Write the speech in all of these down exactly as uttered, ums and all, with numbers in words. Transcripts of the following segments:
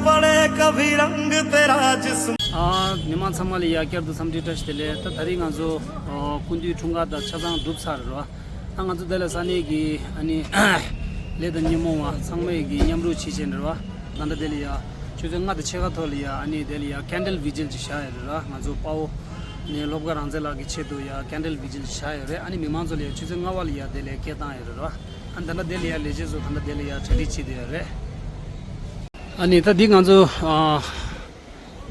पड़े कभी रंग तेरा जिस्म। ཨ། མི་མང་ཚང་མ་ལ་ཡ་བསྐྱར་དུ་འཚམས་འདྲི་བཀྲ་ཤིས་བདེ་ལེགས། ད་དེ་རིང་ང་ཚོ་ཨ་སྐུ་མདུན་འཁྲུངས་སྐར་དང་ཆ་ཚང་གྲུབ་ཚར་རེད་བ། ད་ང་ཚོ་དེ་ལ་ས་གནས་ཀྱི་ཨ་ནི་ལས་དང་ཉོན་མོངས་པ་ཚང་མས་ཀྱི་མཉམ་རུབ་བྱེད་བཞིན་རེད་བ། ད་ལྟ་དེ་ལ་ཡ་ཆུ་ཚོད་ལྔ་དང་ཕྱེད་ཀ་ཐོག་ལ་ཡ་ཨ་ནི་དེ་ལ་ཡ་ཀན་ཌལ་ཝི་ཇིལ་ཅིག་བཞག་ཡོད་རེད་བ། ང་ཚོ་དཔའ་བོ་ནས་སློབ་དགའ་རང་བཙན་ལགས་ཀྱི་ཆེད་དུ་ཡ་ཀན་ཌལ་ཝི་ཇིལ་ཅིག་བཞག་ཡོད་རེད། ཨ་ནི་མི་མང་ཚོ་ལ་ཡ་ཆུ་ཚོད་ལྔ་པ་ལ་ཡ་དེ་ལ་སྐད་བཏང་ཡོད་རེད་བ། ཨ་ནི་ད་ལྟ་དེ་ལ་ཡ་ལས་བྱེད་ཚོ་ད་ལྟ་དེ་ལ་ཡ་གྲ་སྒྲིག་བྱེད་བསྡད་ཡོད་རེད། ཨ་ནི་ད་འདི་ང་ཚོ་ཨ་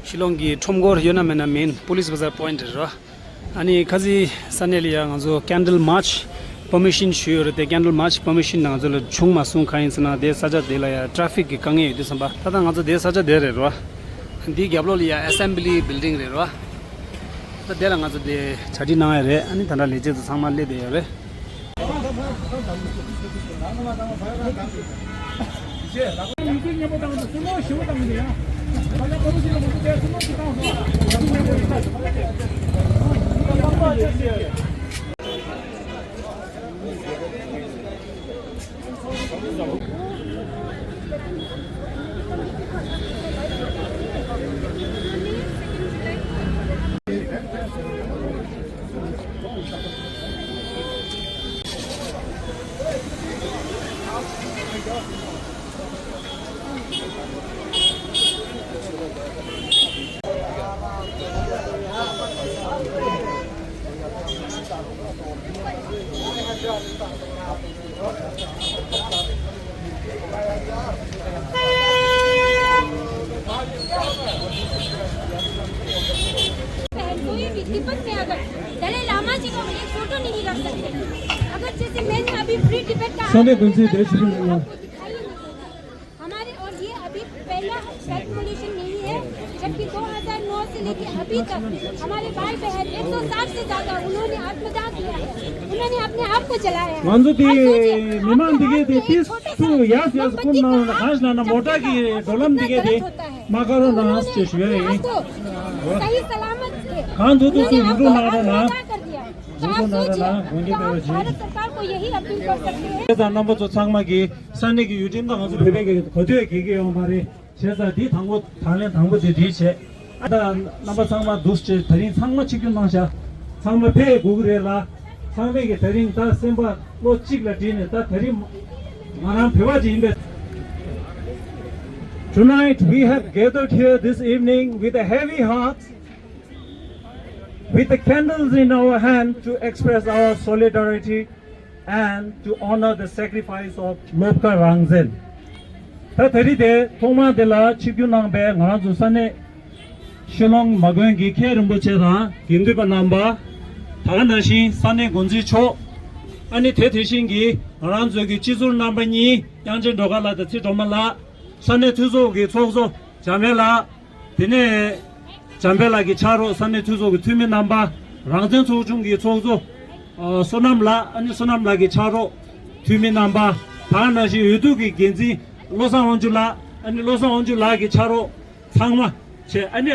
ཤི་ལོང་གི་ཁྲོམ་སྐོར་ཡོད་ན་མེད་ན་མེན་པོ་ལིས་བ་ཛར་པོ་ཡིན་ཊི་རེད་ར། ཨ་ནི་ཁ་ཟི་ས་གནས་ལ་ཡ་ང་ཚོ་ཀན་ཌལ་མཱར་ཆི་པར་མི་ཤན་ཞུས་ཡོད་རེད་དེ། ཀན་ཌལ་མཱར་ཆི་པར་མི་ཤན་ང་ཚོ་ལ་བྱུང་མ་སོང་། གང་ཡིན་ཟེར་ན་དེ་ས་ཆ་དེ་ལ་ཡ་ཊ་རེ་ཕིག་གི་དཀའ་ངལ་ཡོད་དུས་ཙམ་པ། ད་ལྟ་ང་ཚོ་དེ་ས་ཆ་དེ་རེད་ར། འདིའི་རྒྱབ་ལོགས་ལ་ཡ་ཨེ་སེམ་བྷི་ལི་བིལ་ཌིང་རེད་ར། ད་དེ་ལ་ང་ཚོ་དེ་གྲ་སྒྲིག་གནང་ཡ་རེད། ཨ་ནི་ད་ལྟ་ལས་བྱེད་ཚོ་ཚང་མ་སླེབས་བསྡད་ཡོད་རེད། कोई भी तिब्बत में अगर दलाई लामा जी का एक फोटो नहीं रख सकते, अगर जैसे मैंने अभी फ्री टिबेट का ས་གནས་འགོ་འཛིན་བདེ་ཞིག་ཡོད། आपको दिखाई नहीं देगा। हमारे, और ये अभी पहला रेवोल्यूशन नहीं है, जबकि दो हज़ार नौ से लेके अभी तक हमारे भाई बहन एक सौ साठ से ज्यादा उन्होंने आत्मदाह किया है, उन्होंने अपने आप को जलाया है। ང་ཚོ་དེ་आप सोचिए, མི་མང་འདི་གས་དེ་ཏིས་སུ་ཡག་ཡག་སུ་ཀུན་ནང་ལ་ཁ་ཤས་ན་མོ་ཊ་གི་འགྲོ་ལམ་འདི་གས་དེ་མ་ཁ་རོ་ནང་ཅེས་ཞུ་ཡ་ཡིན། सही सलामत थे। གང་ཐུབ་ཐུབ་སུ་ཡིན་འགྲོ་གནང་རོགས་གནང་། ཡོང་ཐུབ་གནང་རོགས་གནང་། དགོངས་འགལ་མེད་པ་བྱེད། भारत सरकार को यही अपील कर सकते हैं। བྱས་ཙང་རྣམ་པ་ཚོ་ཚང་མ་གིས་ས་གནས་ཀྱི་ཡུལ་ཁྲིམས་དང་ང་ཚོ་བོད་པའི་གི་གོ་ཐོས་གེ་གེ་ཡོང་མ་རེད། བྱས་ཙང་འདི་དང་པོ་དང་ལེན་དང་པོ་དེ་འདི་བྱས། ཨ་ད་རྣམ་པ་ཚང་མ་འདུག་བྱས་དེ་རིང་ཚང་མ་ཆིབས་བསྒྱུར་གནང་བྱ། ཚང་མ་ཕེབས་དགོས་ཀྱི་རེད་ལ། ཚང་མས་གི་དེ་རིང་ད་སེམས་པ་བློ་གཅིག་ལ་དྲིལ་ནས་ད་དེ་རིང་ང་རང་བོད་པ་ཅིག་ཡིན་པས། Tonight we have gathered here this evening with a heavy heart, with the candles in our hand to express our solidarity and to honor the sacrifice of Lobka Rangzen. ད་དེ་རིང་དེ་ཐོག་མ་དེ་ལ་ཆིབས་བསྒྱུར་གནང་པའི་ང་རང་ཚོ་ས་གནས་ཤི་ལོང་མ་དགོན་གྱི་མཁན་རིན་པོ་ཆེ་དང་དགེ་འདུན་པ་རྣམ་པ། ད་ག་ནང་བཞིན་ས་གནས་འགོ་འཛིན་མཆོག་ཨ་ནི་དེ་དེ་བཞིན་གྱི་ང་རང་ཚོའི་གི་སྤྱི་ཟུར་རྣམ་པ་གཉིས་དབྱངས་ཅན་སྒྲོལ་དཀར་ལགས་དང་ཚེ་སྒྲོལ་མ་ལགས། ས་གནས་འཐུས་ཚོགས་ཀྱི་ཚོགས་གཙོ་འཇམ་དཔལ་ལགས། དེ་ནས་འཇམ་དཔལ་ལགས་ཀྱི་ཕྱག་རོགས་ས་གནས་འཐུས་ཚོགས་ཀྱི་འཐུས་མི་རྣམ་པ། རང་བཙན་ཚོགས་ཆུང་གི་ཚོགས་གཙོ་ཨ་བསོད་ནམས་ལགས། ཨ་ནི་བསོད་ནམས་ལགས་ཀྱི་ཕྱག་རོགས་འཐུས་མི་རྣམ་པ། ད་ག་ནང་བཞིན་འོས་བསྡུ་གི་འགན་འཛིན་བློ་བཟང་དབང་ཕྱུག་ལགས། ཨ་ནི་བློ་བཟང་དབང་ཕྱུག་ལགས་ཀྱི་ཕྱག་རོགས་ཚང་མ་བྱས། ཨ་ནི་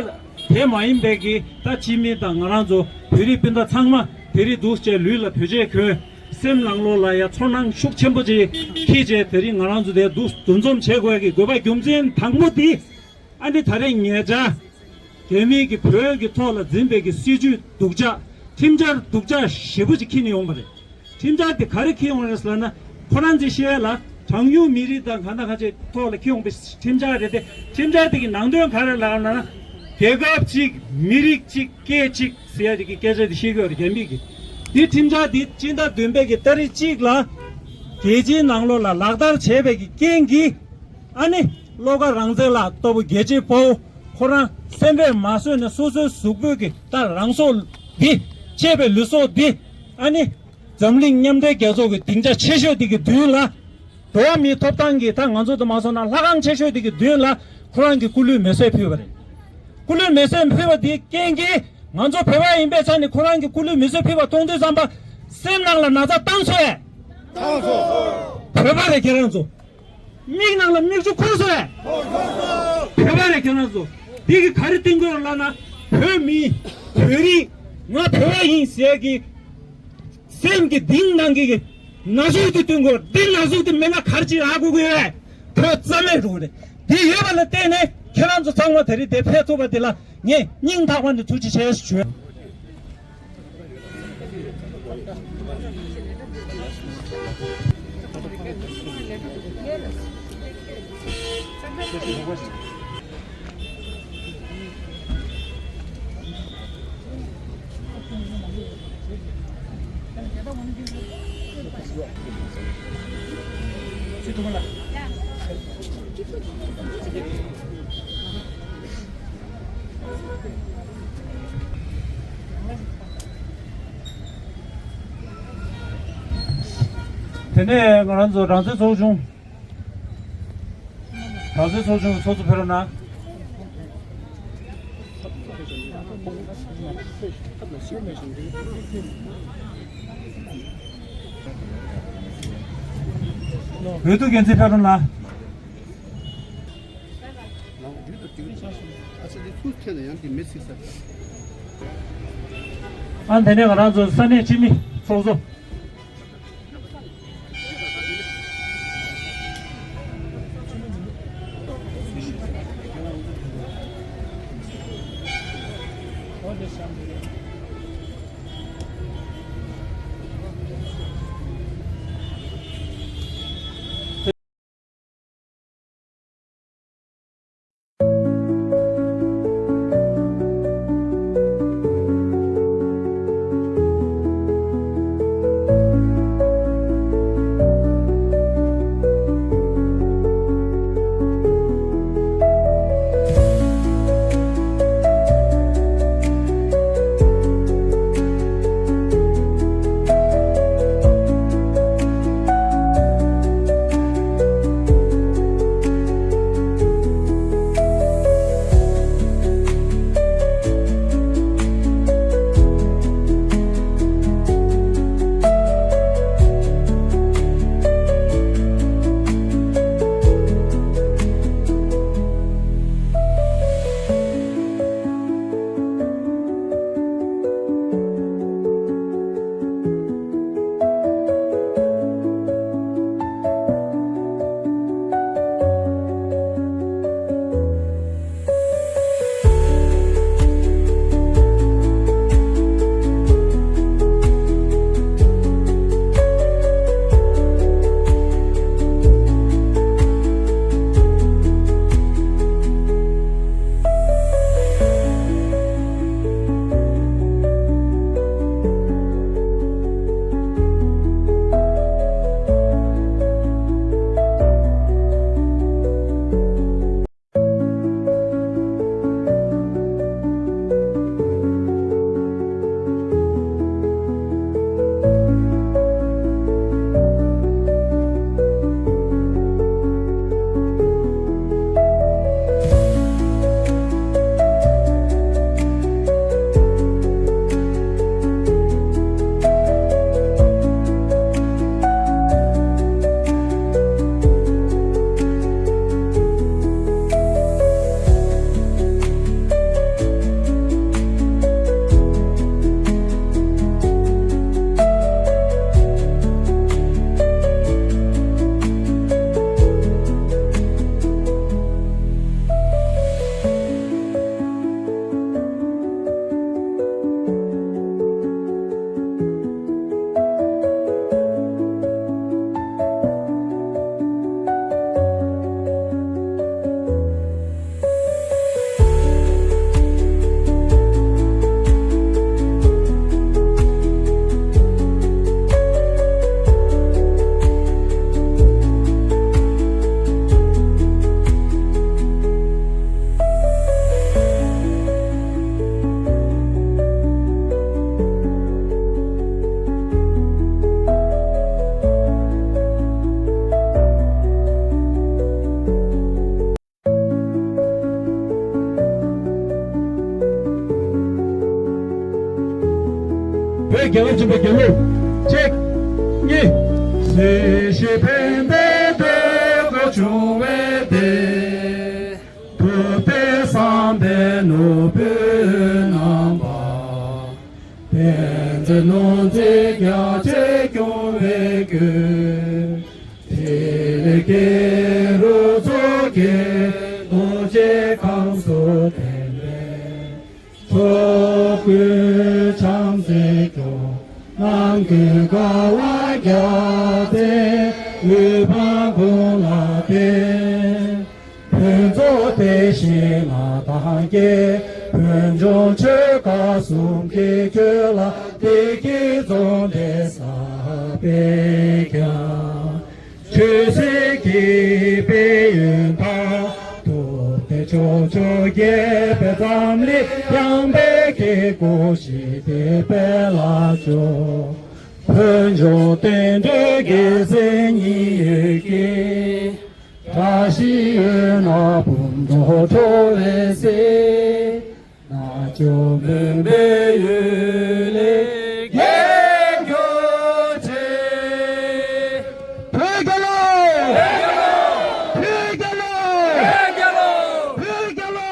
དེ་མ་ཡིན་པའི་གི་ད་སྤྱི་མི་དང་ང་རང་ཚོ་བོད་རིགས་སྤུན་ཟླ་ཚང་མ་དེ་རིང་འདུག་བྱས་ལུས་ལ་བོད་ཆས་གོན། སེམས་ནང་ལོགས་ལ་ཡ་ཚོར་སྣང་ཤུགས་ཆེན་པོ་ཅིག་འཁྱེར་བྱས་དེ་རིང་ང་རང་ཚོ་དེ་འདུག་འདུ་འཛོམས་བྱེད་དགོས་ཀྱི་དགོས་པ་རྒྱུ་མཚན་དང་པོ་དེ། ཨ་ནི་ད་རེས་ཉེ་ཆར་རྒྱ་མི་གིས་བོད་ཀྱི་ཐོག་ལ་འཛིན་པའི་གི་སྲིད་བྱུས་སྡུག་ཅག་ཁྲིམས་འཆར་སྡུག་ཅག་ཞེ་པོ་ཅིག་འཁྱེར་ནས་ཡོང་བ་རེད། ཁྲིམས་འཆར་དེ་ག་རེ་འཁྱེར་ཡོང་རེད་ཟེར་ན། ཁོ་རང་ཚོས་བཤད་ཡ་ལ་གྲངས་ཉུང་མི་རིགས་དང་གང་དང་གང་ཅིག་ཐོག་ལ་འཁྱེར་ཡོང་པའི་ཁྲིམས་འཆར་རེད་དེ། ཁྲིམས་འཆར་དེ་གི་ནང་དོན་ག་རེ་ལབ་ན། རྒྱལ་ཁབ་གཅིག་མི་རིགས་གཅིག་སྐད་གཅིག་ཟེར་ཡ་དེ་གི་སྐད་ཆ་དེ་བཤད་ཀྱི་ཡོད་རེད་རྒྱ་མི་གིས། དེ་ཁྲིམས་འཆར་དེ་སྤྱི་ཟླ་བདུན་པའི་གི་ཏ་རིག་གཅིག་ལ་རྒྱལ་སྤྱིའི་ནང་ལོགས་ལ་ལག་བསྟར་བྱས་པའི་གི་རྐྱེན་གྱིས། ཨ་ནི་བློ་དགའ་རང་བཙན་ལགས་ལྟ་བུ་རྒྱལ་གཅེས་དཔའ་བོ་ཁོ་རང་སེམས་པས་མ་བཟོད་ནས་སོ་སོའི་གཟུགས་པོའི་གི་ད་རང་སྲོག་འདི་གཅེས་པའི་ལུས་སྲོག་འདི་ཨ་ནི་འཛམ་གླིང་མཉམ་འབྲེལ་རྒྱལ་ཚོགས་ཀྱི་སྡིངས་ཆ་ཆེ་ཤོས་འདི་གི་མདུན་ལ། འགྲོ་བ་མིའི་ཐོབ་ཐང་གི་ད་ང་ཚོ་དང་མ་སོང་ན་ལྷ་ཁང་ཆེ་ཤོས་འདི་གི་མདུན་ལ་ཁོ་རང་གི་སྐུ་ལུས་མེ་གསོད་ཕུལ་བ་རེད། སྐུ་ལུས་མེ་གསོད་ཕུལ་བ་འདིའི་རྐྱེན་གྱིས་ང་ཚོ་བོད་པ་ཡིན་པའི་ཆ་ནས་ཁོ་རང་གི་སྐུ་ལུས་མེ་གསོད་ཕུལ་བ་མཐོང་དུས་ཙམ་པ་སེམས་ནང་ལ་ན་ཚ་བཏང་སོང་ངས། བཏང་སོང་། བོད་པ་རེད་ཁྱེད་རང་ཚོ། མིག་ནང་ལ་མིག་ཆུ་འཁོར་སོང་ངས། བོད་པ་རེད་ཁྱེད་རང་ཚོ། འདི་གི་ག་རེ་བསྟན་དགོས་ལབ་ན། བོད་མི། བོད་རིགས། ང་བོད་པ་ཡིན་ཟེར་གི་སེམས་ཀྱི་གཏིང་ནང་གི་ན་ཟུག་དེ་བསྟན་དགོས། འདི་ན་ཟུག་དེ་མེད་ན་ག་རེ་ཅིག་ཡག་དགོས་ཀྱི་ཡོད། བོད་རྩ་མེད་འགྲོ་གི་རེད། འདི་ཡོད་པ་ལ་བརྟེན་ནས་ ཁྱེད་རང་ཚོ་ཚང་མ་དེ་རིང་འདིར་ཕེབས་ཐུབ་པ་འདི་ལ་ངས་སྙིང་ཐག་པ་ནས་ཐུགས་རྗེ་ཆེ་ཞུ། དེ་ནས་ང་རང་ཚོ་རང་བཙན་ཚོགས་ཆུང་། རང་བཙན་ཚོགས་ཆུང་གི་ཚོགས་གཙོ་ཕེབས་རོགས་གནང་། འོས་བསྡུ་འགན་འཛིན་ཕེབས་རོགས་གནང་། ཨ་དེ་ནས་ང་རང་ཚོ་ས་གནས་སྤྱི་མི་ཚོགས་གཙོ། བོད་རྒྱལ་བ་ཆེན་པོ་རྒྱལ་གླུ། གཅིག་གཉིས། སྲིད་ཞིའི་ཕན་བདེའི་འདོད་དགུ་འབྱུང་བའི་བདེ། བོད་པའི་བསམ་པའི་ནོར་བུ་རྣམ་པ། དཔལ་འཛོམས་ནོར་འཛིན་རྒྱ་ཆེར་སྐྱོང་བའི་དགོས། ཐིག་ལེ་ཀེང་རུས་མཚོ་སྐྱེས་རྡོ་རྗེ། གངས་སུ་ཐིམ་པས། ཕྱོགས་ཀུན་བྱམས་བརྩེས་སྐྱོང་། ནམ་ཀུན་དགའ་བ་རྒྱལ་མཚན། དངོས་པོ་ཀུན་ལ་བརྟེན། ཕུན་ཚོགས་དེ་བཞིན་ལ་དྭངས་སྐྱེད། ཕུན་ཆུང་ཆོས་སྐལ་གསུམ་གྱིས། ཁྱོད་ལ་བདེ་སྐྱིད་འཛོམས་པའི་ས་པའི་ཀྱང་། ཆོས་སྲིད་ཀྱི་དཔལ་ཡོན་དང་། ཐུབ་བསྟན་ཕྱོགས་བཅུར་རྒྱས་པའི་འཛམ་གླིང་། ཡངས་པའི་གི་སྒོ་བཞི་དེ་སྤེལ་ལ་སྤྱོད། ཕུན་ཚོགས་དོན་གྲུབ་རྒྱལ་མཚན་ཉི་འོད་ཀྱིས། བཀྲ་ཤིས་འོད་སྣང་འབུམ་སྒྲོག་འཕྲོ་བའི་ཚེ། རྣལ་འབྱོར་མུན་པའི་གཡུལ་ལས་རྒྱལ་གྱུར་ཅིག་བོད་རྒྱལ་ལོ། བོད་རྒྱལ་ལོ། བོད་རྒྱལ་ལོ།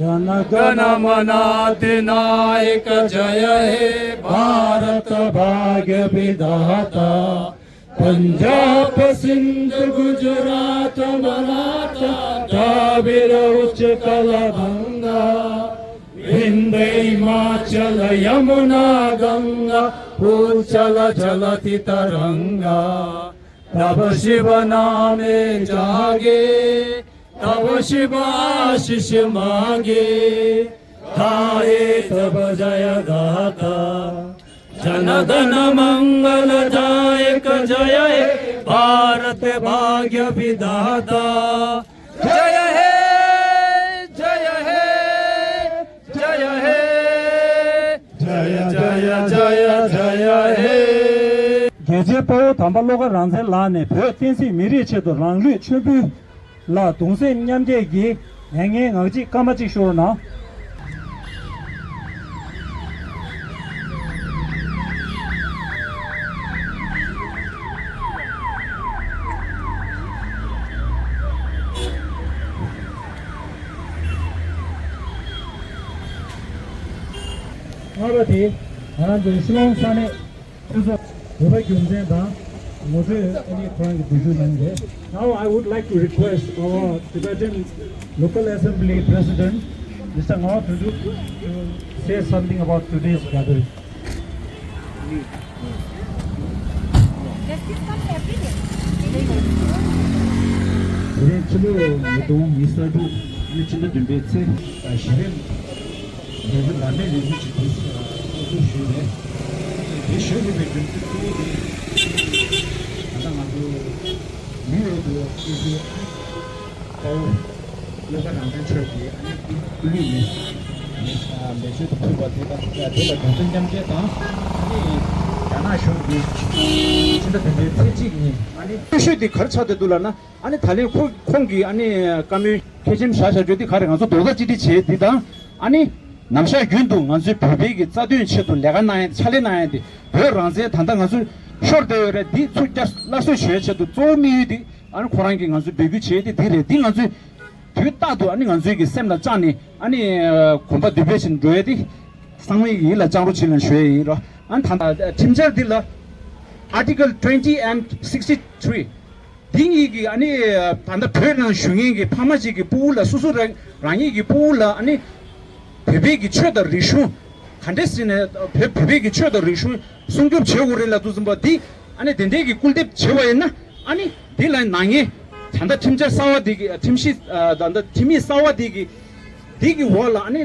जनगण मन अधिनायक जय हे भारत भाग्य विधाता। पंजाब सिंध गुजरात मराठा द्राविड़ उत्कल गंगा। विंध्य हिमाचल यमुना गंगा उच्छल जलति तरंगा। तव शिव नामे जागे तव शिव आशीष मागे। गाहे तव जय गाथा। जन गण मंगल दायक जय हे भारत भाग्य विधाता। जय हे जय हे जय हे जय जय जय जय हे। རྒྱལ་གཅེས་དཔའ་བོ་དམ་པ་བློ་དགའ་རང་བཙན་ལགས་ནས་བོད་བསྟན་སྲིད་མི་རིགས་ཆེད་དུ་རང་ལུས་མཆོད་འབུལ་ལ་གདུང་སེམས་མཉམ་སྐྱེད་ཀྱིས་ལས་འགན་ངག་གཅིག་སྐར་མ་གཅིག་ཤོར་གནང་། ལྔ་པ་དེ་ང་རང་ཚོའི་ཤི་ལོང་ས་གནས། ཁོང་ཚོ་བོད་པ་རྒྱུ་མཚན་དང་ངོ་སྤྲོད་ཨ་ནི་ཁོ་རང་གི་འཛུལ་ཞུགས་གནང་གི་རེད། Now I would like to request our Tibetan Local Assembly President, Mister Ngawa Todrup, to say something about today's gathering. དེ་རིང་ཕྱི་ལོ་ཉིས་སྟོང་ཉི་ཤུ་རྩ་དྲུག་ནི་ཕྱི་ཟླ་བདུན་པའི་ཚེས་བཞི་པའི་རེས་གཟའ་ལྷག་པའི་རེས་གཟའ་ཅིག་ཏུ་སློབ་གསོ་ཞུས་རེད། དེ་ཞུ་དགོས་པའི་རྒྱུ་མཚན་གཙོ་བོ་དེ་ད་ལྟ་ང་ཚོ་ནིའུ་ཡོག་ཏུ་སྐྱེས་ཚེ་དཔའ་བོ་བློ་དགའ་རང་བཙན་མཆོག་གིས་ཨ་ནི་སྐུ་ལུས་ནས་ལས་ལས་མཆོད་དུ་ཕུལ་བ་དེ་དང་དེ་ལ་གདུང་སེམས་མཉམ་སྐྱེད་དང་ཨ་ནི་རྒྱ་ནག་གཞུང་གིས་ཕྱི་ཟླ་བདུན་པའི་ཚེས་གཅིག་ཉིན་ཨ་ནི་སྐུ་ཞབས་དེ་ག་རེ་ཆགས་བསྡད་འདུག་ལབ་ན། ཨ་ནི་ད་ལན་ཁོ་ཁོང་གིས་ཨ་ནི་བཀའ་མོལ་གལ་ཆེན་བཞག་བཞག་རྒྱུ་འདི་ག་རེ་ང་ཚོ་རྡོག་རྩ་གཅིག་སྒྲིལ་བྱས་འདི་དང་ཨ་ནི་ནམ་ཞག་རྒྱུན་དུ་ང་ཚོའི་བོད་པའི་གི་རྩ་དོན་ཆེད་དུ་ལས་ཀ་གནང་ཡ་ཕྱག་ལས་གནང་ཡ་དེ་བོད་རང་བཙན་ད་ལྟ་ང་ཚོ་ཤོར་བསྡད་ཡོད་རེད། འདི་ཚུར་བསྐྱར་སླར་གསོ་བྱེད་ཡ་ཆེད་དུ་གཙོ་བོ་དམིགས་ཡུལ་འདི་ཨ་ནི་ཁོ་རང་གིས་ང་ཚོའི་འབོད་སྐུལ་བྱས་ཏེ་འདི་རེད། འདི་ང་ཚོས་དུས་རྟག་ཏུ་ཨ་ནི་ང་ཚོའི་གི་སེམས་ལ་བཅངས་ནས་ཨ་ནི་གོམ་པ་མདུན་སྤོས་བྱས་འགྲོ་ཡ་དེ་གསང་བའི་ཡིད་ལ་བཅངས་རོགས་བྱེད་ལ་ཞུ་ཡ་ཡིན་རོ། ཨ་ནི་ད་ལྟ་ཁྲིམས་འཆར་འདི་ལ་Article twenty and sixty three འདི་གཉིས་ཀྱིས་ཨ་ནི་ད་ལྟ་བོད་ནང་བཞུགས་མཁན་གྱི་ཕ་མ་གཅིག་གི་སྤུ་གུ་ལ་སོ་སོ་རང་རང་ཉིད་ཀྱི་སྤུ་གུ་ལ་ཨ་ནི་བོད་པའི་གི་ཆོས་དང་རིག་གཞུང་ག་འདྲས་ཟེར་ནས་བོད་བོད་པའི་གི་ཆོས་དང་རིག་གཞུང་སྲུང་སྐྱོབ་བྱེད་དགོས་རེད་ལབ་དུས་ཙམ་པ་འདི་ཨ་ནི་དེ་འདྲའི་གི་སྐུལ་འདེབས་བྱེད་པ་ཡིན་ན་ཨ་ནི་འདི་ལ་ནག་ཉེས་ད་ལྟ་ཁྲིམས་འཆར་གསར་བ་འདི་གི་ཁྲིམས་གཞི་ད་ལྟ་ཁྲིམས་ཡིག་གསར་བ་འདི་གི་འདི་གི་འོག་ལ་ཨ་ནི་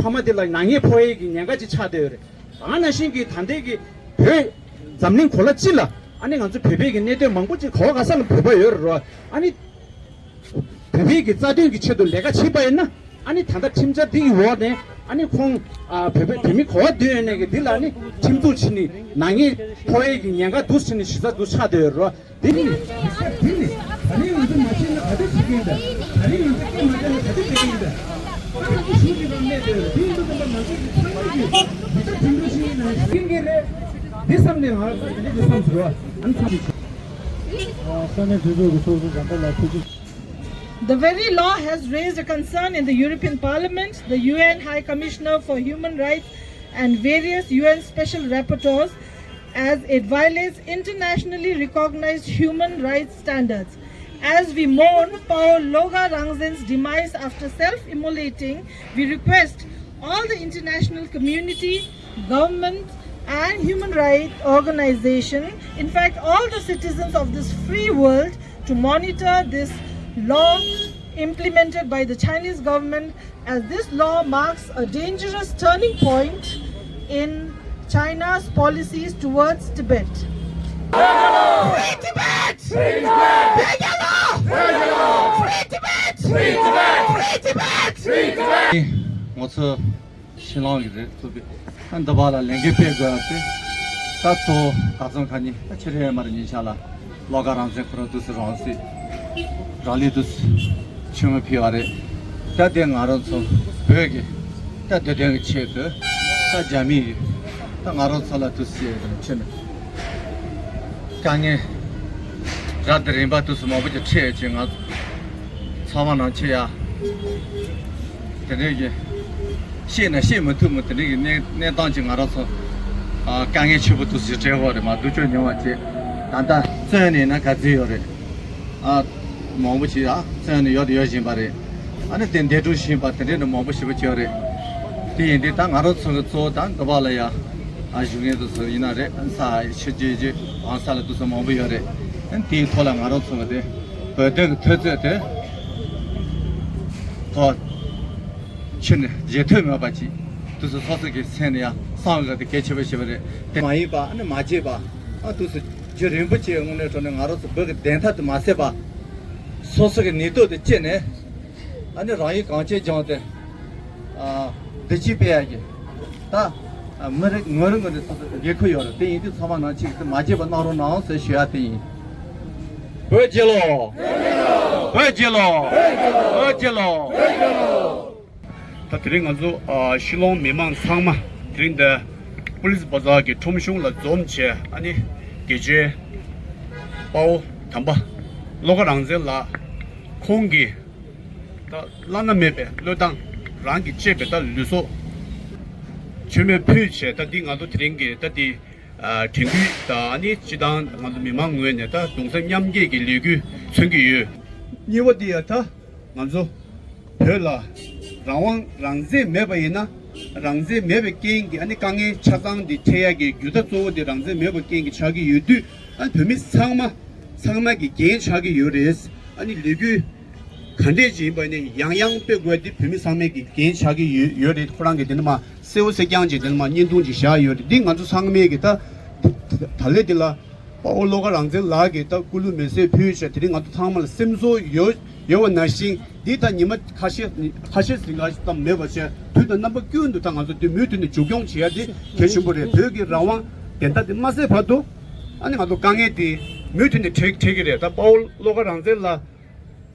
ཕ་མ་འདི་ལ་ནག་ཉེས་ཕོག་ཡས་ཀྱི་ཉེན་ཁ་ཅིག་ཆགས་བསྡད་ཡོད་རེད། ཨ་ནང་བཞིན་གྱི་ད་ལྟའི་གི་བོད་འཛམ་གླིང་གོ་ལ་སྤྱི་ལ་ཨ་ནི་ང་ཚོ་བོད་པའི་གི་གནད་དོན་མང་པོ་ཅིག་ག་བ་ག་ས་ལ་བོད་པ་ཡོད་རེད་རོ། ཨ་ནི་བོད་པའི་གི་རྩ་དོན་གྱི་ཆེད་དུ་ལས་ཀ་བྱེད་པ་ཡིན་ན་ཨ་ནི་ད་ལྟ་ཁྲིམས་འཆར་འདི་ཡི་འོག་ནས་ཨ་ནི་ཁོང་ཨ་བོད་པའི་བོད་མི་ག་བ་སྡོད་ཡོད་ནས་གི་འདི་ལ་ཨ་ནི་ཁྲིམས་གཏུག་བྱེད་ནི་ནག་ཉེས་ཕོག་ཡས་ཀྱི་ཉེན་ཁ་འདུག་བྱེད་ནི་གཞི་རྩ་འདུག་ཆགས་བསྡད་ཡོད་རེད་རོ། དེ་ནི་དེ་ནི་ད་རིང་ང་ཚོ་མ་བྱས་ན་ག་འདྲ་བྱེད་ཀྱི་ཡིན་ད། ད་རིང་ང་ཚོ་སྐད་མ་བཏང་ན་ག་འདྲ་བྱེད་ཀྱི་ཡིན་ད། ཨ་ནི་ཞུ་གི་རང་གནས་དེ་རེད། དེ་ཡིན་དུས་ཙམ་པ་ང་ཚོ་གི་ཚང་མ་གི་མི་ཚེ་དུད་འགྲོ་ཞིག་ཡིན་ན་ཡིན་གྱི་རེད། འདི་བསམ་ནས་ང་ཚོ་འདི་འདི་བསམ་ཟེར་བ་ཨ་ནི་ཚང་མ་ས་གནས་གྲོས་ཚོགས་ཀྱི་ཚོགས་གཙོ་འཇམ་དཔལ་ལགས་ཐུགས་རྗེ། The very law has raised a concern in the European Parliament. The U N High Commissioner for Human Rights and various U N special rapporteurs as it violates internationally recognized human rights standards. As we mourn Pao Loga Rangzen's demise after self-immolating, we request all the international community, government, and human rights organization, in fact, all the citizens of this free world, to monitor this law implemented by the Chinese government, as this law marks a dangerous turning point in China's policies towards Tibet. Free Tibet! Free Tibet! Free Tibet! Free Tibet! ང་ཚོ་ཕྱི་ལོགས་ཀྱི་རེད་ཐུབ་པའི་ཨ་འདི་བ་ལ་ལས་འགན་སྤེལ་དགོས་པ་དེ་ད་གཙོ་བོ་ག་ཚོད་ག་ནི་ད་ཕྱི་རེད་མ་རེད་ཉིན་ཞག་ལ་ལོ་ག་རང་བཙན་ཁོ་རང་དུས་སུ་རང་སྲིད་རང་ལུས་དུས་སུ་ཆུང་ངུ་ཕི་བ་རེད། ད་དེ་ང་རང་ཚོ་བོད་ཀྱི་ད་བདེ་དོན་གྱི་ཆེད་དུ་ད་རྒྱ་མིའི་ད་ང་རང་ཚོ་ལ་དུས་སུ་ཡོད་དུས་ཆེ་ནས་དཀའ་ངལ་རབ་དང་རིམ་པ་དུས་སུ་མང་པོ་ཅིག་འཕྲད་ཡོད་ཅེས་ང་ཚང་མ་ནང་ཆེ་ཡ། དེ་འདྲའི་གི་ཤེས་ན་ཤེས་མི་ཐུབ་མོད་དེ་འདྲའི་གི་གནས་གནས་སྟངས་ཀྱི་ང་རང་ཚོ་ཨ་དཀའ་ངལ་ཆེ་པོ་དུ་ཞིག་འཕྲད་ཡོད་རེད་མ་སྡུག་ཅོག་མྱོང་བ་བྱས་ད་ལྟ་བཙོན་ནས་ན་ག་ཚོད་ཡོད་རེད། ཨ་མང་པོ་ཞིག་ཨ་བཙོན་ནས་ཡོད་དུ་ཡོད་བཞིན་པ་རེད། ཨ་ནི་དེ་འདས་གྲོངས་ཕྱིན་པ་དེ་འདྲའི་ནི་མང་པོ་ཞིག་པོ་བྱས་ཡོད་རེད། དེ་ཡིན་དུས་ད་ང་རང་ཚོ་གི་གཙོ་བོ་ད་འདི་བ་ལ་ཡ་ཨ་བཞུགས་མཁན་དུ་ཚོ་ཡིན་ན་རེད་ཨ་ས་ཕྱི་རྒྱལ་རྒྱུ་ཨང་ས་ལ་དུ་ཚོ་མང་པོ་ཡོད་རེད། ཨ་ནི་དེའི་ཐོག་ལ་ང་རང་ཚོ་གི་དེ་བོད་དོན་གི་འཐུས་ཚད་དེ་ཐོག་ཕྱིར་ནས་བརྗེད་ཐོས་མེད་པ་ཅིག་དུས་སུ་སོ་སོ་གི་སེམས་ནས་ཡང་བསམ་དགོས་དེ་གལ་ཆེ་བ་ཞིག་རེད། དེ་མ་ཡིན་པ་ཨ་ནི་མ་བརྗེད་པ་ཨ་དུས་སུ་རྒྱུ་རིན་པོ་ཆེའི་དངོས་གནས་དྲང་གནས་ང་རང་ཚོ་བོད་ཀྱི་བདེན་མཐའ་དེ་མ་བསད་པ་སོ་སོ་གི་ནུས་སྟོབས་དེ་བསྐྱེད་ནས་ཨ་ནི་རང་ཡུལ་གངས་ཅན་ལྗོངས་དེ་བདེ་སྐྱིད་སྤེལ་ཡ་གི་ད་མི་རིགས་ངོ་རིགས་ངོ་རིགས་སོ་སོ་དེ་འགན་ཁུར་ཡོད་རེད། དེ་ཡིན་དུས་ཚང་མ་ནང་གཅིག་དེ་མ་བརྗེད་པ་གནང་རོགས་གནང་ཟེར་ཞུ་ཡ་དེ་ཡིན། བོད་རྒྱལ་ལོ། བོད་རྒྱལ་ལོ། བོད་རྒྱལ་ལོ། ད་དེ་རིང་ང་ཚོ་ཨ་ཤི་ལོང་མི་མང་ཚང་མ་དེ་རིང་འདི་པུ་ལིས་བ་ཛར་གྱི་ཁྲོམ་གཞུང་ལ་འཛོམས་བྱས་ཨ་ནི་དགེ་ཆོས་དཔའ་བོ་དམ་པ་བློ་དགའ་རང་བཙན་ལགས་ཁོང་གིས་ད་བླ་ན་མེད་པའི་བློས་བཏང་རང་གིས་གཅེས་པའི་ད་ལུས་སྲོག་མཆོད་མེ་ཕུལ་བྱས་ད་འདི་ང་ཚོ་དེ་རིང་གི་ད་འདི། དྲན་སྐུལ་དང་ཨ་ནི་སྤྱི་བཏང་ང་ཚོ་མི་མང་ངོས་ནས་ད་གདུང་སེམས་མཉམ་སྐྱེད་ཀྱི་ལས་འགུལ་མཚོན་གྱི་ཡོད། གཉིས་པ་དེ་ཡང་ད་ང་ཚོ་བོད་ལ་རང་དབང་རང་བཙན་མེད་པ་ཡིན་ན་རང་བཙན་མེད་པའི་རྐྱེན་གྱིས་ཨ་ནི་དཀའ་ངལ་ཆ་ཚང་འདི་འཕྲད་ཡག་གི་རྒྱུ་ད་གཙོ་བོ་དེ་རང་བཙན་མེད་པའི་རྐྱེན་གྱིས་ཆགས་ཀྱི་ཡོད་དུས་ཨ་ནི་བོད་མི་ཚང་མ་ཚང་མ་གི་འགན་ཆགས་ཀྱི་ཡོད་རེད། ཨ་ནི་ལས་འགུལ་ག་འདྲས་ཅིག་ཡིན་པ་ནི་ཡང་ཡང་སྤེལ་དགོས་དེ་བོད་མི་ཚང་མས་ཀྱི་འགན་ཆགས་ཀྱི་ཡོད་ཡོད་རེད། ཁོ་རང་གི་དེ་ནི་མ་གསལ་བོ་གསལ་རྐྱང་ཅིག་དེ་ནི་མ་བརྙན་ཐུང་ཅིག་བཞག་ཡོད་རེད། འདི་ང་ཚོ་ཚང་མས་ཀྱི་ད་ད་ལས་དེ་ལ་དཔའ་བོ་བློ་དགའ་རང་བཙན་ལགས་ཀྱིས་ད་སྐུ་ལུས་མེ་སྲེག་ཕུལ་བྱས་དེ་རིང་ང་ཚོ་ཚང་མ་ལ་སེམས་གསོ་ཡོད་ཡོད་པ་ནང་བཞིན་འདི་ད་ཉི་མ་ཁ་ཤས་ཁ་ཤས་ཟིན་ག་ཙམ་མེད་པ་བྱས་དུས་དང་རྣམ་པ་ཀུན་ཏུ་ད་ང་ཚོ་འདི་མུ་མཐུད་ནས་མཇུག་སྐྱོང་བྱེད་ཡ་དེ་གལ་ཆེན་པོ་རེད། བོད་ཀྱི་རང་དབང་བདེན་མཐའ་དེ་མ་གསལ་བར་དུ་ཨ་ནི་ང་ཚོ་དཀའ་ངལ་དེ་མུ་མཐུད་ནས་འཕྲད་འཕྲད་ཀྱི་རེད། ད་དཔའ་བོ་བློ་དགའ་རང་བཙན་ལགས།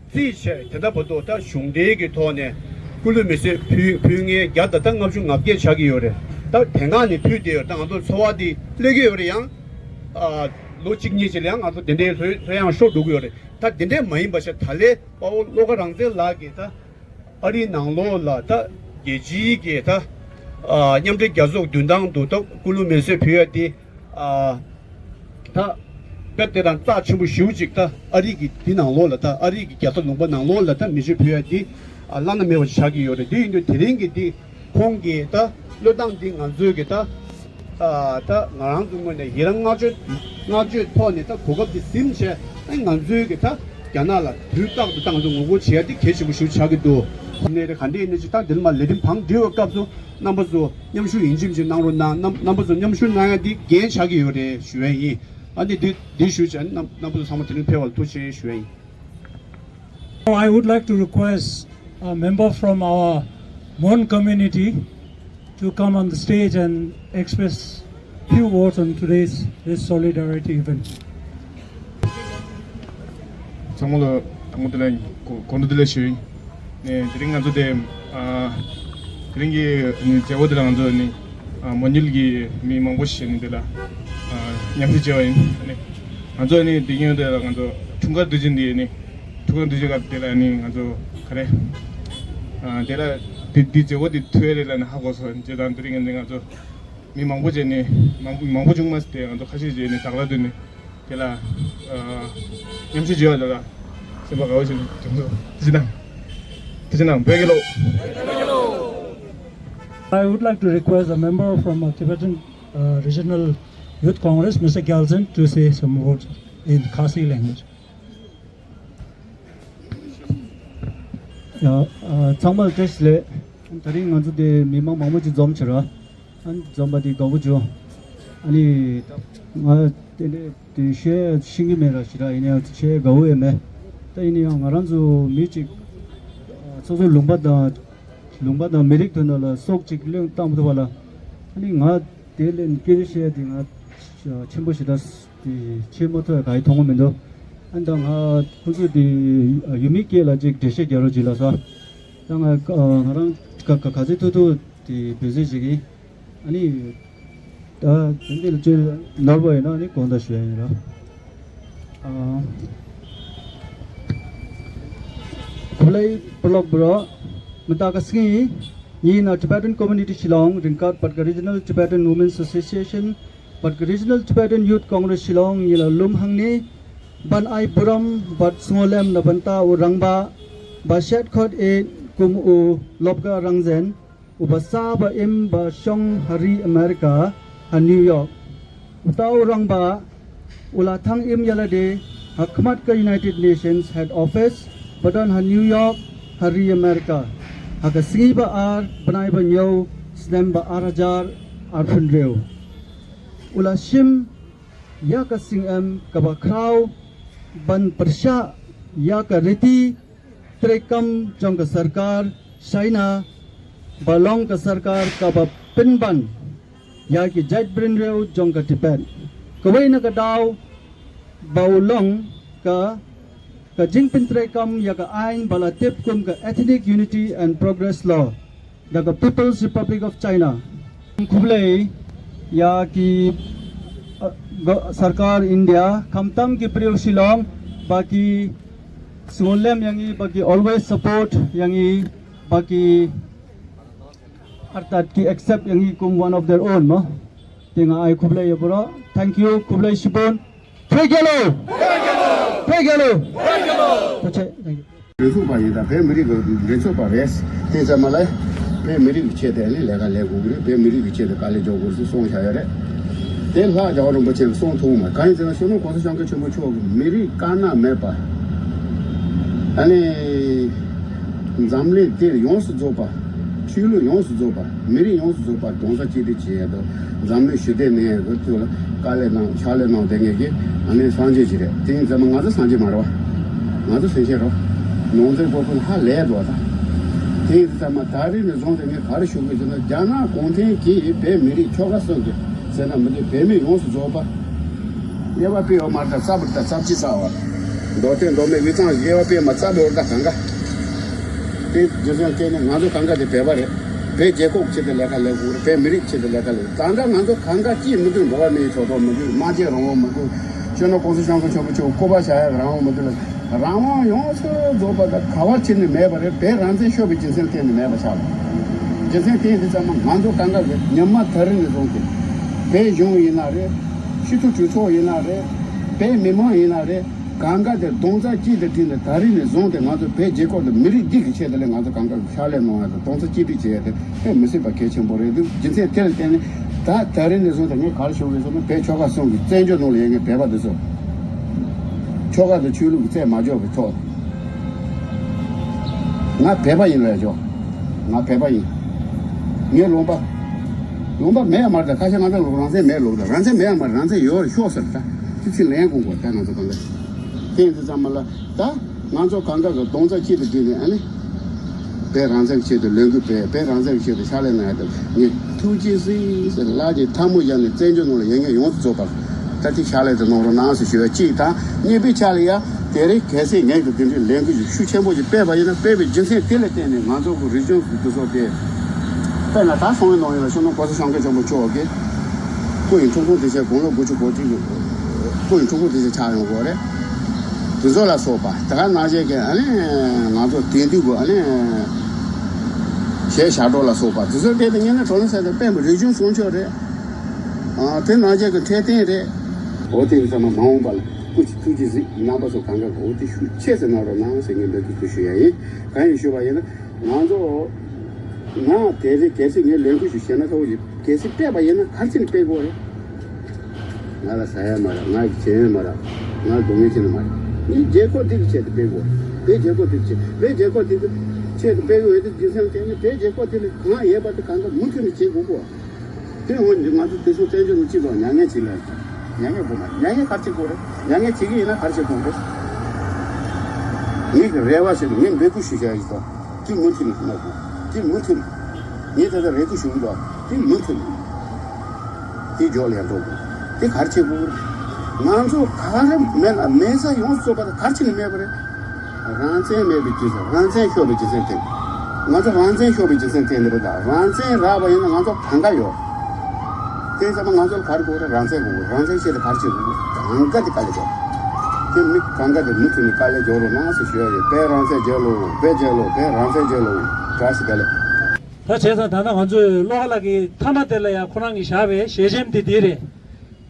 རྩིས་བྱས་དེ་ལྟ་བུ་དུ་ད་གཞུང་འབྲེལ་གྱི་ཐོག་ནས་སྐུ་ལུས་མེ་སྲེག་ཕུལ་ཕུལ་མཁན་བརྒྱ་དང་ད་ལྔ་བཅུ་ང་བརྒྱད་ཆགས་ཀྱི་ཡོད་རེད། ད་དེ་སྔ་ནས་ཕུལ་བསྡད་ཡོད་རེད། ད་ང་ཚོ་འཚོ་བ་འདི་སླེབས་ཀྱི་ཡོད་རེད། ཡང་ཨ་ལོ་གཅིག་གཉིས་ཅིག་ལ་ཡང་ང་ཚོ་དེ་འདྲའི་ལྷོད་ལྷོད་ཡངས་ཤོར་འགྲོ་གི་ཡོད་རེད། ད་དེ་འདྲས་མ་ཡིན་པ་ཞིག་ད་ལས་དཔའ་བོ་བློ་དགའ་རང་བཙན་ལགས་ཀྱིས་ད་ཨ་རིའི་ནང་ལོགས་ལ་ད་རྒྱལ་སྤྱིའི་གི་ད་ཨ་མཉམ་འབྲེལ་རྒྱལ་ཚོགས་མདུན་ཐང་དུ་ད་སྐུ་ལུས་མེ་སྲེག་ཕུལ་ཡ་དེ། ཨ་ད་དཔེ་དེ་དང་རྩ་ཆེན་པོ་ཞེ་པོ་ཅིག་ད་ཨ་རི་གི་འདི་ནང་ལོགས་ལ་ད་ཨ་རི་གི་རྒྱལ་ས་ལུང་པ་ནང་ལོགས་ལ་ད་མེ་མཆོད་ཕུལ་ཡ་འདི་ཨ་བླ་ན་མེད་པ་ཆགས་ཀྱི་ཡོད་རེད། འདི་ཡིན་དུས་དེ་རིང་གི་འདི་ཁོང་གི་ད་བློས་བཏང་འདི་ང་ཚོའི་གི་ད་ཨ་ད་ང་རང་ཚོའི་ངོས་ནས་ཡི་རང་བསྔགས་བརྗོད་བསྔགས་བརྗོད་ཐོག་ནས་ད་གོ་སྐབས་འདི་ཟིན་བྱས་ཨ་ང་ཚོའི་གི་ད་རྒྱ་ནག་ལ་དུས་རྟག་ཏུ་ད་ང་ཚོ་ངོ་རྒོལ་བྱེད་ཡ་འདི་གལ་ཆེན་པོ་ཞེ་པོ་ཆགས་ཀྱི་འདུག་ཁོང་ནས་རེད། ག་འདྲ་ཡིན་ན་ཅིག་ད་འདི་ལ་མ་ལས་རིམ་བང་སྒྲིག་པའི་སྐབས་སུ། རྣམ་པ་ཚོ་མཉམ་ཞུགས་ཡིན་གཅིག་མིན་གཅིག་གནང་རོགས་གནང་། རྣམ་རྣམ་པ་ཚོ་མཉམ་ཞུགས་གནང་ཡ་འདི་འགན་ཆགས་ཀྱི་ཡོད་རེད་ཞུ་ཡ་ཡིན། ཨ་ནི་འདི་འདི་ཞུས་བྱས་རྣམ་རྣམ་པ་ཚོ་ཚང་མ་དེ་རིང་ཕེབས་པར་ཐུགས་རྗེ་ཆེ་ཞུ་ཡ་ཡིན། I would like to request a member from our Mon community to come on the stage and express few words on today's this solidarity event. ཚང་མ་ལ་དང་པོ་དེ་ལ་གོ་གོ་འགྲོ་དེ་ལ་ཞུ་ཡིན། ནས་དེ་རིང་ང་ཚོ་དེ་ཨ་དེ་རིང་གི་ནི་མཛད་སྒོ་དེ་ལ་ང་ཚོ་ནི་ཨ་མོན་ཡུལ་གྱི་མི་མང་པོ་ཞིག་ནི་དེ་ལ་ཨ་མཉམ་ཞུགས་བྱས་པ་ཡིན། ནི་ང་ཚོ་ནི་དེ་ཡོང་དེ་ལ་ང་ཚོ་འཁྲུངས་སྐར་དུས་ཆེན་འདི་ནི་འཁྲུངས་སྐར་དུས་ཆེན་སྐབས་དེ་ལ་ནི་ང་ཚོ་ག་རེ་ཨ་དེ་ལ་དེ་དེ་མཛད་སྒོ་དེ་ཐུག་ཡ་རེད་ལ་ནི་ཧ་གོ་སོང་། བྱས་ཙང་དེ་རིང་ང་ཚོ་མི་མང་པོ་བྱས་ནི་མང་པོ་མང་པོ་བྱུང་མ་སྟེ་ང་ཚོ་ཁ་ཤས་བྱས་ནི་དག་ལ་དུ་ནི། དེ་ལ་ཨ་མཉམ་ཞུགས་བྱེད་པ་དེ་ལ་ སེམས་པ་དགའ་བོ་ཞིག་བྱུང་སོང་། ཐུགས་རྗེ་གནང་། ཐུགས་རྗེ་གནང་། བོད་རྒྱལ་ལོ། I would like to request a member from a Tibetan uh, Regional Youth Congress, Mister Gyaltsen, to say some words in Khasi language. ཡ། ཨ། ཚང་མར་བཀྲ་ཤིས་བདེ་ལེགས། དེ་རིང་ང་ཚོ་དེ་མི་མང་མང་པོ་ཅིག་འཛོམས་བྱུང་ར། ཨ་ནི་འཛོམས་པ་དེ་དགའ་པོ་བྱུང་། ཨ་ནི་ད་ང་དེ་འདྲས་དེ་བཤད་ཤེས་ཀྱི་མེད་ར། ཞེ་དྲག་ཡིན་ནའང་བཤད་དགའ་པོ་ཡོད་མེད། ད་ཡིན་ནའང་ང་རང་ཚོ་མི་གཅིག་སོ་སོའི་ལུང་པ་དང་། ལུང་པ་དང་མི་རིགས་དོན་དག་ལ་སྲོག་གཅིག་བློས་བཏང་མི་ཐུབ་པ་ལ། ཨ་ནི་ང་དེ་ལས་སྐད་ཆ་བཤད་དེ་ང་ཆེན་པོ་ཞེ་དྲག་དེ་བྱེད་མ་ཐུབ་པ་ག་ཡེ་མཐོང་གི་མི་འདུག་ཨ་ནི་ད་ང་ཁོང་ཚོས་དེ་ཡུལ་མིའི་སྐད་ལ་ཅིག་འགྲེལ་བཤད་རྒྱག་རོགས་གྱིས་ལགས་སོ། ད་ང་ང་རང་ག་ག་ག་ཚོད་ཐུབ་ཐུབ་དེ་འབད་བརྩོན་བྱེད་ཀྱི་ཡིན། ཨ་ནི། ད་དེ་འདི་ལ་ཅིག་ནོར་བ་ཡིན་ན་ནི་དགོངས་དག་ཞུ་ཡ་ཡིན་ར། ཨ། ཁོ་ལའི་པོ་ལོག་པོ་ར། མི་ད་ག་སིང་ཡིན། ཡིན་ན་Tibetan Community Shillong རིང་ཁར་བར་ག་Regional Tibetan Women's Association བར་ག་Regional Tibetan Youth Congress Shillong ཡིན་ལ་ལུམ་ཧང་ནི། བན་ཨའི་བུ་རམ་བར་སྔོ་ལམ་ན་བན་ཏ་འུ་རང་བ། བ་ཤད་ཁོད་ཨེ་ཀུམ་འུ་ལོབ་ག་རང་བཙན། ཨུ་བ་ས་བ་ཨིམ་བ་ཤོང་ཧ་རི་ཨ་མེ་རི་ཀ་ཧ་ནིའུ་ཡོག་ཨུ་ཏའུ་རང་བ། ཨུ་ལ་ཐང་ཨིམ་ཡ་ལ་ཏེ་ཧ་ཁ་མད་ཀ་United Nations Head Office བ་དོན་ཧ་ནིའུ་ཡོག་ཧ་རི་ཨ་མེ་རི་ཀ་ཧ་ག་སིང་བ་ཨར་བ་ནའི་བ་ཉོ་སི་ནམ་བ་ཨར་ཧ་ཇར་ཨར་ཕུན་རེའུ། ཨུ་ལ་ཤིམ་ཡ་ག་སིང་ཨམ་ཀ་བ་ཁྲའུ་བན་པར་ཤ་ཡ་ག་རི་ཏི། ཏྲེ་ཀམ་ཅོང་ག་སར་ཀར་ཤའི་ན་བ་ལོང་ག་སར་ཀར་ཀ་བ་པིན་བན་ཡ་གི་ཇཱིད་བྲིན་རེའུ་ཅོང་ག་ཏི་པེད་ཀ་བའི་ན་ག་དའུ་བའུ་ལོང་ག་ག་ཇིང་པིན་ཏྲེ་ཀམ་ཡ་ག་ཨའིན་བ་ལ་ཏེབ་ཀུམ་ག་Ethnic Unity and Progress Law ཡ་ག་People's Republic of China ཁུབ་ལེ་ཡ་གི་ཨ་ག་སར་ཀར་ཨིན་ཌི་ཡ་ཁམ་ཏམ་གི་པྲེའུ་ཤི་ལོང་བ་གི་སུ་ལེམ་ཡང་ངི་བ་གི་always support ཡང་ངི་བ་གི་ཨར་ཏད་ཀི་accept ཡང་ངི་ཀུམ་one of their own མོ། དེ་ང་ཨའི་ཁུབ་ལེ་ཡོད་པོ་རོ། Thank you ཁུབ་ལེ་ཤི་པོན། བོད་རྒྱལ་ལོ། བོད་རྒྱལ་ལོ། ཐུགས་རྗེ་ཆེ། Thank you མགྲིན་ཚབ་པ་ཡིན་ད་བོད་མི་རིགས་ཀྱི་མགྲིན་ཚབ་པ་རེད། དེ་ཙམ་མ་ལས་བོད་མི་རིགས་ཀྱི་ཆེད་དུ་ནི་ལས་ཀ་ལས་དགོས་ཀྱི་རེད། བོད་མི་རིགས་ཀྱི་ཆེད་དུ་དཀའ་ལས་རྒྱག་དགོས་ཟེར་གསུངས་བཞག་ཡོད་རེད། དེ་ལྷག་རྒྱལ་བ་རིན་པོ་ཆེ་གིས་གསུངས་ཐུབ་མ་གང་ཡིན་ཟེར་ན་སྤྱི་ནོར་༸གོང་ས་༸སྐྱབས་མགོན་ཆེན་པོ་མཆོག་གིས་མི་རིགས་དཀར་ནག་མེད་པ། ཨ་ནི། འཛམ་གླིང་འདིར་ཡོངས་སུ་རྫོགས་པ། ཆོས་ལུགས་ཡོངས་སུ་རྫོགས་པ། མི་རིགས་ཡོངས་སུ་རྫོགས་པ་རྡོག་རྩ་གཅིག་སྒྲིལ་བྱེད་ཡས་དང་འཛམ་གླིང་ཞི་བདེ་གནས་ཡས་ཀྱི་ཐོག་ལ་དཀའ་ལས་གནང་ཕྱག་ལས་གནང་བསྡད་མཁན་གྱི་ཨ་ནི་སངས་རྒྱས་ཅིག་རེད། དེ་ཡིན་ཙང་ང་ཚོ་སངས་རྒྱས་མ་རེད་བ། ང་ཚོ་སེམས་ཅན་རེད། ནང་ཚན་པོ་ཁོ་ཧ་ལས་འགྲོ་བ་དང་། དེ་ཡིན་ཙང་མ་ད་རེས་ནས་བཟུང་སྟེ་ངས་ག་རེ་ཞུ་དགོས་ཟེར་ན་རྒྱ་ནག་གུང་ཁྲན་གྱིས་བོད་མི་རིགས་ཆོལ་ཁ་གསུམ་གྱི་ཟེར་ན་མི་འདུག་བོད་མི་ཡོངས་སུ་རྫོགས་པ། དབྱེ་བ་སྤེལ་ཡོད་མ་རེད། ད་རྩ་བ་རེད། ད་རྩ་གཅིག་རྩ་བ་རེད། མདོ་སྟོད་མདོ་སྨད་དབུས་གཙང་དབྱེ་བ་སྤེལ་མ་རྩ་བ་རེད། ད་གང་ག་དེ་རྒྱུ་མཚན་བརྟེན་ནས་ང་ཚོ་གང་ག་དེ་བོད་པ་རེད། བོད་རྒྱལ་ཁབ་ཆེད་དུ་ལས་ཀ་ལས་དགོས་རེད། བོད་མི་རིགས་ཆེད་དུ་ལས་ཀ་ལས། ད་ལྟ་ང་ཚོ་གང་ག་ཅིས་མི་འདུག་འགྲོ་བ་མིའི་ཐོབ་ཐང་མི་འདུག་སྨྲ་བརྗོད་རང་དབང་མི་འདུག་སྤྱི་ནོར་༸གོང་ས་༸སྐྱབས་མགོན་ཆེན་པོ་མཆོག་སྐུ་པར་བཞག་ཡག་རང་དབང་མི་འདུག་ལ། རང་དབང་ཡོངས་སུ་རྫོགས་པ་དང་ག་བ་ཕྱིན་ནས་མེད་པ་རེད། བོད་རང་བཙན་ཤོར་བའི་རྒྱུ་མཚན་བརྟེན་ནས་མེད་པ་ཆགས་པ། རྒྱུ་མཚན་བརྟེན་དེ་ཚང་མ་ང་ཚོ་གང་ག་གི་ཉི་མ་ད་རིང་ནས་བཟུང་སྟེ་བོད་གཞུང་ཡིན་ན་རེད། སྤྱི་འཐུས་གྲོས་ཚོགས་ཡིན་ན་རེད། བོད་མི་མང་ཡིན་ན་རེད། གང་ག་དེ་རྡོག་རྩ་གཅིག་ཏུ་བསྒྲིལ་ནས་ད་རིང་ནས་བཟུང་སྟེ་ང་ཚོ་བོད་རྒྱལ་ཁབ་དང་མི་རིགས་འདི་གི་ཆེད་དུ་ལས་ང་ཚོ་གང་ག་གི་ཕྱག་ལས་གནང་ཡ་དང་རྡོག་རྩ་གཅིག་སྒྲིལ་བྱེད་ཡ་དེ་དཔེ་མི་སྲིད་པ་གལ་ཆེན་པོ་རེད་འདུག་རྒྱུ་མཚན་དེ་ལ་བརྟེན་ནས་ད་ད་རིང་ནས་བཟུང་སྟེ་ངས་ག་རེ་ཞུ་དགོས་ཟེར་ན་བོད་ཆོལ་ཁ་གསུམ་གྱི་བཙན་བྱོལ་ནང་ལ་ཡོད་མཁན་བོད་པ་འདི་ཚོ་ཆོལ་ཁ་དང་ཆོས་ལུགས་ཀྱི་རྩད་མ་འཇོག་པའི་ཐོག་ང་བོད་པ་ཡིན་ལ་ཡ་ཆོག་ང་བོད་པ་ཡིན། ངའི་ལུང་པ། ལུང་པ་མེད་ཡ་མ་རེད། ད་ཁ་ཤས་ང་ཚོ་ལུགས་རང་བཙན་མེད་ལུགས་ད་རང་བཙན་མེད་ཡ་མ་རེད། རང་བཙན་ཡོད་རེད་ཤོག་ཟེར་ད་དེ་ཚིག་ལན་དགོངས་དགོས་ད་ང་ཚོ་གང་ག་དེ་ཡིན་དུས་ཙམ་མ་ལ་ད་ང་ཚོ་གང་ག་གི་རྡོག་རྩ་གཅིག་ཏུ་བསྒྲིལ་ནས་ཨ་ནི་བོད་རང་བཙན་གྱི་ཆེད་དུ་ལས་འགུལ་སྤེལ། བོད་རང་བཙན་གྱི་ཆེད་དུ་ཕྱག་ལས་གནང་ཡ་དེ་ངས་ཐུགས་རྗེ་གཟིགས་ཟེར་ལག་གི་ཐལ་མོ་སྦྱར་ནས་བཙན་བྱོལ་ནང་ལ་ཡོད་མཁན་ཡོངས་སུ་རྫོགས་པར་ད་ཐེངས་ཕྱག་ལས་དེ་གནང་རོགས་གནང་ཟེར་ཞུ་བ་གཅིག་དང་། གཉིས་པའི་ཆ་ལ་ཡ་དེ་རིང་གལ་སྲིད་ངས་ཀྱི་དེ་འདྲའི་ལས་འགུལ་ཞིག་ཤུགས་ཆེན་པོ་ཞིག་སྤེལ་བ་ཡིན་ན་སྤེལ་བའི་རྒྱུ་མཚན་དེ་ལ་བརྟེན་ནས་ང་ཚོ་གི་རིག་གཞུང་གི་འདུ་ཚོགས་དེ་དཔེར་ན་ད་སོང་བའི་ནང་ཡོད་ལ་ཤོ་ནོ་གོ་ས་ཤང་ཀེ་ཆེན་པོ་མཆོག་གིས་སྐུ་ཡི་འཁྲུངས་སྐར་དུས་ཆེན་དགུང་ལོ་དགུ་བཅུ་གོ་གཅིག་གི་སྐུ་ཡི་འཁྲུངས་སྐར་དུས་ཆེན་ཆགས་ཡོང་གི་རེད། དེ་ཚོ་ལ་སོགས་པ་དེ་ག་ནང་བཞིན་གྱི་ཨ་ནི་ང་ཚོ་དེང་དུས་ཀྱི་ཨ་ནི་གཞས་ཞབས་བྲོ་ལ་སོགས་པ་དེ་ཚོ་སྐད་དུ་ཉན་ན་གྲོགས་ནི་ཟེར་ཏེ་དཔེ་མི་རིག་གཞུང་སྲུང་སྐྱོབ་རེད། ཨ་དེ་ནང་བཞིན་གྱི་འཕྲོད་བསྟེན་རེད། འོ་དེ་ཡིན་ཙང་མ་འོངས་པ་ལ་ ཐུགས་རྗེ་གཟིགས། རྣམ་པ་ཚོ་གང་ག་གོ་དེ་ཤུགས་ཆེ་ཙམ་གནང་རོགས་གནང་ཟེར་ངས་འབོད་སྐུལ་ཞུ་ཡ་ཡིན། གང་ཡིན་ཞུས་པ་ཡིན་ན། ང་ཚོ་ང་དེ་རེད། གལ་སྲིད་ངས་ལས་འགུལ་ཞིག་བྱས་ན་ཁག་པོ་ཞིག་གལ་སྲིད་སྤེལ་བ་ཡིན་ན་ག་རེ་བྱས་ནས་སྤེལ་དགོས་རེད། ང་ལ་ཟ་ཡ་མ་རག་ང་གི་བྱེད་ཡོན་མ་རག་ང་ལ་སྡུག་བསྔལ་ཆེ་ན་མ་རེད། ངས་རྒྱལ་ཁབ་འདི་གི་ཆེད་དུ་སྤེལ་དགོས་རེད། བོད་རྒྱལ་ཁབ་འདི་གི་ཆེད། བོད་རྒྱལ་ཁབ་འདི་གི་ཆེད་དུ་སྤེལ་དགོས་ཡོད་དུས་རྒྱུ་མཚན་དེ་ནི་བོད་རྒྱལ་ཁབ་འདི་ལ་གང་ཡོད་པ་དེ་གང་ག་མུ་མཐུད་ནས་བྱེད་དགོས་གོ། དེ་འོན་ཏེ་ང་ཚོ་དེ་ཚོ་བཙན་བྱོལ་ནང་སྤྱི་ཚོགས་མྱ་ངན་བྱེད་ལ། མྱ་ངན་དགོས་མ་རེད། མྱ་ངན་ག་རེ་བྱེད་དགོས་རེད། མྱ་ངན་བྱེད་ཀྱི་ཡིན་ན་ག་རེ་བྱེད་དགོས་རེད། ངེད་ཀྱི་རེ་བ་ཞིག་ངས་འབོད་སྐུལ་ཞུ་བྱ་ཡིན་ཙང་། དེ་མུ་མཐུད་ནས་གནང་དགོས། དེ་མུ་མཐུད་ནས། ངས་ད་ལྟ་རེ་སྐུལ་ཞུ་གི་འདུག་དེ་མུ་མཐུད་ནས། དེ་འཇོག་ལས་འགྲོ་དགོས། དེ་ག་རེ་བྱེད་དགོས་རེད། ང་ཚོ་ག་རེ་མེད་ལ་མེད་ས་ཡོངས་སུ་རྫོགས་པ་དེ་ག་རེ་བྱས་ནས་མེད་པ་རེད། རང་བཙན་མེད་པའི་རྒྱུ་མཚན། རང་བཙན་ཤོར་བའི་རྒྱུ་མཚན་དེ། ང་ཚོ་རང་བཙན་ཤོར་བའི་རྒྱུ་མཚན་དེ་འདི་རེད་ད། རང་བཙན་རག་པ་ཡིན་ན་ང་ཚོ་གང་ག་ཡོད། དེ་ཙམ་ང་ཚོར་ག་རེ་དགོས་རེད། རང་བཙན་དགོས། རང་བཙན་ཆེད་དུ་ག་རེ་བྱེད་དགོས། གང་ག་དེ་དཀའ་ལས་རྒྱག་དེ་མི་གང་ག་དེ་མུ་མཐུད་ནས་དཀའ་ལས་རྒྱག་རོགས་གནང་ཟེར་ཞུ་ཡ་ཡོད། བོད་རང་བཙན་རྒྱལ་ལོ། བོད་རྒྱལ་ལོ། བོད་རང་བཙན་རྒྱལ་ལོ། བཀྲ་ཤིས་བདེ་ལེགས། ད་བྱས་ཙང་ད་ལྟ་ང་ཚོས་བློ་དགའ་ལགས་ཀྱི་མཐའ་མ་དེ་ལ་ཡང་ཁོ་རང་གིས་བཞག་པའི་ཞལ་ཆེམས་དེ་འདི་རེད།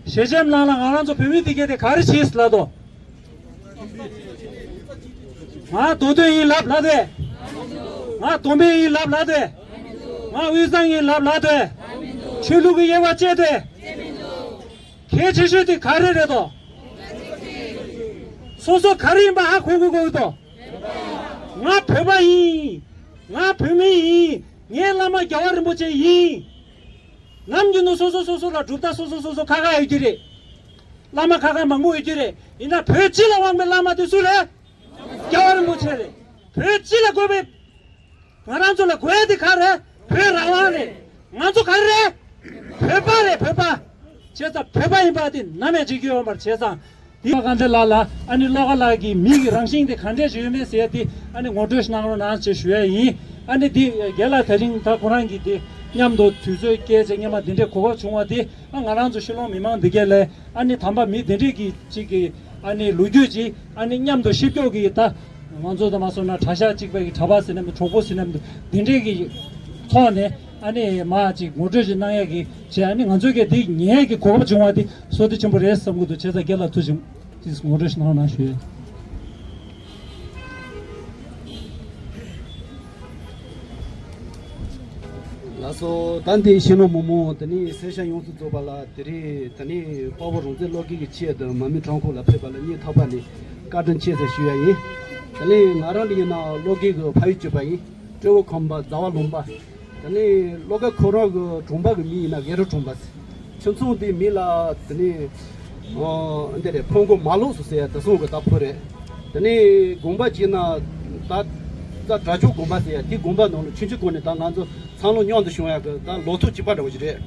ཞལ་ཆེམས་ནང་ལ་ང་རང་ཚོ་བོད་མི་དེ་གས་དེ་ག་རེ་བྱས་ལབ་དོ། ང་མདོ་སྟོད་ཡིན་ལབ་ལབ་དེ། ང་བསྡོམས་པས་ཡིན་ལབ་ལབ་དེ། ང་དབུས་གཙང་ཡིན་ལབ་ལབ་དེ། ཆོས་ལུགས་ཀྱི་དབྱེ་བ་བཅད་དེ། གལ་ཆེ་ཤོས་དེ་ག་རེ་རེད་དོ། སོ་སོ་ག་རེ་ཡིན་པ་ཧ་གོ་དགོས་དགོས་དོ། ང་བོད་པ་ཡིན། ང་བོད་མི་ཡིན། ངའི་བླ་མ་རྒྱལ་བ་རིན་པོ་ཆེ་ཡིན། ནམ་རྒྱུན་དུ་སོ་སོ་སོ་སོ་ལ་གྲུབ་མཐའ་སོ་སོ་སོ་སོ་ཁ་ཁ་ཡོད་ཀྱི་རེད། བླ་མ་ཁ་ཁ་མང་པོ་ཡོད་ཀྱི་རེད། ཡིན་ན་བོད་སྤྱི་ལ་དབང་བའི་བླ་མ་དེ་སུ་རེད། རྒྱལ་བ་རིན་པོ་ཆེ་རེད། བོད་སྤྱི་ལ་དགོས་པའི། ང་རང་ཚོ་ལ་དགོས་ཡ་དེ་ག་རེད། བོད་རང་དབང་རེད། ང་ཚོ་ག་རེ་རེད། བོད་པ་རེད། བོད་པ། བྱས་ཙང་བོད་པ་ཡིན་པ་དེ་ནམ་ཡང་བརྗེད་རྒྱུ་ཡོད་མ་རེད། བྱས་ཙང་འདི་པ་དཀར་མཛེས་ལགས་ལ་ཨ་ནི་བློ་དགའ་ལགས་ཀྱི་མི་གི་རང་བཞིན་དེ་ག་འདྲས་ཞིག་ཡོད་མེད་ཟེར་ཡ་དེ་ཨ་ནི་ངོ་སྤྲོད་ཞིག་གནང་རོགས་གནང་ཞེས་ཞུ་ཡ་ཡིན། ཨ་ནི་འདི་རྒན་ལགས་དེ་རིང་ད་ཁོ་རང་གིས་འདི་མཉམ་དུ་དུས་ཚོད་བསྐྱལ་བྱས་སྔོན་མ་འདི་འདྲའི་གོ་སྐབས་བྱུང་བ་དེ་ཨ་ང་རང་ཚོ་ཤུལ་ལུང་མི་མང་འདི་གས་ལ་ཨ་ནི་དམ་པ་མི་འདི་འདྲས་ཀྱི་གཅིག་གི་ཨ་ནི་ལོ་རྒྱུས་ཅིག་ཨ་ནི་མཉམ་དུ་ཤེས་རྒྱུ་གི་ད་ང་ཚོ་ད་མ་སོང་ན་གྲྭ་ཤག་གཅིག་པ་གི་གྲྭ་པ་ཟེར་ན་མི་འདུག་གྲོགས་པོ་ཟེར་ན་མི་འདུག་འདི་འདྲས་ཀྱི་ཐོག་ནས་ཨ་ནི་མ་ཅིག་ངོ་སྤྲོད་ཅིག་གནང་ཡ་གི་བྱས་ཨ་ནི་ང་ཚོ་གས་འདི་ཉན་ཡ་གི་གོ་སྐབས་བྱུང་བ་དེ་བསོད་བདེ་ཆེན་པོ་རེད་བསམ་གི་འདུག་བྱས་ཙང་རྒན་ལགས་ཐུགས་རྗེ་ཆེ། ངོ་སྤྲོད་ཞིག་གནང་རོགས་གནང་ཞུ་ཡ། ལགས་སོ། ད་འདི་ཤེས་ནོ་མོ་མོ་དེ་ནི་སེར་ཤ་ཡོངས་སུ་རྫོགས་པ་ལ་དེ་རིང་དེ་ནི་དཔའ་བོ་རོང་བཙན་བློ་དགའ་གི་ཆེད་དུ་མ་མི་ཁྲང་ཁོ་ལ་ཕེབས་པ་ལ་སྙིང་ཐག་པ་ནས་བཀའ་དྲིན་ཆེ་ཟེར་ཞུ་ཡ་ཡིན། དེ་ནི་ང་རང་འདི་ཡིན་ན་བློ་དགའ་གི་ཕ་ཡུལ་གཅིག་པ་ཡིན། སྤྲེའུ་ཁམས་པ་རྫ་བ་ལུང་པ། དེ་ནི་བློ་དགའ་ཁོ་རང་གི་གྲོང་པ་གི་མིང་ཡིན་ན་གེ་རུ་གྲོང་པ་ཟེར། ཁྱིམ་ཚང་དེའི་མིང་ལ་དེ་ནི་ཨོ་འདི་རེད། ཕུང་ཁུག་མ་ལོག་སུ་ཟེར་ཡ་དེ་སོང་གི་ད་ཕུ་རེད། དེ་ནས་དགོན་པ་གཅིག་ན་ད་ད་དྲག་ཆུ་དགོན་པ་ཟེར་ཡ་དེ་དགོན་པ་ནང་ལ་ཆུང་ཆུང་སྒང་ནས་ད་ང་ཚོ་འཚར་ལོངས་མཉམ་དུ་བྱུང་ཡ་གི་ད་ལོ་ཐོ་གཅིག་པ་འདྲ་བོ་ཞིག་རེད།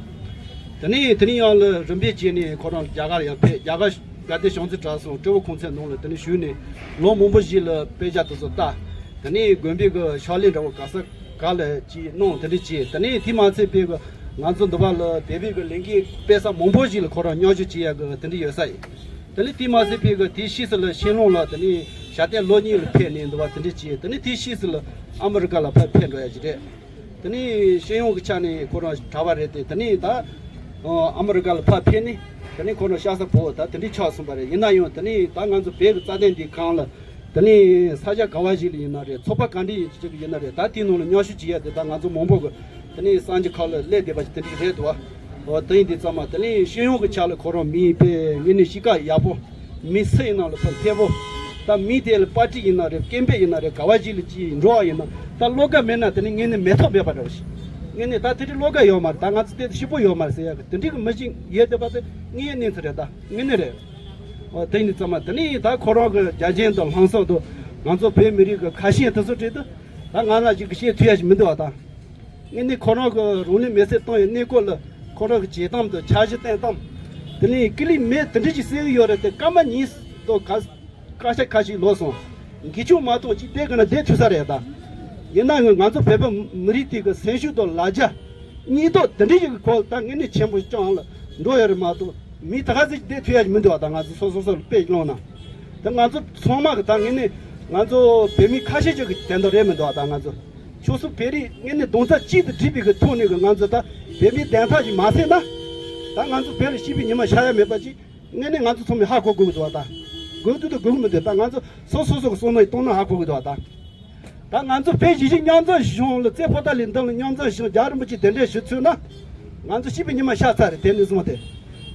དེ་ནས་དེ་ནས་ཡང་ལ་རིམ་པས་བྱས་ནས་ཁོ་རང་རྒྱ་གར་ཡང་ཕེབས། རྒྱ་གར་དགའ་ལྡན་བྱང་རྩེ་གྲྭ་ཚང་སྤྲེའུ་ཁང་ཚན་ནང་ལ་དེ་ནས་བཞུགས་ནས་ལོ་མང་པོ་ཞིག་ལ་དཔེ་ཆ་དེ་ཚོ་ལྟ། དེ་ནས་དགོན་པའི་གི་ཕྱག་ལས་འདྲ་བོ་ག་ས་ག་ལ་ཅིག་གནང་། དེ་འདྲ་བྱས། དེ་ནས་དེ་མ་ཚད་པའི་གི་ང་ཚོ་འདི་བ་ལ་བོད་པའི་གི་ལས་འགུལ་སྤེལ་ས་མང་པོ་ཞིག་ལ་ཁོ་རང་མཉམ་ཞུགས་བྱེད་ཡ་གི་དེ་འདྲ་ཡོད་ས་ཡིན། དེ་ནས་དེ་མ་ཚད་པའི་གི་དེ་ཕྱིས་སུ་ལ་ཤིང་ལོང་ལ་དེ་ནས་ཞྭ་ལྟེ་ལོ་གཉིས་ལ་ཕེབས་ནས་འདི་བ་དེ་འདྲ་བྱས། དེ་ནས་དེ་ཕྱིས་སུ་ལ་ཨ་མི་རི་ཀ་ལ་ཕར་ཕེབས་འགྲོ་ཡ་ཅིག་རེད། དེ་ནས་ཤེས་ཡོན་གྱི་ཆ་ནས་ཁོ་རང་གྲྭ་པ་རེད་དེ། དེ་ནས་ད་ཨ་མི་རི་ཀ་ལ་ཕར་ཕེབས་ནས་དེ་ནས་ཁོ་རང་ཤ་ཚ་ཕོ་ད་དེ་འདྲའི་ཆགས་སོང་པ་རེད། ཡིན་ན་ཡང་དེ་ནས་ད་ང་ཚོ་བོད་ཀྱི་རྩ་དོན་འདི་སྒང་ལ་དེ་ནས་ས་ཆ་ག་བ་ཞིག་ལ་ཡིན་ན་རེད། ཚོགས་པ་ག་འདྲ་ཞིག་ཡིན་ན་རེད། ད་དེའི་ནང་ལ་མཉམ་ཞུགས་བྱེད་ཡ་དེ་ད་ང་ཚོ་མང་པོ་གི་དེ་ནས་གསར་འགྱུར་ཁག་ལ་སླེབས་བསྡད་པ་ཞིག་དེ་འདྲ་རེད་འདུག་བ། འོ་དེ་ཡིན་དུས་ཙམ་པ་དེ་ནས་ཤེས་ཡོན་གྱི་ཆ་ལ་ཁོ་རང་མི་དཔེ་དངོས་གནས་གཤིས་ཀ་ཡག་པོ། མི་སེར་ནང་ལ་ཕར་མཁས་པོ། ད་མི་དེ་ལ་པར་ཊི་ཡིན་ན་རེད། སྐད་འབོད་ཡིན་ན་རེད། ག་བ་ཞིག་ལ་ཅིག་འགྲོ་བ་ཡིན་ན་ད་བློ་དགའ་མེད་ན་དེ་ནི་དངོས་གནས་མེད་ཐབས་མེད་པ་འདྲ་བོ་ཞིག། དངོས་གནས་ད་དེ་འདྲའི་བློ་དགའ་ཡོད་མ་རེད། ད་ང་ཚོ་དེ་ཤི་པོ་ཡོད་མ་རེད་ཟེར་ཡ་གི་དེ་འདྲའི་གི་མི་ཞིག་ཡོད་བསྡད་པ་དེ་དངོས་ཡོད་གནས་ཚུལ་རེད། ད་དངོས་གནས་རེད། འོ་དེ་ཡིན་ཙམ་པ་དེ་ནི་ད་ཁོ་རང་གི་རྒྱལ་ཞེན་དང་ལྷག་བསམ་དང་ང་ཚོ་བོད་མི་རིགས་གི་ཁ་ཞེན་དེ་ཚོ་བྲིས་དུས་ད་ང་རང་ཅིག་གི་བཤད་ཐུབ་ཡ་ཞིག་མི་འདུག་བ་ད། དངོས་གནས་ཁོ་རང་གི་རང་ལུས་མེར་སྲེག་བཏང་བའི་གནས་སྐབས་ལ་ཁོ་རང་གི་བྱེད་སྟངས་དང་འཆར་གཞི་བཏིང་སྟངས། དེ་ནས་ཀི་ལི་མེ་དེ་འདྲ་ཞིག་གསོད་ཀྱི་ཡོད་རེད་དེ་སྐར་མ་གཉིས་དང་ག་སྐར་ཆ་ཁ་ཤས་ལོག་སོང་། འགྱིག་ཆུ་མ་གཏོགས་ཅིག་བསྡད་དགོས་ན་བསྡད་ཐུབ་ས་རེད་ད། ཡིན་ན་ཡང་ང་ཚོ་བོད་པ་མི་རིགས་དེ་གི་སེམས་ཤུགས་དང་ལ་རྒྱ། སྙིང་སྟོབས་དེ་འདྲ་ཞིག་གི་སྐོར་ད་དངོས་གནས་ཆེན་པོ་ཅང་ལ་འགྲོ་ཡོད་རེད་མ་གཏོགས་མི་ད་ག་ཚོད་ཅིག་བསྡད་ཐུབ་ཡ་ཞིག་མི་འདུག་བ་ད། ང་ཚོ་སོ་སོ་སོ་ལ་དཔེ་ཅིག་བླངས་ན། ད་ང་ཚོ་ཚང་མ་གི་ད་དངོས་གནས་ང་ཚོ་བོད་མི་ཁ་ཤས་ཅིག་གི་དོན་དག་རེད་མི་འདུག་བ་ད། ང་ཚོ་ཆོལ་གསུམ་བོད་རིགས་དངོས་གནས་རྡོག་རྩ་གཅིག་ཏུ་སྒྲིལ་བའི་གི་ཐོག་ནས་གི་ང་ཚོ་ད་བོད་མིའི་བདེན་མཐའ་ཞིག་མ་བསལ་ན། ད་ང་ཚོ་བོད་ལ་སྐྱིད་པའི་ཉི་མ་ཤར་ཡ་མེད་པ་ཅིག་དངོས་གནས་ང་ཚོ་ཚང་མས་ཧ་གོ་དགོས་ཀྱི་འདུག་བ་ད། དགོས་འདུག་དང་དགོས་ཀྱི་མི་འདུག་ད་ང་ཚོ་སོ་སོ་སོ་གི་བསམ་བློ་ཡིས་གཏོང་ན་ཧ་གོ་གི་འདུག་བ་ད། ད་ང་ཚོ་བོད་གཞིས་བྱེས་མཉམ་འཛོམས་གཞུང་ལ་རྩེ་ཕོ་བྲང་ལས་མདུན་ལ་མཉམ་འཛོམས་གཞུང་རྒྱལ་བ་རིན་པོ་ཆེ་གདན་འདྲེན་ཞུ་ཚུལ་ན། ང་ཚོ་ཤི་བའི་ཉི་མ་ཤར་ཚར་རེད་དེ་ནས་བཟུང་སྟེ།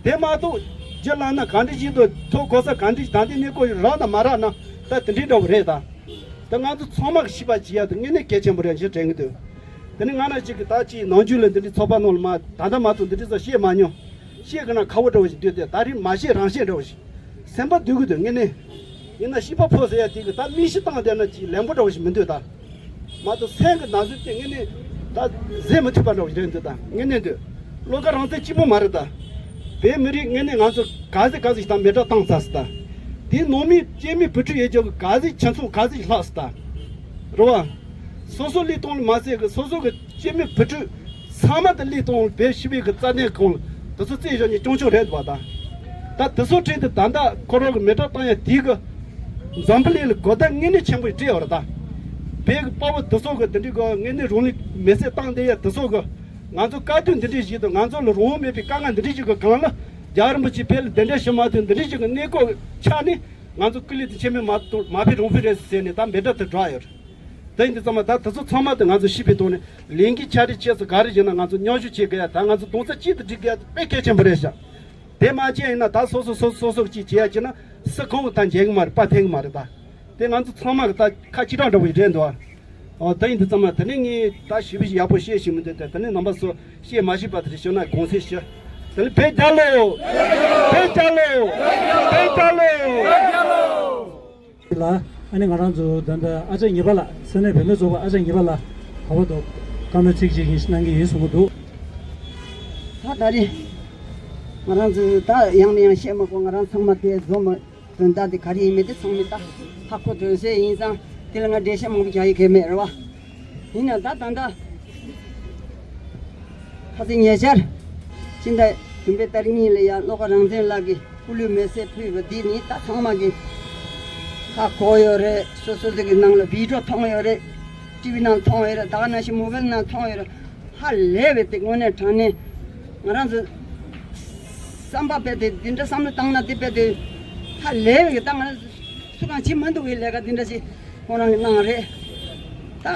དེ་མ་གཏོགས་རྒྱུ་ལངས་ན་ག་འདྲ་ཞིག་ཏུ་ཐོ་གོ་ས་ག་འདྲ་ཞིག་ད་ལྟའི་གནས་སྐོར་རག་ན་མ་རག་ན་ད་དེ་འདྲའི་འདྲ་བོ་རེད་ད། ད་ང་ཚོ་ཚང་མ་གི་ཤི་བ་བྱེད་ཡ་དེ་དངོས་གནས་གལ་ཆེན་པོ་རེད་ཞེས་དྲན་གྱི་འདུག་དེ་ནི་ང་རང་གཅིག་གིས་ད་ཅིག་ནམ་རྒྱུན་ལ་འདི་འདྲའི་ཚོགས་པ་ནང་ལ་མ་ད་ལྟ་མ་གཏོགས་འདི་འདྲའི་ཚོ་བཤད་མ་མྱོང་། བཤད་གི་ན་ཁ་བོ་འདྲ་བོ་ཞིག་འདུག་སྟེ་ད་རེས་མ་བཤད་རང་བཤད་འདྲ་བོ་ཞིག་སེམས་པ་སྡུག་གི་འདུག་དངོས་གནས། ཡིན་ན་ཤི་བ་ཕོ་ཟེར་ཡ་དེ་གི་ད་མིག་ཤི་བཏང་བསྡད་ན་ཅིག་ལེགས་པོ་འདྲ་བོ་ཞིག་མི་འདུག་ད། མ་གཏོགས་སེམས་གི་ན་ཟུག་དེ་དངོས་གནས་ད་བཟོད་མི་ཐུབ་པ་འདྲ་བོ་ཞིག་རེད་འདུག་ད་དངོས་གནས་འདུག་བློ་དགའ་རང་བཙན་གཅིག་པོ་མ་རེད་ད། བོད་མི་རིགས་དངོས་གནས་ང་ཚོ་ག་ཚོད་ག་ཚོད་ཞིག་ད་མེ་སྲེག་བཏང་ཚར་སོང་ད། དེའི་ནང་མི་སྐྱེས་མི་བུ་ཕྲུག་ཡོད་ཀྱང་ག་ཚོད་ཁྱིམ་ཚང་ག་ཚོད་ཞིག་ལྷག་སོང་ད། རེད་བ། སོ་སོ་ལུས་གཏོང་ལ་མ་ཟད་གི་སོ་སོ་གི་སྐྱེས་མི་བུ་ཕྲུག་ཚང་མ་དེ་ལུས་གཏོང་བའི་ཤི་བའི་གི་རྩ་དོན་གང་དེ་ཚོ་རྩིས་བཞག་ནས་སྐྱོང་ཆོག་རེད་བ་ད། ད་དེ་ཚོ་ཁྲིད་དེ་ད་ལྟ་ཁོ་རང་གི་མེ་སྲེག་བཏང་ཡ་དེའི་གི་འཛམ་བུ་གླིང་ལ་གོ་བརྡ་དངོས་གནས་ཆེན་པོ་ཞིག་སྤྲད་ཡོད་རེད་ད། བོད་གི་དཔའ་བོ་དེ་ཚོ་གི་དེ་འདྲའི་གི་དངོས་གནས་རང་ལུས་མེ་སྲེག་བཏང་བསྡད་ཡ་དེ་ཚོ་གི་ང་ཚོ་དཀའ་སྡུག་འདི་འདྲའི་ཞིག་དང་ང་ཚོ་ལ་རང་དབང་མེད་པའི་དཀའ་ངལ་འདི་འདྲའི་ཞིག་གི་སྒང་ལ་རྒྱལ་བ་རིན་པོ་ཆེ་བོད་ལ་གདན་འདྲེན་ཞུ་མ་ཐུབ་འདི་འདྲའི་ཞིག་གི་གནས་སྐབས་ཆགས་ནས། ང་ཚོ་སྐུ་ལུས་དེ་ཆེན་མོ་མ་གཏོགས་མ་ཕེབས་རང་ཕེབས་རེད་ཟེར་ནས་ད་མེ་སྲེག་དེ་བསྒྲགས་ཡོད་རེད། དེ་ཡིན་དུས་ཙམ་པ་ད་དེ་ཚོ་ཚང་མ་དེ་ང་ཚོ་ཤི་བའི་ཐོག་ནས་ལས་འགན་ཆ་རེ་བྱས་སུ་ག་རེ་བྱས་ན་ང་ཚོ་མཉམ་ཞུགས་བྱེད་དགོས་ཡ་ད་ང་ཚོ་གདོང་རྩ་གཅིག་ཏུ་སྒྲིལ་དགོས་ཡ་དེ་དཔེ་གལ་ཆེན་པོ་རེད་ཤག་དེ་མ་བྱས་ཡིན་ན་ད་སོ་སོ་སོ་སོ་སོ་གཅིག་བྱེད་ཡ་བྱས་ན་སུ་གང་གི་ད་འཇལ་གི་མ་རེད་པ་འཐེན་གི་མ་རེད་ད། དེ་ང་ཚོ་ཚང་མ་གི་ད་ཁ་གཅིག་གྲགས་འདྲ་བོ་ཞིག་རེད་འདུག་ཨོ་དེ་ཡིན་དུས་ཙམ་པ་དེ་ནས་ངས་ད་ཞིབ་ཞིབ་ཡག་པོ་བཤད་ཤེས་མི་འདུག་དེ་དེ་ནས་རྣམ་པ་ཚོ་བཤད་མ་ཤེས་པ་དེ་རེ་ཤོད་ན་དགོངས་སེལ་ཞུ། དེ་ནས་བོད་རྒྱལ་ལོ། བོད་རྒྱལ་ལོ། བོད་རྒྱལ་ལོ། ལ། ཨ་ནི་ང་རང་ཚོ་ད་ལྟ་ཨ་ཅག་ཉི་པ་ལགས་ས་གནས་བུད་མེད་ཚོགས་པ་ཨ་ཅག་ཉི་པ་ལགས་ག་པར་འདུག་བཀའ་མོལ་ཚིག་གཅིག་གིས་གནང་གི་ཡིན་གསུང་གི་འདུག་ད་ད་རེས་ང་རང་ཚོ་ད་ཡང་ནས་ཡང་བཤད་མ་དགོས། ང་རང་ཚང་མ་དེ་འཛོམས་མ་དོན་དག་དེ་ག་རེ་ཡིན་མིན་དེ་ཚང་མས་ད་ཧ་གོ་དོན་གསལ་ཡིན་ཙང་དེ་ལ་ང་འགྲེལ་བཤད་མང་པོ་རྒྱག་ཡི་གེ་མེད་རེད་བ། ཡིན་ན་ད་ད་ད་ཁ་སང་ཉེ་ཆར་ཕྱི་ཟླ་བདུན་པའི་ཏ་རིག་གཉིས་ལ་ཡང་བློ་དགའ་རང་བཙན་ལགས་ཀྱིས་སྐུ་ལུས་མེ་སྲེག་ཕུལ་བ་འདི་ནི་ད་ཚང་མ་གིས་ཧ་གོ་ཡོད་རེད། སོ་སོ་ཚོ་གི་ནང་ལ་བི་ཌི་ཡོ་མཐོང་ཡོད་རེད། ཊི་ཝི་ནང་མཐོང་ཡོད་རེད། ད་ག་ནང་བཞིན་མོ་བེལ་ནང་མཐོང་ཡོད་རེད། ཧ་ལས་པའི་དེ་དངོས་གནས་དྲང་གནས་ང་རང་ཚོ་བསམ་པ་དཔེ་དེ་འདི་འདྲ་བསམ་བློ་བཏང་ན་དེ་དཔེ་དེ་ཧ་ལས་པའི་ད་ང་རང་སུ་གང་བྱེད་མ་འདུག་གི་ལས་ཀ་འདི་འདྲ་ཞིག་ཁོ་རང་གིས་གནང་རེད། ད་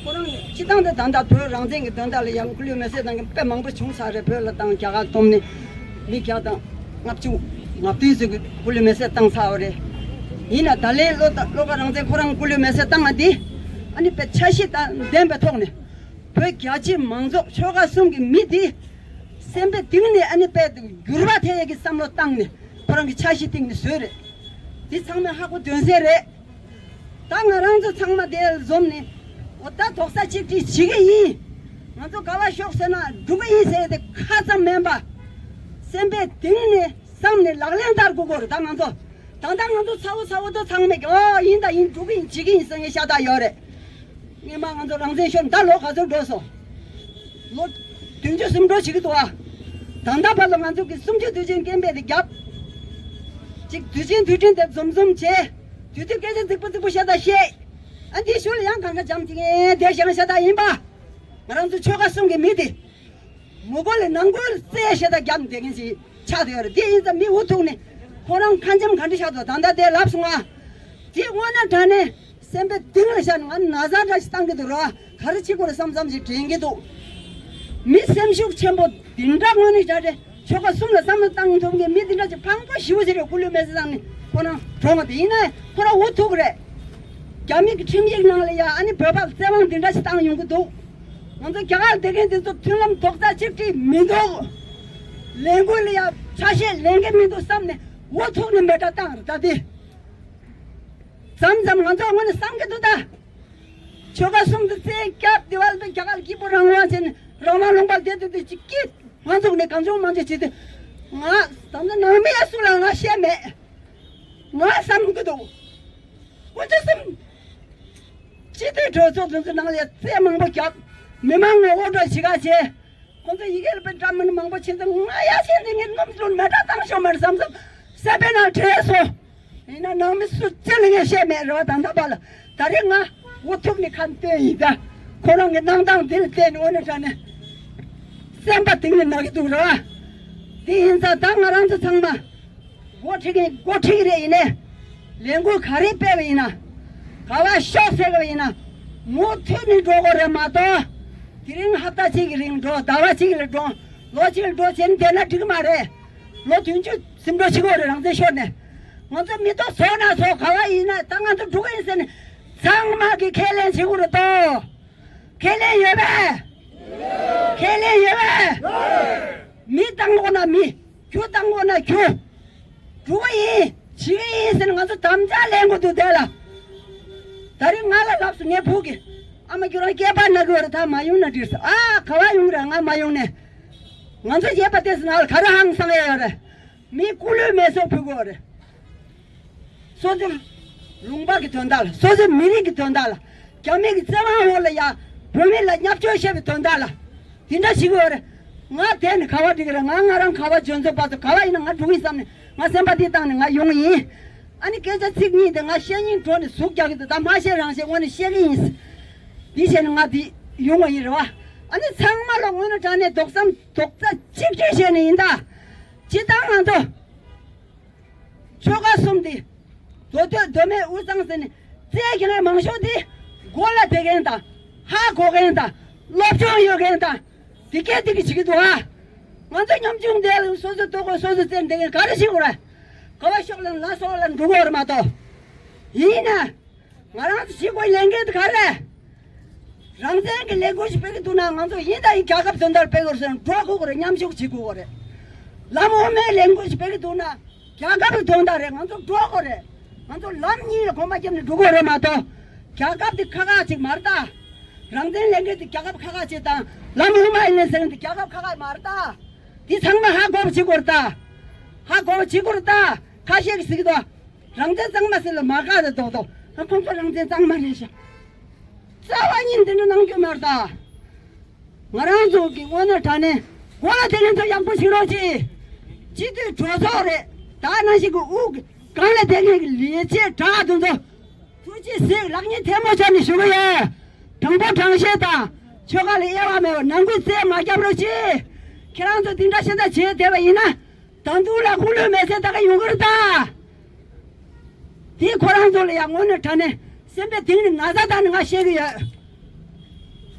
ཁོ་རང་སྤྱི་བཏང་དུ་ད་ལྟ་བོད་རང་བཙན་གྱི་དོན་དག་ལ་ཡང་སྐུ་ལུས་མེ་སྲེག་བཏང་མཁན་དཔེ་མང་པོ་བྱུང་ཚར་རེད། བོད་ལ་དང་རྒྱ་གར་བཏང་ནས་མི་བརྒྱ་དང་ལྔ་བཅུ་ང་བདུན་ཙམ་གྱིས་སྐུ་ལུས་མེ་སྲེག་བཏང་ཚར་བ་རེད། ཡིན་ན་ད་ལན་བློ་ད་བློ་དགའ་རང་བཙན་ཁོ་རང་སྐུ་ལུས་མེ་སྲེག་བཏང་བ་འདི་ཨ་ནི་དཔེ་འཆར་གཞི་དང་ལྡན་པའི་ཐོག་ནས་བོད་རྒྱ་ཆེ་མང་ཚོགས་ཆོལ་ཁ་གསུམ་གྱི་མི་འདི་སེམས་པའི་གཏིང་ནས་ཨ་ནི་དཔེ་འགྱུར་བ་ཐེབས་ཡས་ཀྱི་བསམ་བློ་བཏང་ནས་ཁོ་རང་གི་འཆར་གཞི་སྟེང་ནས་བཟོས་རེད། འདི་ཚང་མས་ཧ་གོ་དོན་གསལ་རེད། ད་ང་རང་ཚོ་ཚང་མ་དེ་འཛོམས་ནས་འོ་ད་རྡོག་རྩ་གཅིག་སྒྲིལ་བྱེད་ཀྱི་ཡིན། ང་ཚོ་ག་པར་ཤོག་ཟེར་ན་འགྲོ་གི་ཡིན་ཟེར་ཏེ་ཁ་ཙམ་མིན་པ། སེམས་པའི་གཏིང་ནས་བསམ་ནས་ལག་ལེན་བསྟར་དགོས་ཀྱི་རེད། ད་ང་ཚོ་ད་ལྟ་ང་ཚོ་ཚ་བོ་ཚ་བོ་དེ་ཚང་མས་ཀྱི་ཨོ་ཡིན་ད་ཡིན་འགྲོ་གི་ཡིན་བྱེད་ཀྱི་ཡིན་ཟེར་མཁན་ཤ་སྟག་ཡོད་རེད། སྔོན་མ་ང་ཚོ་རང་བཙན་ཤོར་ད་ལོ་ག་ཚོད་འགྲོ་སོང་། ལོ་བདུན་ཅུ་སུམ་ཅུ་ཞིག་འདུག་ཨ། ད་ལྟ་བར་ལ་ང་ཚོ་གི་གསུམ་བཅུ་དུས་ཆེན་རྐྱེན་པས་དེ་བརྒྱབ། ཅིག་དུས་ཆེན་དུས་དྲན་དེ་འཛོམས་འཛོམས་བྱས། དུས་དུས་སྐད་ཆ་རྫིག་པོ་རྫིག་པོ་བཤད་ད་བཤད། ཨ་འདིའི་ཤུལ་ལ་ཡང་གང་ག་འཇམ་ཅིག་ངས་བསྡད་བཞག་བཤད་ད་ཡིན་པ། ང་རང་ཚོ་ཆོལ་ཁ་གསུམ་གི་མི་དེ། མུ་གོ་ལས་ནང་ཁུལ་རྩེ་བཤད་ད་རྒྱབ་བསྡད་མཁན་ཞིག་ཆགས་བསྡད་ཡོད་རེད། དེ་ཡིན་ཙང་མི་འུ་ཐུག་ནས་ཁོ་རང་ཁ་འཇམ་ག་འདྲ་ཤག་འདུག་ད་ལྟ་དེ་ལབ་སོང་ཨ། དེ་དངོས་གནས་དྲང་གནས། སེམས་པའི་གཏིང་ལ་བཞག་ནས་ང་ན་ཚ་འདྲ་ཞིག་བཏང་གི་འདུག་ར། ག་རེ་བྱེད་དགོས་རེད་བསམ་བསམ་ཞིག་དྲན་གྱི་འདུག་མི་སེམས་ཤུགས་ཆེན་པོ་འདི་འདྲ་དངོས་གནས་བྱ་བྲལ་ཆོལ་ཁ་གསུམ་ལ་བསམ་བློ་བཏང་ཐུབ་མཁན་མི་འདི་འདྲ་ཞིག་ཕངས་པོ་ཞེ་པོ་ཞིག་རེད། སྐུ་ལུས་མེ་སྲེག་བཏང་ནས་ཁོ་རང་གྲོངས་པ་དེ་ཡིན་ན་ཁོ་རང་འུ་ཐུག་རེད། རྒྱ་མི་གི་ཁྲིམས་ཡིག་ནང་ལ་ཡ་ཨ་ནི་བོད་པར་བཙན་དབང་འདི་འདྲ་ཞིག་བཏང་ཡོང་གི་འདུག་ང་ཚོ་རྒྱ་གར་བསྡད་མཁན་འདི་ཚོ་མཐུན་ལམ་རྡོག་རྩ་གཅིག་སྒྲིལ་མི་འདུག་ལས་འགུལ་ལ་ཡ་ཆ་ཤས་ལེན་གི་མི་འདུག་བསམ་ནས་འུ་ཐུག་ནས་མེ་སྲེག་བཏང་རེད་ད་དེ། མཚམས་མཚམས་ང་ཚོ་དངོས་གནས་བསམ་གྱི་འདུག་ད། ཆོལ་ཁ་གསུམ་དུ་བཙན་བརྒྱབ་དེ་བར་དུ་རྒྱ་གར་སྐྱིད་པོ་རང་དབང་བྱས་ནས་རང་དབང་ལུང་པར་བསྡད་དུས་དུས་ཅིག་སྐྱིད་མ་འཛུགས་ནས་གང་བྱུང་མང་བྱུང་བྱེད་དུས་ང་ད་ལྟ་ནང་མི་ཡ་སུ་ལ་ང་བཤད་མེད། ང་བསམ་གྱི་འདུག་དཀོན་མཆོག་གསུམ། སྤྱི་འཐུས་གྲོས་ཚོགས་དེ་ཚོ་ནང་ལ་བཙན་མང་པོ་བརྒྱབ། མི་མང་ངོ་རྒོལ་འདྲ་ཞིག་ག་བྱས། ཁོང་ཚོ་ཡི་གེ་ལ་དཔེ་འདྲ་མིན་མང་པོ་བྱེད་དུས་ང་ཡ་ཤེས་འདི་ངའི་སྣུམ་སློང་མེ་སྲེག་བཏང་ཤོག་མེད་བསམ་བསམ་སེ་པའི་ནང་བྲོས་སོང་། ཡིན་ན་ནང་མི་སུ་གཅིག་ལ་ངས་བཤད་མེད་རེ་བ་ད་ལྟ་བར་ལ་ད་རེས་ང་འུ་ཐུག་ནས་ཁ་བཏོན་ཡིན་ད། ཁོ་རང་གི་གནང་སྟངས་འདི་ལ་བལྟས་ནས་འོ་ན་དྲ་ནས་སེམས་པ་གཏིང་ནས་ན་གི་འདུག་རེ་བ། དེ་ཡིན་ཙང་ད་ང་རང་ཚོ་ཚང་མ་འགོ་ཁྲིད་མཁན་འགོ་ཁྲིད་ཀྱི་རེད། ཡིན་ནའི་ ལས་འགུལ་ག་རེ་སྤེལ་བ་ཡིན་ན། ག་བ་ཤོག་ཟེར་བ་ཡིན་ན། མུ་མཐུད་ནས་འགྲོ་དགོས་རེད་མ་གཏོགས། དེ་རིང་ཧབ་ཏ་གཅིག་གི་རིང་འགྲོ། ཟླ་བ་གཅིག་ལ་འགྲོ། ལོ་གཅིག་ལ་འགྲོ་བྱས་ནས་བསྡད་ན་འགྲིག་གི་མ་རེད། ལོ་བདུན་ཅུ་ཟིན་འགྲོ་བྱེད་དགོས་རེད། རང་བཙན་ཤོར་ནས། ང་ཚོ་མི་ཐོག་བཟོ་ན་བཟོ། ག་བ་ཡིན་ན་ད་ང་ཚོ་འགྲོ་གི་ཡིན་ཟེར་ནས་ཚང་མ་གི་ཁས་ལེན་བྱེད་དགོས་རེད་དོ། ཁས་ལེན་ཡོད་པས། ཁས་ལེན་ཡོད་པས། མི་བཏང་དགོས་ན་མི། རྒྱུ་བཏང་དགོས་ན་རྒྱུ། འགྲོ་གི་ཡིན། བྱེད་ཀྱི་ཡིན་ཟེར་ནས་ང་ཚོ་དམ་བཅའ་ལེན་དགོས་འདུག་དེ་ལ། ད་རིང་ང་ལ་ལབ་སོང་། ངའི་བུ་གིས། ཨ་མ་ཁྱོད་རང་སྐྱེས་པ་ན་གི་བར་ད་མ་ཡོང་ན་འགྲིག་ཟེར། ཨ་ག་བ་ཡོང་ར་ང་མ་ཡོང་ནས། ང་ཚོ་སྐྱེས་པ་དེ་ཚོ་ང་ལ་ག་རེ་ཧང་སང་ཡ་ཡོད་རེད། མི་སྐུ་ལུས་མེ་སྲེག་ཕུལ་དགོས་རེད། སོ་སོའི་ལུང་པ་གི་དོན་དག་ལ། སོ་སོའི་མི་རིགས་ཀྱི་དོན་དག་ལ། རྒྱ་མི་གི་བཙན་དབང་འོག་ལ་ཡ་བོད་མི་ལ་བརྙས་བཅོས་བྱས་པའི་དོན་དག་ལ། དེ་འདྲ་ཞིག་ཡོད་རེད། ང་དེ་ནི་ག་བ་འགྲིག་རེད། ང་ང་རང་ག་བ་འཇོན་ཚོད་པ་ཚོ་ག་བ་ཡིན་ན་ང་འགྲོ་གི་བསམ་ནས་ང་སེམས་པ་དེ་བཏང་ནས་ང་ཡོང་གི་ཡིན། ཨ་ནི་སྐད་ཆ་ཚིག་གཉིས་དེ་ང་བཤད་སྙིང་བྲོ་ནས་ཟུག་རྒྱག་གི་འདུག་ད་མ་བཤད་རང་བཤད་དངོས་གནས་བཤད་གི་ཡིན། དེ་བྱས་ནས་ང་དེ་ཡོང་བ་ཡིན་རེད་བ། ཨ་ནི་ཚང་མ་ལ་དངོས་གནས་དྲང་གནས་རྡོག་རྩ་རྡོག་རྩ་གཅིག་སྒྲིལ་བྱས་ནས་ཡིན་ད། སྤྱིར་བཏང་ང་ཚོ། ཆོལ་ཁ་གསུམ་དེ། མདོ་སྟོད་མདོ་སྨད་དབུས་གཙང་ཟེར་ནས་རྩེད་མཁན་མང་ཤོས་དེ་མགོ་ལ་བསྡད་མཁན་དང་ཧ་གོ་མཁན་དང་སློབ་སྦྱོང་ཡོད་མཁན་དང་དེ་སྐད་དེ་གི་བྱེད་ཀྱི་འདུག་ཨ། ང་ཚོ་ཉམ་ཆུང་དེ་ལ་སོ་སོའི་ལྟོ་གོས་སོ་སོས་བཙལ་བསྡད་མཁན་ག་རེ་བྱེད་དགོས་རེད། ག་བ་ཤོག་ལ་ལ་སོགས་ལ་འགྲོ་དགོས་རེད་མ་གཏོགས། ཡིན་ན། ང་རང་ཚོ་ཞི་རྒོལ་ལས་འགན་དེ་ག་རེད། རང་བཙན་གྱི་ལས་འགུལ་ཞིག་སྤེལ་གྱི་འདུག་ན་ང་ཚོ་ཡིན་ད་ཡིན་རྒྱལ་ཁབ་དོན་དག་སྤེལ་དགོས་ཟེར་ན་འགྲོ་དགོས་རེད། མཉམ་ཞུགས་བྱེད་དགོས་རེད། ལམ་དབུ་མའི་ལས་འགུལ་ཞིག་སྤེལ་གྱི་འདུག་ན་རྒྱལ་ཁབ་ཀྱི་དོན་དག་རེད། ང་ཚོ་འགྲོ་དགོས་རེད། ང་ཚོ་ལམ་གཉིས་ལ་གོམ་པ་བརྒྱབ་ནས་འགྲོ་དགོས་རེད་མ་གཏོགས། རྒྱལ་ཁབ་དེ་ཁག་ཁག་ཅིག་མ་རེད་ད། རང་བཙན་ལས་འགུལ་དེ་རྒྱལ་ཁབ་ཁག་ཁག་ཅིག་དང་ལམ་དབུ་མའི་ལས་འགུལ་དེ་རྒྱལ་ཁབ་ཁག་ཁག་མ་རེད་ད། དེ་ཚང་མ་ཧ་གོ་བ་བྱེད་དགོས་རེད་ད། ཧ་གོ་བ་བྱེད་དགོས་རེད་ད། ཁ་ཤས་ཀྱིས་ཟེར་གྱི་འདུག་རང་བཙན་གཙང་མ་ཟེར་ལ་མ་དགའ་རེད་མདོག་མདོག་ཁོང་ཚོ་རང་བཙན་གཙང་མ་རེད་ཤག་རྩ་བ་ཉིད་འདི་འདྲ་གནང་རྒྱུ་མ་རེད་ད། ང་རང་ཚོ་གི་དངོས་གནས་དྲང་གནས་མགོ་ལ་དེ་ལན་ཚོ་ཡག་པོ་ཞིག་རོགས་གྱིས། སྤྱི་འཐུས་གྲོས་ཚོགས་རེད། ད་ནང་བཞིན་གྱི་དབུ་གི་སྒང་ལ་བསྡད་མཁན་གྱི་ལས་བྱེད་དྲག་དེ་ཚོ། ཐུགས་རྗེ་གཟིགས། ལག་གཉིས་ཐལ་མོ་སྦྱར་ནས་ཞུ་གི་ཡོད། དྲང་པོ་དྲང་བཤད་དང་ཆོལ་ཁ་ལ་དབྱེ་བ་མེད་པར་ནང་ཁུལ་རྩོད་མ་རྒྱབ་རོགས་གྱིས། ཁྱེད་རང་ཚོ་འདི་འདྲ་བཤད་ད་བྱས་བསྡད་པ་ཡིན་ན། ད་དུང་ལ་ཀུན་སློང་མེད་ཚད་ད་ག་ཡོང་གི་རེད་ད། དེ་ཁོ་རང་ཚོ་ལ་ཡང་དངོས་གནས་དྲང་གནས་སེམས་པའི་གཏིང་ནས་ན་ཚ་དང་ནི་ང་བཤད་གི་ཡོད།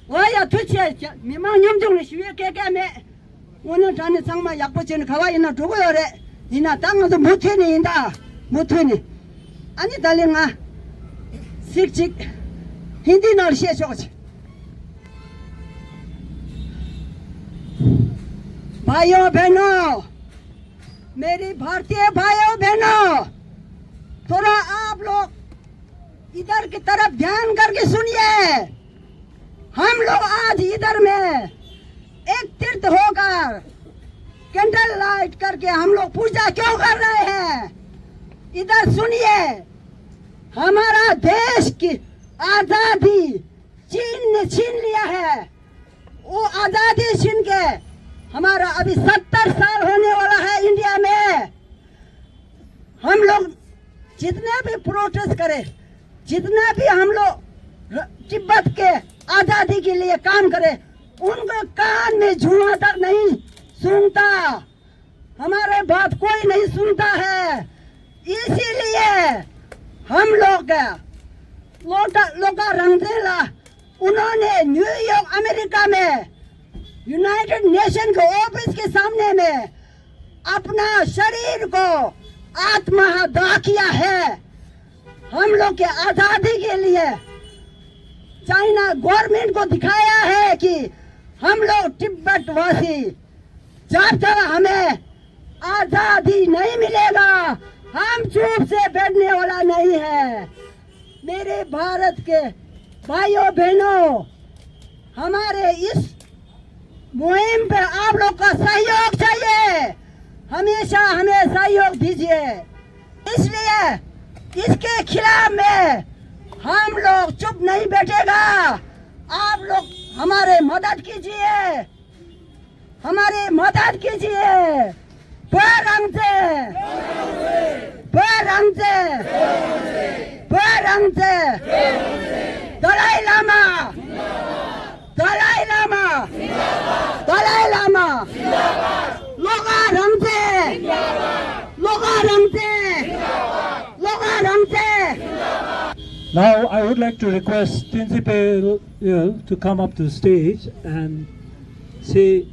འོ་ཡ་ཐུགས་རྗེ་ཆེ། མི་མང་ཉམ་ཆུང་ལ་ཞུ་ཡས་སྐད་སྐད་མེད། དངོས་གནས་དྲང་གནས་ཚང་མ་ཡག་པོ་བྱས་ནས་ག་བ་ཡིན་ན་འགྲོ་གི་ཡོད་རེད། ཡིན་ན་ད་ང་ཚོ་མུ་མཐུད་ནས་ཡིན་ད། མུ་མཐུད་ནས། ཨ་ནི་ད་ལན་ང་ཚིག་གཅིག་ཧིན་དི་ནང་ལ་བཤད་ཆོག་ཅིག भाइयों बहनों, मेरी भारतीय भाइयों बहनों, थोड़ा आप लोग इधर की तरफ ध्यान करके सुनिए। हम लोग आज इधर में एकत्रित होकर कैंडल लाइट करके हम लोग पूजा क्यों कर रहे हैं? इधर सुनिए, हमारा देश की आजादी चीन ने छीन लिया है। वो आजादी छीन के हमारा अभी सत्तर साल होने वाला है इंडिया में। हम लोग जितने भी प्रोटेस्ट करें, जितना भी हम लोग र-, तिब्बत के आजादी के लिए काम करें, उनको कान में जुआ तक नहीं सुनता। हमारे बात कोई नहीं सुनता है। इसीलिए हम लोग लोका लोका रंगेला उन्होंने न्यूयॉर्क अमेरिका में यूनाइटेड नेशन के ऑफिस के सामने में अपना शरीर को आत्मदाह किया है। हम लोग के आजादी के लिए चाइना गवर्नमेंट को दिखाया है कि हम लोग तिब्बत वासी जब तक हमें आजादी नहीं मिलेगा, हम चुप से बैठने वाला नहीं है। मेरे भारत के भाइयों बहनों, हमारे इस मुहिम पे आप लोग का सहयोग चाहिए, हमेशा हमें सहयोग दीजिए। इसलिए इसके खिलाफ में हम लोग चुप नहीं बैठेगा। आप लोग हमारे मदद कीजिए, हमारी मदद कीजिए। परमते, परमते, परमते। दलाई लामा, दलाई लामा, दलाई लामा। लोका रंगते, लोका रंगते, लोका रंगते। Now, I would like to request Tinzi Payal to come up to the stage and say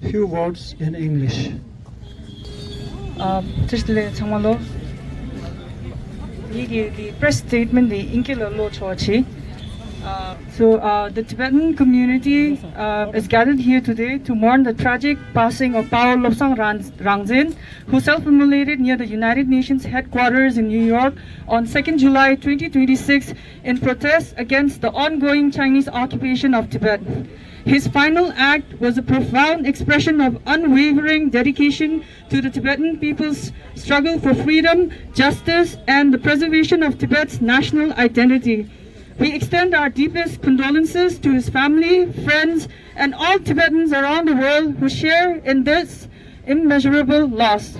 few words in English. ཨ། བཀྲ་ཤིས་བདེ་ལེགས་ཚང་མ་ལོ། ངེད་ཀྱི་འདི་press statement འདི་ཨིན་སྐད་ལ་ཀློག་ཆོག་ཅིག་ཨ། So, uh, the Tibetan community, uh, is gathered here today to mourn the tragic passing of Pawo Lobsang Ran-, Rangzen, who self-immolated near the United Nations headquarters in New York on second July twenty twenty-six in protest against the ongoing Chinese occupation of Tibet. His final act was a profound expression of unwavering dedication to the Tibetan people's struggle for freedom, justice, and the preservation of Tibet's national identity. We extend our deepest condolences to his family, friends, and all Tibetans around the world who share in this immeasurable loss.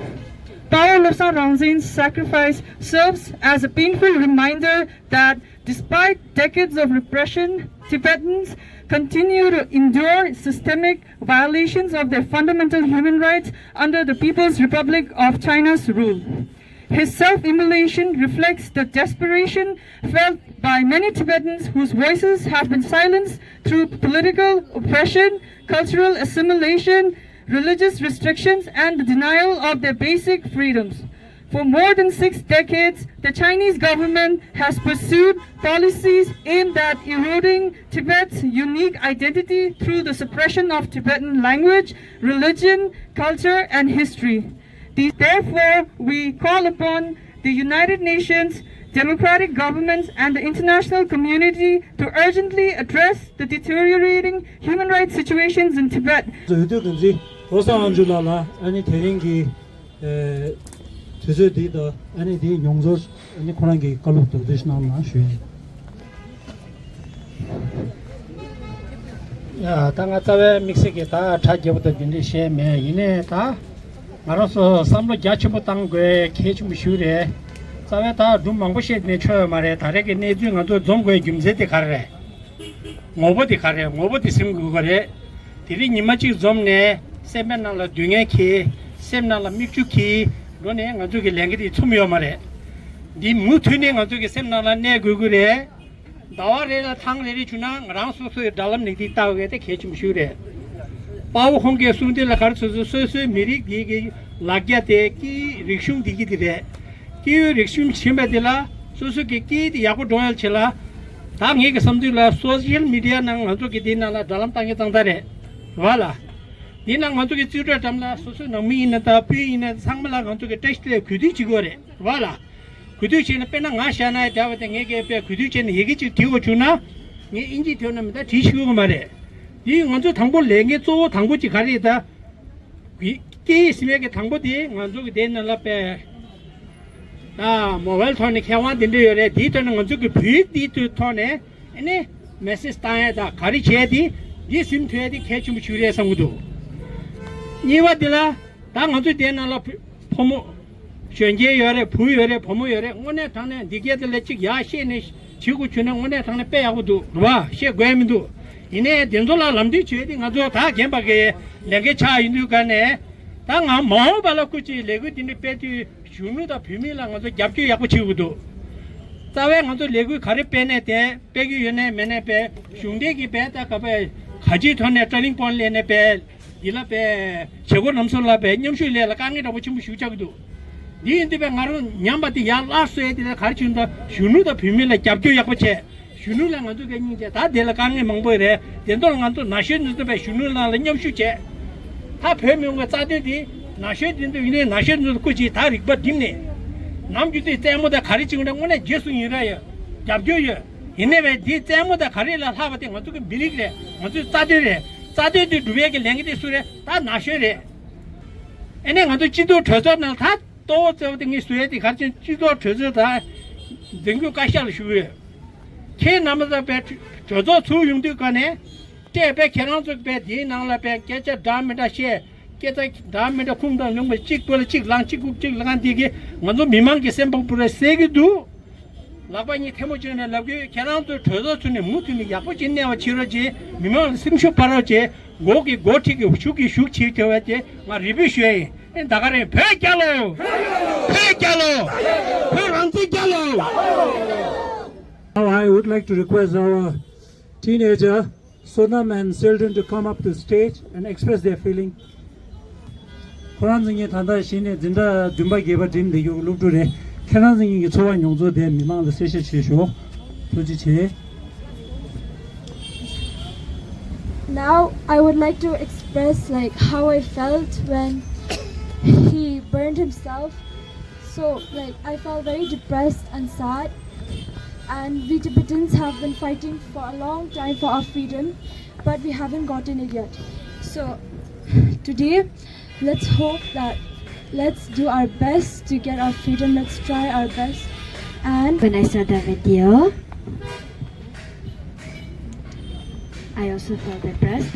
Pawo Lobsang Rangzen's sacrifice serves as a painful reminder that despite decades of repression, Tibetans continue to endure systemic violations of their fundamental human rights under the People's Republic of China's rule. His self-immolation reflects the desperation felt by many Tibetans whose voices have been silenced through political oppression, cultural assimilation, religious restrictions, and the denial of their basic freedoms. For more than six decades, the Chinese government has pursued policies aimed at eroding Tibet's unique identity through the suppression of Tibetan language, religion, culture, and history. Therefore, we call upon the United Nations, democratic governments, and the international community to urgently address the deteriorating human rights situations in Tibet. འོས་བསྡུ་འགན་འཛིན་བློ་བཟང་དབང་ཕྱུག་ལགས་ལ་ཨ་ནི་དེ་རིང་གི་ཨེ་དུས་ཚོད་འདི་དང་ཨ་ནི་འདིའི་མྱོང་ཚོར་ཨ་ནི་ཁོ་རང་གི་བཀའ་སློབ་དང་འདི་གནང་གནང་ཞུ་ཡིན། ཡ། ད་ང་རྩ་བའི་དམིགས་བསལ་གྱི་ད་གྲ་རྒྱས་པོ་དང་འདི་འདྲ་བཤད་མེད། ཡིན་ནའི་ད་ང་རང་ཚོ་བསམ་བློ་རྒྱ་ཆེན་པོ་བཏང་དགོས་གལ་ཆེན་པོ་ཞིག་རེད། རྩ་བའི་ད་སྒྲུང་མང་པོ་བཤད་ནས་ཆོག་ཡོད་མ་རེད། ད་རེས་ཀྱི་གནས་ཚུལ་ང་ཚོ་འཛོམས་དགོས་རྒྱུ་མཚན་དེ་ག་རེ་རེད། ངོ་བོ་དེ་ག་རེད། ངོ་བོ་དེ་ཟིན་དགོས་ཀྱི་རེད། དེ་རིང་ཉི་མ་གཅིག་འཛོམས་ནས་སེམས་པའི་ནང་ལ་སྡུག་བསྔལ་འཁྱེར། སེམས་ནང་ལ་མིག་ཆུ་འཁྱེར་འགྲོ་ནས་ང་ཚོ་གི་ལས་འགན་དེ་ཚུམས་ཡོད་མ་རེད། འདི་མུ་མཐུད་ནས་ང་ཚོ་གི་སེམས་ནང་ལ་གནས་དགོས་ཀྱི་རེད། ཟླ་བ་རེ་ལ་ཐེངས་རེ་རེ་བྱུང་ན་ང་རང་སོ་སོའི་དྲ་ལམ་ནས་འདི་ལྟ་དགོས་དེ་གལ་ཆེན་པོ་ཞིག་རེད། དཔའ་བོ་ཁོང་གིས་གསུངས་དེ་ལ་ག་རེ་ཟེར་ཟེར་སོ་སོའི་མི་རིགས་འདི་གི་ལ་རྒྱ་དེ་སྐད་ཡིག་རིག་གཞུང་འདི་གི་དེ་རེད། སྐད་ཡིག་རིག་གཞུང་ཤེས་པ་དེ་ལ་སོ་སོ་གི་སྐད་ཡིག་དེ་ཡག་པོ་འགྲོ་ཡག་ཆེད་ལ། ད་ངེད་ཀྱི་བསམ་ཚུལ་ལ་སོ་ཤལ་མི་ཌི་ཡ་ནང་ང་ཚོ་གི་དེའི་ནང་ལ་དྲ་ལམ་བཏང་མཁན་ཙང་ཙང་རེད། རེད་བ་ལ། དེའི་ནང་ང་ཚོ་གི་རྩིས་སྤྲོད་འགྲམ་ལ་སོ་སོའི་ནང་མི་ཡིན་ན་ད་སྤུན་ཡིན་ན་ཚང་མ་ལ་ང་ཚོ་གི་བཀྲ་ཤིས་བདེ་ལེགས་གུས་འདུད་བྱེད་དགོས་རེད། རེད་བ་ལ། གུས་འདུད་བྱས་ན་དཔེར་ན་ང་བཞག་ན་ཡང་འདྲ་བ་དེ་ངེད་ཀྱིས་དཔེ་གུས་འདུད་བྱས་ན་ཡི་གེ་གཅིག་བྲིས་དགོས་བྱུང་ན། ངས་ཨིན་ཇི་བྲིས་ན་མི་ད་བྲིས་ཤེས་ཀྱི་མ་རེད། དེ་ང་ཚོ་དང་པོ་ལས་འགན་གཙོ་བོ་དང་པོ་གཅིག་ག་རེ་ཡིན་ད། སྐད་ཡིག་ཟིན་པའི་གི་དང་པོ་དེ་ང་ཚོ་གི་དེ་ནང་ལ་དཔེ། ད་མོ་བལ་ཐོག་ནས་མཁས་དབང་དེ་འདྲ་ཡོད་རེད། དེའི་ཐོག་ནས་ང་ཚོ་གི་བོད་ཡིག་དེའི་ཐོག་ནས་ཨ་ནི་མེ་སེ་ཇི་བཏང་ཡ་ད་ག་རེ་བྱས་དེ་འདི་ཟིན་ཐུབ་ཡ་དེ་གལ་ཆེན་པོ་ཞིག་རེད་བསམ་གི་འདུག་གཉིས་པ་དེ་ལ། ད་ང་ཚོའི་དེ་ནང་ལ་བུ་ཕོ་མོ། གཞོན་སྐྱེས་ཡོད་རེད། བུ་ཡོད་རེད། བུ་མོ་ཡོད་རེད། དངོས་གནས་དྲང་གནས་འདི་སྐད་དེ་ལ་གཅིག་ཡར་བཤད་ནས་བྱེད་དགོས་བྱུང་ན་དངོས་གནས་དྲང་གནས་དཔེ་ཡག་པོ་འདུག་རེད་བ། བཤད་དགོས་མི་འདུག་ཡིན་ནའི་དེ་ཚོ་ལ་ལམ་སྟོན་བྱེད་དེ་ང་ཚོ་ད་རྒན་པ་གི་ལས་འགན་ཆགས་ཡིན་དུས་ག་ནས་ད་ང་མ་འོངས་པ་ལ་སྐུ་མཁྱེན་ལས་འགུལ་འདི་འདྲ་སྤེལ་དུས་གཞོན་ནུ་དང་བུད་མེད་ལ་ང་ཚོ་རྒྱབ་སྐྱོར་ཡག་པོ་བྱེད་དགོས་འདུག་རྩ་བའི་ང་ཚོ་ལས་འགུལ་ག་རེ་སྤེལ་ནས་དེ་སྤེལ་གྱི་ཡོད་ནའི་མེད་ནའི་དཔེ་གཞུང་འབྲེལ་གྱི་དཔེ་ད་ག་དཔེ་ག་ཅིའི་ཐོག་ནས་ཊར་ནིང་པོའིན་ཊི་སླེབས་ནའི་དཔེ། འདི་ལ་པའི་བྱེད་སྒོ་ལམ་སང་ལ་པའི་མཉམ་ཞུགས་ལས་ལ་དཀའ་ངལ་འདྲ་པོ་ཆེན་པོ་ཞིག་ཆགས་ཀྱི་འདུག་འདི་ཡིན་དུས་པའི་ང་རང་ཉམས་པ་དེ་ཡར་སླར་གསོ་ཡས་དེ་ལ་ག་རེ་བྱུང་ད་གཞོན་ནུ་དང་བུད་མེད་ལ་རྒྱབ་སྐྱོར་ཡག་པོ་བྱས། གཞོན་ནུ་ལ་ང་ཚོ་ག་སྙིང་རྗེ་ད་དེ་ལ་དཀའ་ངལ་མང་པོ་རེད། དེ་ཚོ་ལ་ང་ཚོ་ན་གཞོན་འདི་ཚོ་པའི་གཞོན་ནུ་ནང་ལ་མཉམ་ཞུགས་བྱས། ད་བོད་མི་མང་གི་རྩ་དོན་དེ་ན་གཞོན་དེ་ཚོ་ཡིན་ནའི་ན་གཞོན་དེ་ཚོ་སྐུ་མཁྱེན་ད་རིག་པ་བསྒྲིམས་ནས། ནམ་རྒྱུན་དུ་རྩེད་མོ་དང་ག་རེ་བྱེད་དགོས་ན་དངོས་གནས་རྗེས་སུ་ཡི་རང་ཡོད། རྒྱབ་སྐྱོར་ཡོད། ཡིན་ནའི་བས་འདི་རྩེད་མོ་དང་ག་རེ་ལ་ལྷག་པ་དེ་ང་ཚོ་གི་མི་རིགས་རེད། ང་ཚོའི་རྩ་དོན་རེད། རྩ་དོན་དེ་སྒྲུབ་ཡས་ཀྱི་ལས་འགན་དེ་སུ་རེད། ད་ན་གཞོན་རེད། ཨ་ནི་ང་ཚོ་སྤྱི་ཚོགས་གྲོས་ཚོགས་ནང་ད་གཙོ་བོ་གཙོ་བོ་དེ་ངས་ཟེར་ཡས་དེ་ག་རེ་བྱས་སྤྱི་ཚོགས་གྲོས་ཚོགས་ད་འཛིན་སྐྱོང་བཀའ་ཤག་ལ་ཞུ་གི་ཡོད། ཁྱེད་རྣམ་པ་ཚོ་པའི་གྲོས་ཚོགས་ཚུགས་ཡོང་དུས་ག་ནས་སྤྲད་པའི་ཁྱེད་རང་ཚོ་པའི་དེའི་ནང་ལ་པའི་སྐད་ཆ་འདྲ་མི་འདྲ་བཤད། སྐད་ཆ་འདྲ་མི་འདྲ་ཁུངས་དང་ལུང་པ་གཅིག་པོ་ལ་གཅིག་ལངས་གཅིག་སྒུག་གཅིག་ལངས་འདི་གིས་ང་ཚོ་མི་མང་གི་སེམས་པ་པུ་ར་གསལ་གྱི་འདུག་ལག་པ་གཉིས་ཐལ་མོ་སྦྱར་ནས་ལབ་ཀྱི་ཡོད། ཁྱེད་རང་ཚོས་གྲོས་ཚོགས་ཚུགས་ནས་མུ་མཐུད་ནས་ཡག་པོ་ཅིག་གནས་པ་བྱེད་རོགས་བྱེད། མི་མང་ལ་སེམས་ཤུགས་སྤར་རོགས་བྱེད། འགོ་གི་འགོ་ཁྲིད་ཀྱི་གཞུག་གི་གཞུག་བྱེད་བྱ་བ་བྱེད། ང་རེ་འབོད་ཞུ་ཡ་ཡིན། ཨེ་ད་ག་རེ་བོད་རྒྱལ་ལོ། བོད་རྒྱལ་ལོ། བོད་རང་བཙན་རྒྱལ་ལོ། I would like to request our teenager Sonam and Seldon to come up to stage and express their feeling. ཁོ་རང་ཚོ་གཉིས་ད་ལྟ་གཞི་ནས་འཛིན་གྲྭ་བདུན་པ་བརྒྱད་པ་འགྲིམ་བསྡད་རྒྱུ་སློབ་ཕྲུག་རེད། ཁྱེད་རང་ཚོ་གཉིས་ཀྱི་ཚོར་བ་མྱོང་ཚོར་དེ་མི་མང་ལ་གསལ་བཤད་བྱེད་ཤོག་ཐུགས་རྗེ་ཆེ། Now, I would like to express, like, how I felt when he burned himself. So, like, I felt very depressed and sad. And we Tibetans have been fighting for a long time for our freedom, but we haven't gotten it yet. So, today, let's hope that, let's do our best to get our freedom. Let's try our best. And when I saw the video, I also felt depressed,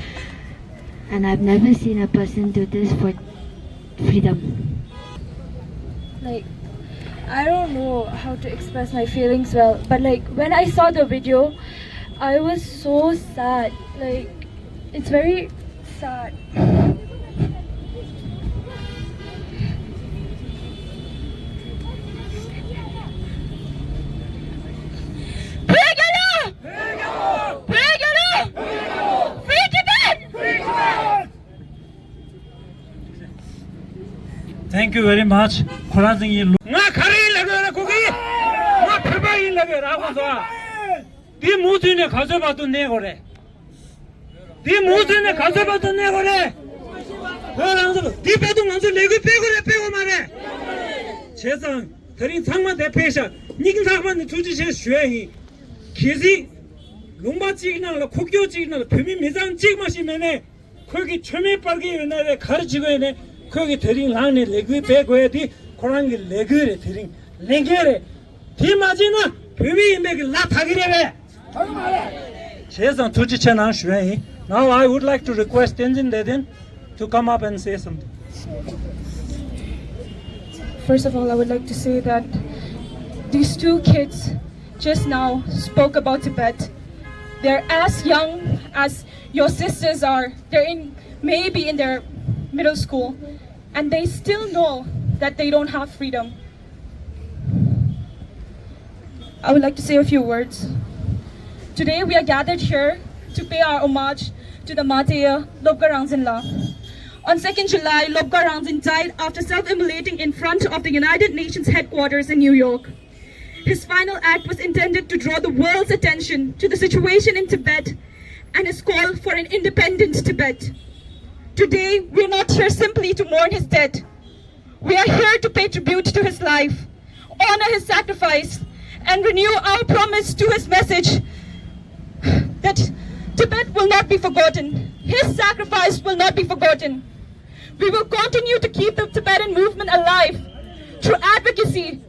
and I've never seen a person do this for freedom. Like, I don't know how to express my feelings well, but, like, when I saw the video, I was so sad. Like, it's very sad. Thank you very much. ཁོ་རང་ཚོ་ཡིན། ང་ག་རེ་ཡིན་ལབ་ཡོད་ལ་ཁོ་གིས། ང་བོད་པ་ཡིན་ལབ་ཡོད་ར། ཁོ་ཚོ་འདི་མུ་མཐུད་ནས་ག་ཚོད་བར་དུ་གནས་དགོས་རེད། འདི་མུ་མཐུད་ནས་ག་ཚོད་བར་དུ་གནས་དགོས་རེད། ཁོ་རང་ཚོ་འདི་བར་དུ་ང་ཚོ་ལས་འགུལ་སྤེལ་དགོས་རེད། སྤེལ་དགོས་མ་རེད། བྱས་ཙང་དེ་རིང་ཚང་མ་དེ་ཕེབས་ཤག་སྙིང་ཐག་པ་ནས་ཐུགས་རྗེ་ཆེ་ཞུ་ཡ་ཡིན། གལ་སྲིད་ལུང་པ་གཅིག་ནང་ལ་ཁུག་ཀྱོག་གཅིག་ནང་ལ་བོད་མི་མི་ཚང་གཅིག་མ་ཞིག་མེད་ནས། ཁོས་ཀྱི་མཆོད་མེ་སྤར་གྱི་ཡོད་ན་རེད། ག་རེ་བྱེད་དགོས་ཡོད་ནས། ཁོས་ཀྱི་དེ་རིང་ལངས་ནས་ལས་འགུལ་སྤེལ་དགོས་ཡ་དེ་ཁོ་རང་གི་ལས་འགུལ་རེད། དེ་རིང་ལས་འགན་རེད། དེ་མ་བྱས་ན་བོད་མི་ཡིན་པའི་གི་ལ་ཐག་གི་རེད་པས། བྱས་ཙང་ཐུགས་རྗེ་ཆེ་གནང་ཞུ་ཡ་ཡིན། Now I would like to request Tenzin Deden to come up and say something. First of all, I would like to say that these two kids just now spoke about Tibet. They're as young as your sisters are. They're in, maybe in their middle school, and they still know that they don't have freedom. I would like to say a few words. Today, we are gathered here to pay our homage to the martyr Lobgar Rangzin La. On second July, Lobgar Rangzin died after self-immolating in front of the United Nations headquarters in New York. His final act was intended to draw the world's attention to the situation in Tibet and his call for an independent Tibet. Today, we're not here simply to mourn his death. We are here to pay tribute to his life, honor his sacrifice, and renew our promise to his message that Tibet will not be forgotten. His sacrifice will not be forgotten. We will continue to keep the Tibetan movement alive through advocacy,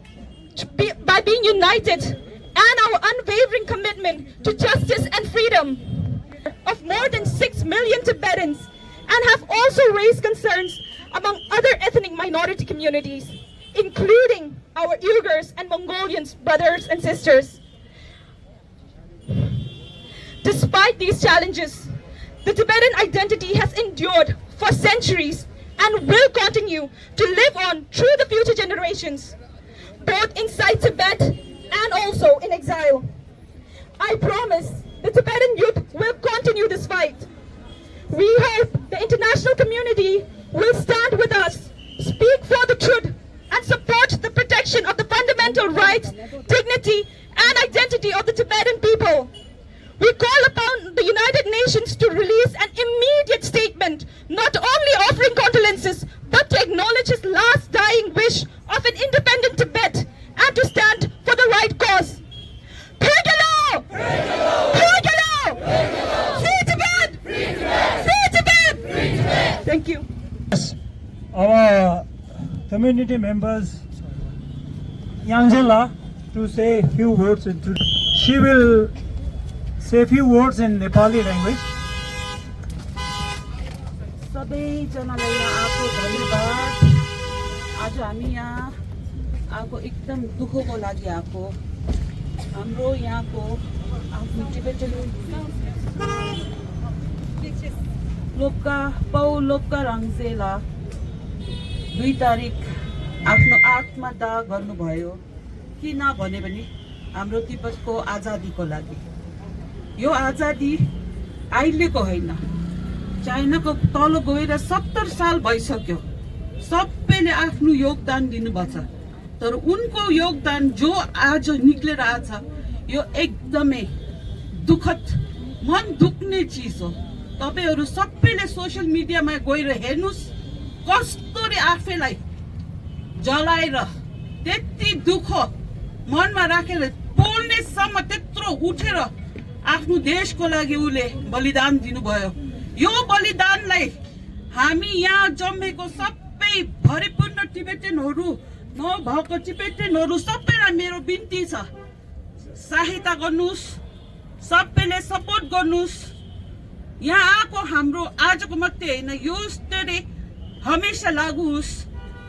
to be, by being united and our unwavering commitment to justice and freedom of more than six million Tibetans, and have also raised concerns among other ethnic minority communities, including our Uyghurs and Mongolians brothers and sisters. Despite these challenges, the Tibetan identity has endured for centuries and will continue to live on through the future generations, both inside Tibet and also in exile. I promise the Tibetan youth will continue this fight. We hope the international community will stand with us, speak for the truth, and support the protection of the fundamental rights, dignity, and identity of the Tibetan people. We call upon the United Nations to release an immediate statement, not only offering condolences, but to acknowledge his last dying wish of an independent Tibet and to stand for the right cause. Phegelo! Phegelo! Free Tibet! Free Tibet! Thank you. Our community members, Yangzela, to say few words in Tibet. She will say few words in Nepali language. सबैजनालाई यहाँ आएको धन्यवाद। आज हामी यहाँ आएको एकदम दुःखको लागि आएको। हाम्रो यहाँको आफ्नो टिबेटन लोपका, पाउ लोपका राङ्जेला दुई तारिक आफ्नो आत्मदाह गर्नुभयो। किन भने पनि हाम्रो तिब्बतको आजादीको लागि। यो आजादी अहिलेको होइन, चाइनाको तल गएर सत्तर साल भइसक्यो। सबैले आफ्नो योगदान दिनुभएको छ, तर उनको योगदान जो आज निक्लेर आछ, यो एकदमै दुःखद, मन दुख्ने चिज हो। तपाईंहरू सबैले सोसियल मिडियामा गएर हेर्नुस्, कस्तोरी आफैलाई जलाएर, त्यति दुःख मनमा राखेर, पोल्नेसम्म त्यत्रो उठेर आफ्नो देशको लागि उसले बलिदान दिनुभयो। यो बलिदानलाई हामी यहाँ जम्मेको सबै भरिपूर्ण टिबेटनहरू, नभएको टिबेटनहरू सबैलाई मेरो बिन्ती छ, सहायता गर्नुस्, सबैले सपोर्ट गर्नुस्। यहाँ आएको हाम्रो आजको मात्रै होइन, यो यस्तरी हमेसा लागोस्,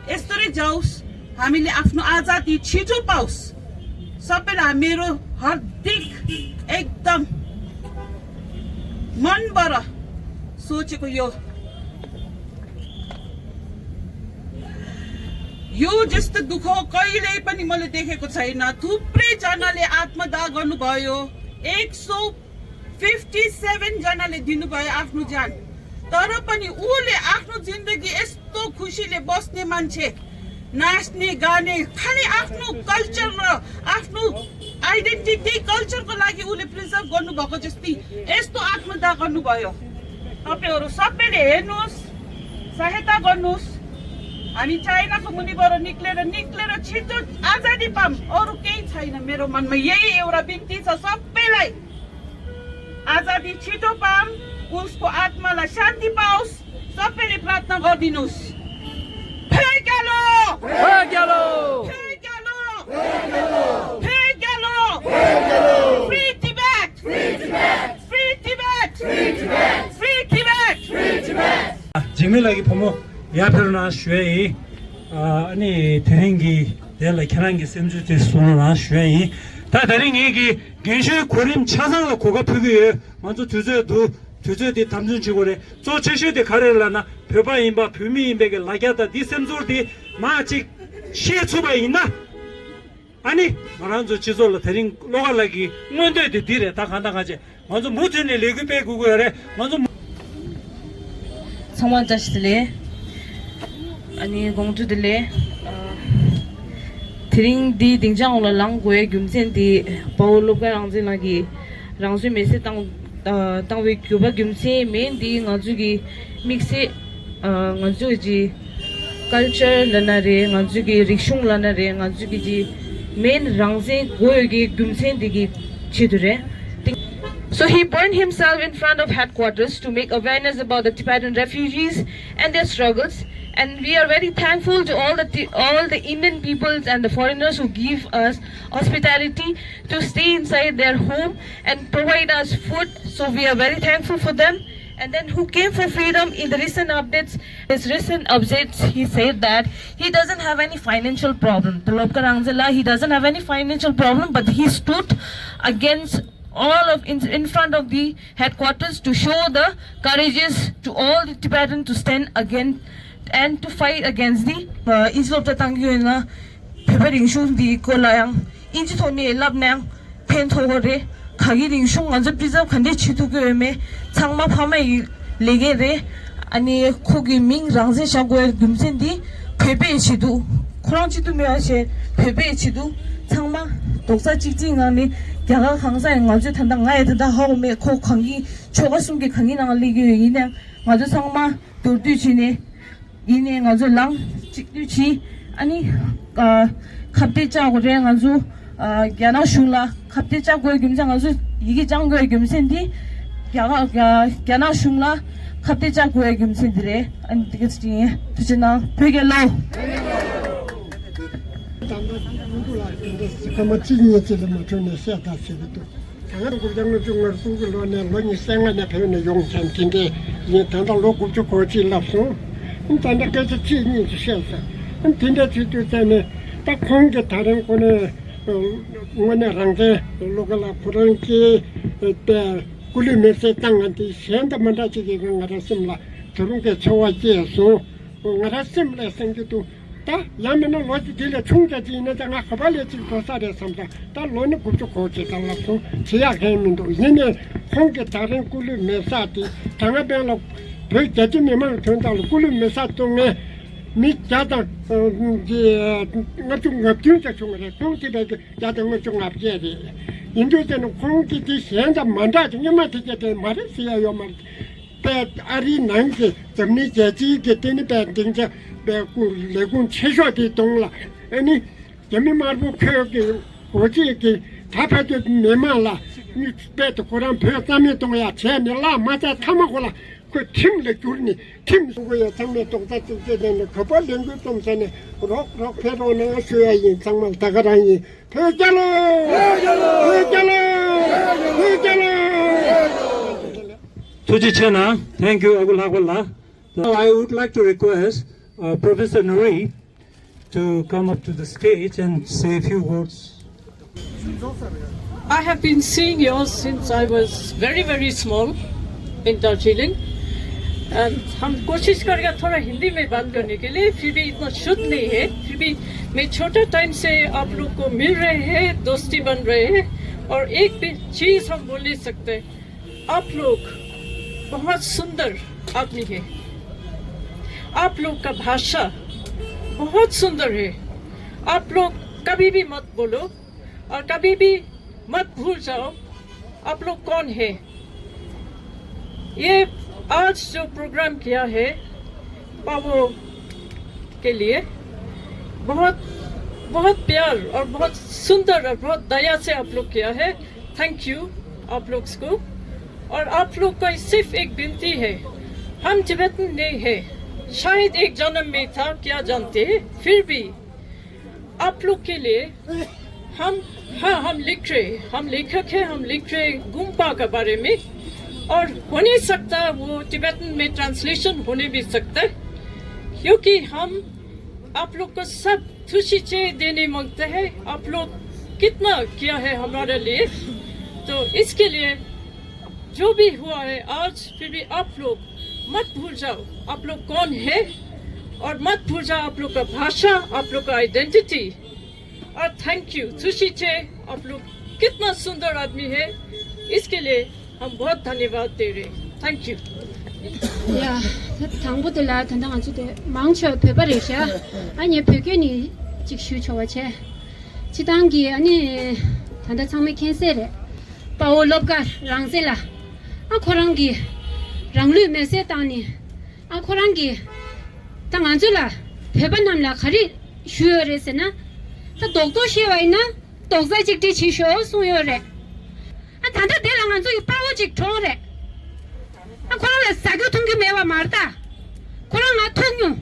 यस्तरी जाओस्, हामीले आफ्नो आजादी छिटो पाओस्। सबैलाई मेरो हार्दिक, एकदम मनबाट सोचेको यो यो जस्तो दुःख कहिल्यै पनि मैले देखेको छैन। थुप्रै जनाले आत्मदाह गर्नुभयो, एक सौ फिफ्टी सेभेन जनाले दिनुभयो आफ्नो ज्यान। तर पनि उसले आफ्नो जिन्दगी यस्तो खुसीले बस्ने मान्छे, नाच्ने, गाने, खालि आफ्नो कल्चर र आफ्नो आइडेन्टिटी, कल्चरको लागि उसले प्रिजर्भ गर्नुभएको जस्तै यस्तो आत्मदाह गर्नुभयो। तपाईँहरू सबैले हेर्नुहोस्, सहायता गर्नुहोस्। हामी चाइनाको मुनिबाट निक्लेर, निक्लेर छिटो आजादी पाऊँ, अरू केही छैन। मेरो मनमा यही एउटा बिन्ती छ सबैलाई, आजादी छिटो पाऊँ, उसको आत्मालाई शान्ति पाओस्। सबैले प्रार्थना गरिदिनुस्। फे क्यालो! फे क्यालो! फे क्यालो! फे क्यालो! Free Tibet! Free Tibet! Free Tibet! Free Tibet! Free Tibet! Free Tibet! འཇིགས་མེད་ལགས་ཀྱི་བུ་མོ་ཡར་ཕེབས་རོགས་གནང་ཞུ་ཡ་ཡིན། ཨ་ནི་དེ་རིང་གི་དེ་ལ་ཁྱེད་རང་གི་སེམས་ཚོར་དེ་གསུང་རོགས་གནང་ཞུ་ཡ་ཡིན། ད་དེ་རིང་ངེད་ཀྱི་རྒན་གཞོན་གོ་རིམ་ཆ་ཚང་ལ་གོ་སྐབས་ཕུལ་གྱི་ཡོད། ང་ཚོ་དུས་ཚོད་འདུག་དུས་ཚོད་དེ་དམ་འཛིན་བྱེད་དགོས་རེད། གཙོ་ཆེ་ཤོས་དེ་ག་རེ་ལབ་ན། བོད་པ་ཡིན་པ་བོད་མི་ཡིན་པའི་གི་ལ་རྒྱ་དང་འདི་སེམས་ཚོར་དེ་མར་ཅིག་ཤེས་ཐུབ་པ་ཡིན་ན། ཨ་ནི་ང་རང་ཚོ་སྤྱི་ཚོགས་ལ་དེ་རིང་བློ་དགའ་ལགས་ཀྱི་མངོན་འདོད་དེ་འདི་རེད། ད་གང་ལྟར་གང་བྱེད་ང་ཚོ་མུ་མཐུད་ནས་ལས་འགུལ་སྤེལ་དགོས་ཀྱི་ཡོད་རེད། ང་ཚོ་མུ། ཚང་མ་བཀྲ་ཤིས་བདེ་ལེགས། ཨ་ནི་དགོང་དྲོ་བདེ་ལེགས། ཨ། དེ་རིང་འདི་སྡིངས་ཆ་འོག་ལ་ལངས་དགོས་ཡའི་རྒྱུ་མཚན་འདི་དཔའ་བོ་བློ་དགའ་རང་བཙན་ལགས་ཀྱིས་རང་བཙན་མེ་སྲེག་བཏང་། ཨ། བཏང་བའི་གྱོད་པ་རྒྱུ་མཚན་མེན་འདི་ང་ཚོ་གི་དམིགས་བསལ། ཨ། ང་ཚོ་གི་ཀལ་ཅར་ལབ་ན་རེད། ང་ཚོ་གི་རིག་གཞུང་ལབ་ན་རེད། ང་ཚོ་གི་ཅི་མེན་རང་བཙན་དགོས་ཡོད་ཀྱི་རྒྱུ་མཚན་འདི་གི་ཆེད་དུ་རེད། So he burned himself in front of headquarters to make awareness about the Tibetan refugees and their struggles. And we are very thankful to all the Ti-, all the Indian peoples and the foreigners who give us hospitality to stay inside their home and provide us food. So we are very thankful for them. And then who came for freedom in the recent updates. His recent updates, he said that he doesn't have any financial problem. Tulopkar Angzela, he doesn't have any financial problem, but he stood against all of in, in front of the headquarters to show the courageous to all the Tibetans to stand again and to fight against the uh, Islam Tatang Yuena Pepe Ringshun the Kolayang, Injitoni Labnang, Pen Togore, Kagi Ringshun, and the preserve Kande Chitu Gueme, Changma Pama Legere, ཨ་ནི་ཁོ་གི་མིང་རང་བཙན་བཞག་དགོས་རྒྱུ་མཚན་འདི་བོད་པའི་ཆེད་དུ། ཁོ་རང་གཅིག་ཏུ་མེད་པ་བྱས་བོད་པའི་ཆེད་དུ་ཚང་མ་རྡོག་རྩ་གཅིག་སྒྲིལ་ངང་ནས། རྒྱ་གར་གང་ས་ཡང་ང་ཚོས་ད་ལྟ་ང་ཡི་ད་ལྟ་ཧ་གོ་མེད། ཁོ་གང་གི་ཆོལ་ཁ་གསུམ་གྱི་གང་གི་ནང་སླེབས་ཀྱི་ཡོད། ཡིན་ནའང་ང་ཚོ་ཚང་མ་མདོར་བསྡུས་བྱས་ནས་ཡིན་ནའི་ང་ཚོ་ལངས་གཅིག་སྡུད་བྱས། ཨ་ནི་ཨ་ཁ་གཏད་བཅག་དགོས་རེད། ང་ཚོ་ཨ་རྒྱ་ནག་གཞུང་ལ་ཁ་གཏད་བཅག་དགོས་རྒྱུ་མཚན། ང་ཚོ་ཡི་གེ་བཅང་དགོས་རྒྱུ་མཚན་འདི་རྒྱ་གར་རྒྱ་རྒྱ་ནག་གཞུང་ལ་ཁ་གཏད་བཅག་དགོས་རྒྱུ་མཚན་འདི་རེད། ཨ་ནི་དེ་ག་ཚོད་ཡིན། ཐུགས་རྗེ་གནང་། བོད་རྒྱལ་ལོ། ད་ལྟ་ཀུན་ཏུ་ལ་དེ་འདྲ་སྐར་མ་གཅིག་གཉིས་ཅིག་ལས་མ་འཕྲོས་ནས་བཤད་དང་ཟེར་གྱི་འདུག་ད་ང་དགུ་བརྒྱ་ལྔ་བཅུ་ང་དགུ་གི་ལོ་ནས་ལོ་ཉི་ཤུ་རྩ་ལྔ་ནས་བོད་ནས་ཡོང་མཁན་དེ་འདྲས་ཡིན། ད་ལྟ་ལོ་དགུ་བཅུ་གོ་གཅིག་ལྷག་སོང་། ད་ལྟ་སྐད་ཆ་གཅིག་གཉིས་ཅིག་བཤད་ས། དེ་འདྲ་བྱེད་དུས་ཙ་ནས་ད་ཁོང་གིས་ད་རིང་ཁོ་ནས་དངོས་གནས་རང་བཙན་བློ་དགའ་ལགས་ཁོ་རང་གིས་དེ་སྐུ་ལུས་མེར་སྲེག་བཏང་ང་དེ་གཞན་དང་མ་འདྲ་ཅིག་གིས་ང་རང་སེམས་ལ་དེ་རུང་གི་ཚོར་བ་སྐྱེས་སོང་། ང་རང་སེམས་ལ་སེམས་ཀྱི་འདུག་ད་ཡང་མིན་ན་ལོ་གཅིག་དེ་ལས་ཆུང་ཙག་ཅིག་ཡིན་ན་ད་ང་ག་པ་ལས་གཅིག་འགྲོ་ས་རེད་བསམ་ཙང་ད་ལོ་ནི་དགུ་བཅུ་གོ་གཅིག་ཙམ་ལ་སོང་བྱེད་ཡག་གང་མི་འདུག་ཡིན་ནའི་ཁོང་གི་ད་རིང་སྐུ་ལུས་མེད་ས་དེ་ད་སྔ་དཔོན་ལ་བོད་རྒྱ་ཆེ་མི་མང་དོན་དག་ལ་སྐུ་ལུས་མེད་ས་བཏང་ངས་མི་བརྒྱ་དང་ལྔ་བཅུ་ང་བདུན་ཙམ་བྱུང་བ་རེད། ཁོང་དེ་བས་ཀྱི་བརྒྱ་དང་ལྔ་བཅུ་ང་བརྒྱད་རེད། ཡིན་དུས་དེ་ནི་ཁོང་གི་དེ་གཞན་དང་མ་འདྲ་ཅིག་སྔོན་མ་དེ་གྱད་དེ་མ་རེད་ཟེར་ཡ་ཡོད་མ་རེད། པས་ཨ་རིའི་ནང་གི་འཛམ་གླིང་རྒྱལ་སྤྱིའི་གི་ལྟེ་གནས་པས་སྡིངས་ཆ་པས་ཀུ་ལས་ཁུངས་ཆེ་ཤོས་དེའི་གདོང་ལ་ཨ་ནི་རྒྱ་མི་དམར་པོ་ཁོས་གི་འོ་ཅེས་གི་ད་ཕ་གི་མི་མང་ལ་ནི་པས་དེ་ཁོ་རང་བོད་རྩ་མེད་གཏོང་ཡ་བྱས་ནས་བླ་མ་ཚ་ཐ་མ་ཁོ་ལ་ཁོས་ཁྲིམས་ལ་བསྒྱུར་ནས་ཁྲིམས་སྲུང་གི་ཡ་ཚང་མས་རྡོག་རྩ་གཅིག་སྒྲིལ་ནས་ག་པར་ལས་འགུལ་རྩོམ་ཟེར་ནས་རོགས་རོགས་ཕེབས་རོགས་གནང་ཞུ་ཡ་ཡིན། ཚང་མ་ད་ག་རང་ཡིན། བོད་རྒྱལ་ལོ། བོད་རྒྱལ་ལོ། བོད་རྒྱལ་ལོ། ཐུགས་རྗེ་ཆེ་གནང་། Thank you, ཨ་ཁུ་ལྷག་པ་ལགས། Now I would like to request, uh, Professor Nuri to come up to the stage and say a few words. I have been seeing you since I was very, very small in Darjeeling. And हम कोशिश करेगा थोड़ा हिंदी में बात करने के लिए, फिर भी इतना शुद्ध नहीं है। फिर भी मैं छोटा टाइम से आप लोग को मिल रहे हैं, दोस्ती बन रहे हैं, और एक भी चीज़ हम बोल नहीं सकते। आप लोग बहुत सुंदर आदमी है। आप लोग का भाषा बहुत सुंदर है। आप लोग कभी भी मत बोलो और कभी भी मत भूल जाओ आप लोग कौन है। ये आज जो प्रोग्राम किया है पावो के लिए, बहुत, बहुत प्यार और बहुत सुंदर और बहुत दया से आप लोग किया है। थैंक यू आप लोग को। और आप लोग को सिर्फ एक विनती है, हम तिब्बतन नहीं है, शायद एक जन्म में था, क्या जानते हैं, फिर भी आप लोग के लिए हम, हाँ, हम लिख रहे, हम लेखक हैं, हम लिख रहे गुम्पा के बारे में। और हो नहीं सकता वो तिब्बतन में ट्रांसलेशन होने भी सकता है, क्योंकि हम आप लोग को सब थुशिचे देने मांगते हैं। आप लोग कितना किया है हमारे लिए, तो इसके लिए जो भी हुआ है आज, फिर भी आप लोग मत भूल जाओ आप लोग कौन है, और मत भूल जाओ आप लोग का भाषा, आप लोग का आइडेंटिटी। और थैंक यू सुशी चे, आप लोग कितना सुंदर आदमी है, इसके लिए हम बहुत धन्यवाद दे रहे हैं। Thank you. ཡ། ད་དང་པོ་དེ་ལ་ད་ལྟ་ང་ཚོ་དེ་མང་ཆེ་བ་བོད་པ་རེད་ཤག་ཨ་ནི་བོད་སྐད་ནི་ཅིག་ཞུ་ཆོག་པ་བྱས། སྤྱི་བཏང་གི་ཨ་ནི་ད་ལྟ་ཚང་མས་མཁྱེན་གསལ་རེད། དཔའ་བོ་བློ་དགའ་རང་བཙན་ལ་ཨ་ཁོ་རང་གི་རང་ལུས་མེར་སྲེག་བཏང་ནས་ཨ་ཁོ་རང་གི་ད་ང་ཚོ་ལ་བོད་པ་རྣམས་ལ་ག་རེ་ཞུས་ཡོད་རེད་ཟེར་ན། ད་རྡོག་རྡོག་བཤད་པ་ཡིན་ན་རྡོག་རྩ་གཅིག་སྒྲིལ་བྱེད་ཤོག་གསུངས་ཡོད་རེད། ཨ་ད་ལྟ་དེ་ལ་ང་ཚོ་ཡི་དཔའ་བོ་ཅིག་གྲོངས་རེད། ཨ་ཁོ་རང་ལ་ཟ་རྒྱུ་འཐུང་རྒྱུ་མེད་པ་མ་རེད་ད། ཁོ་རང་ང་ཐུག་མྱོང་།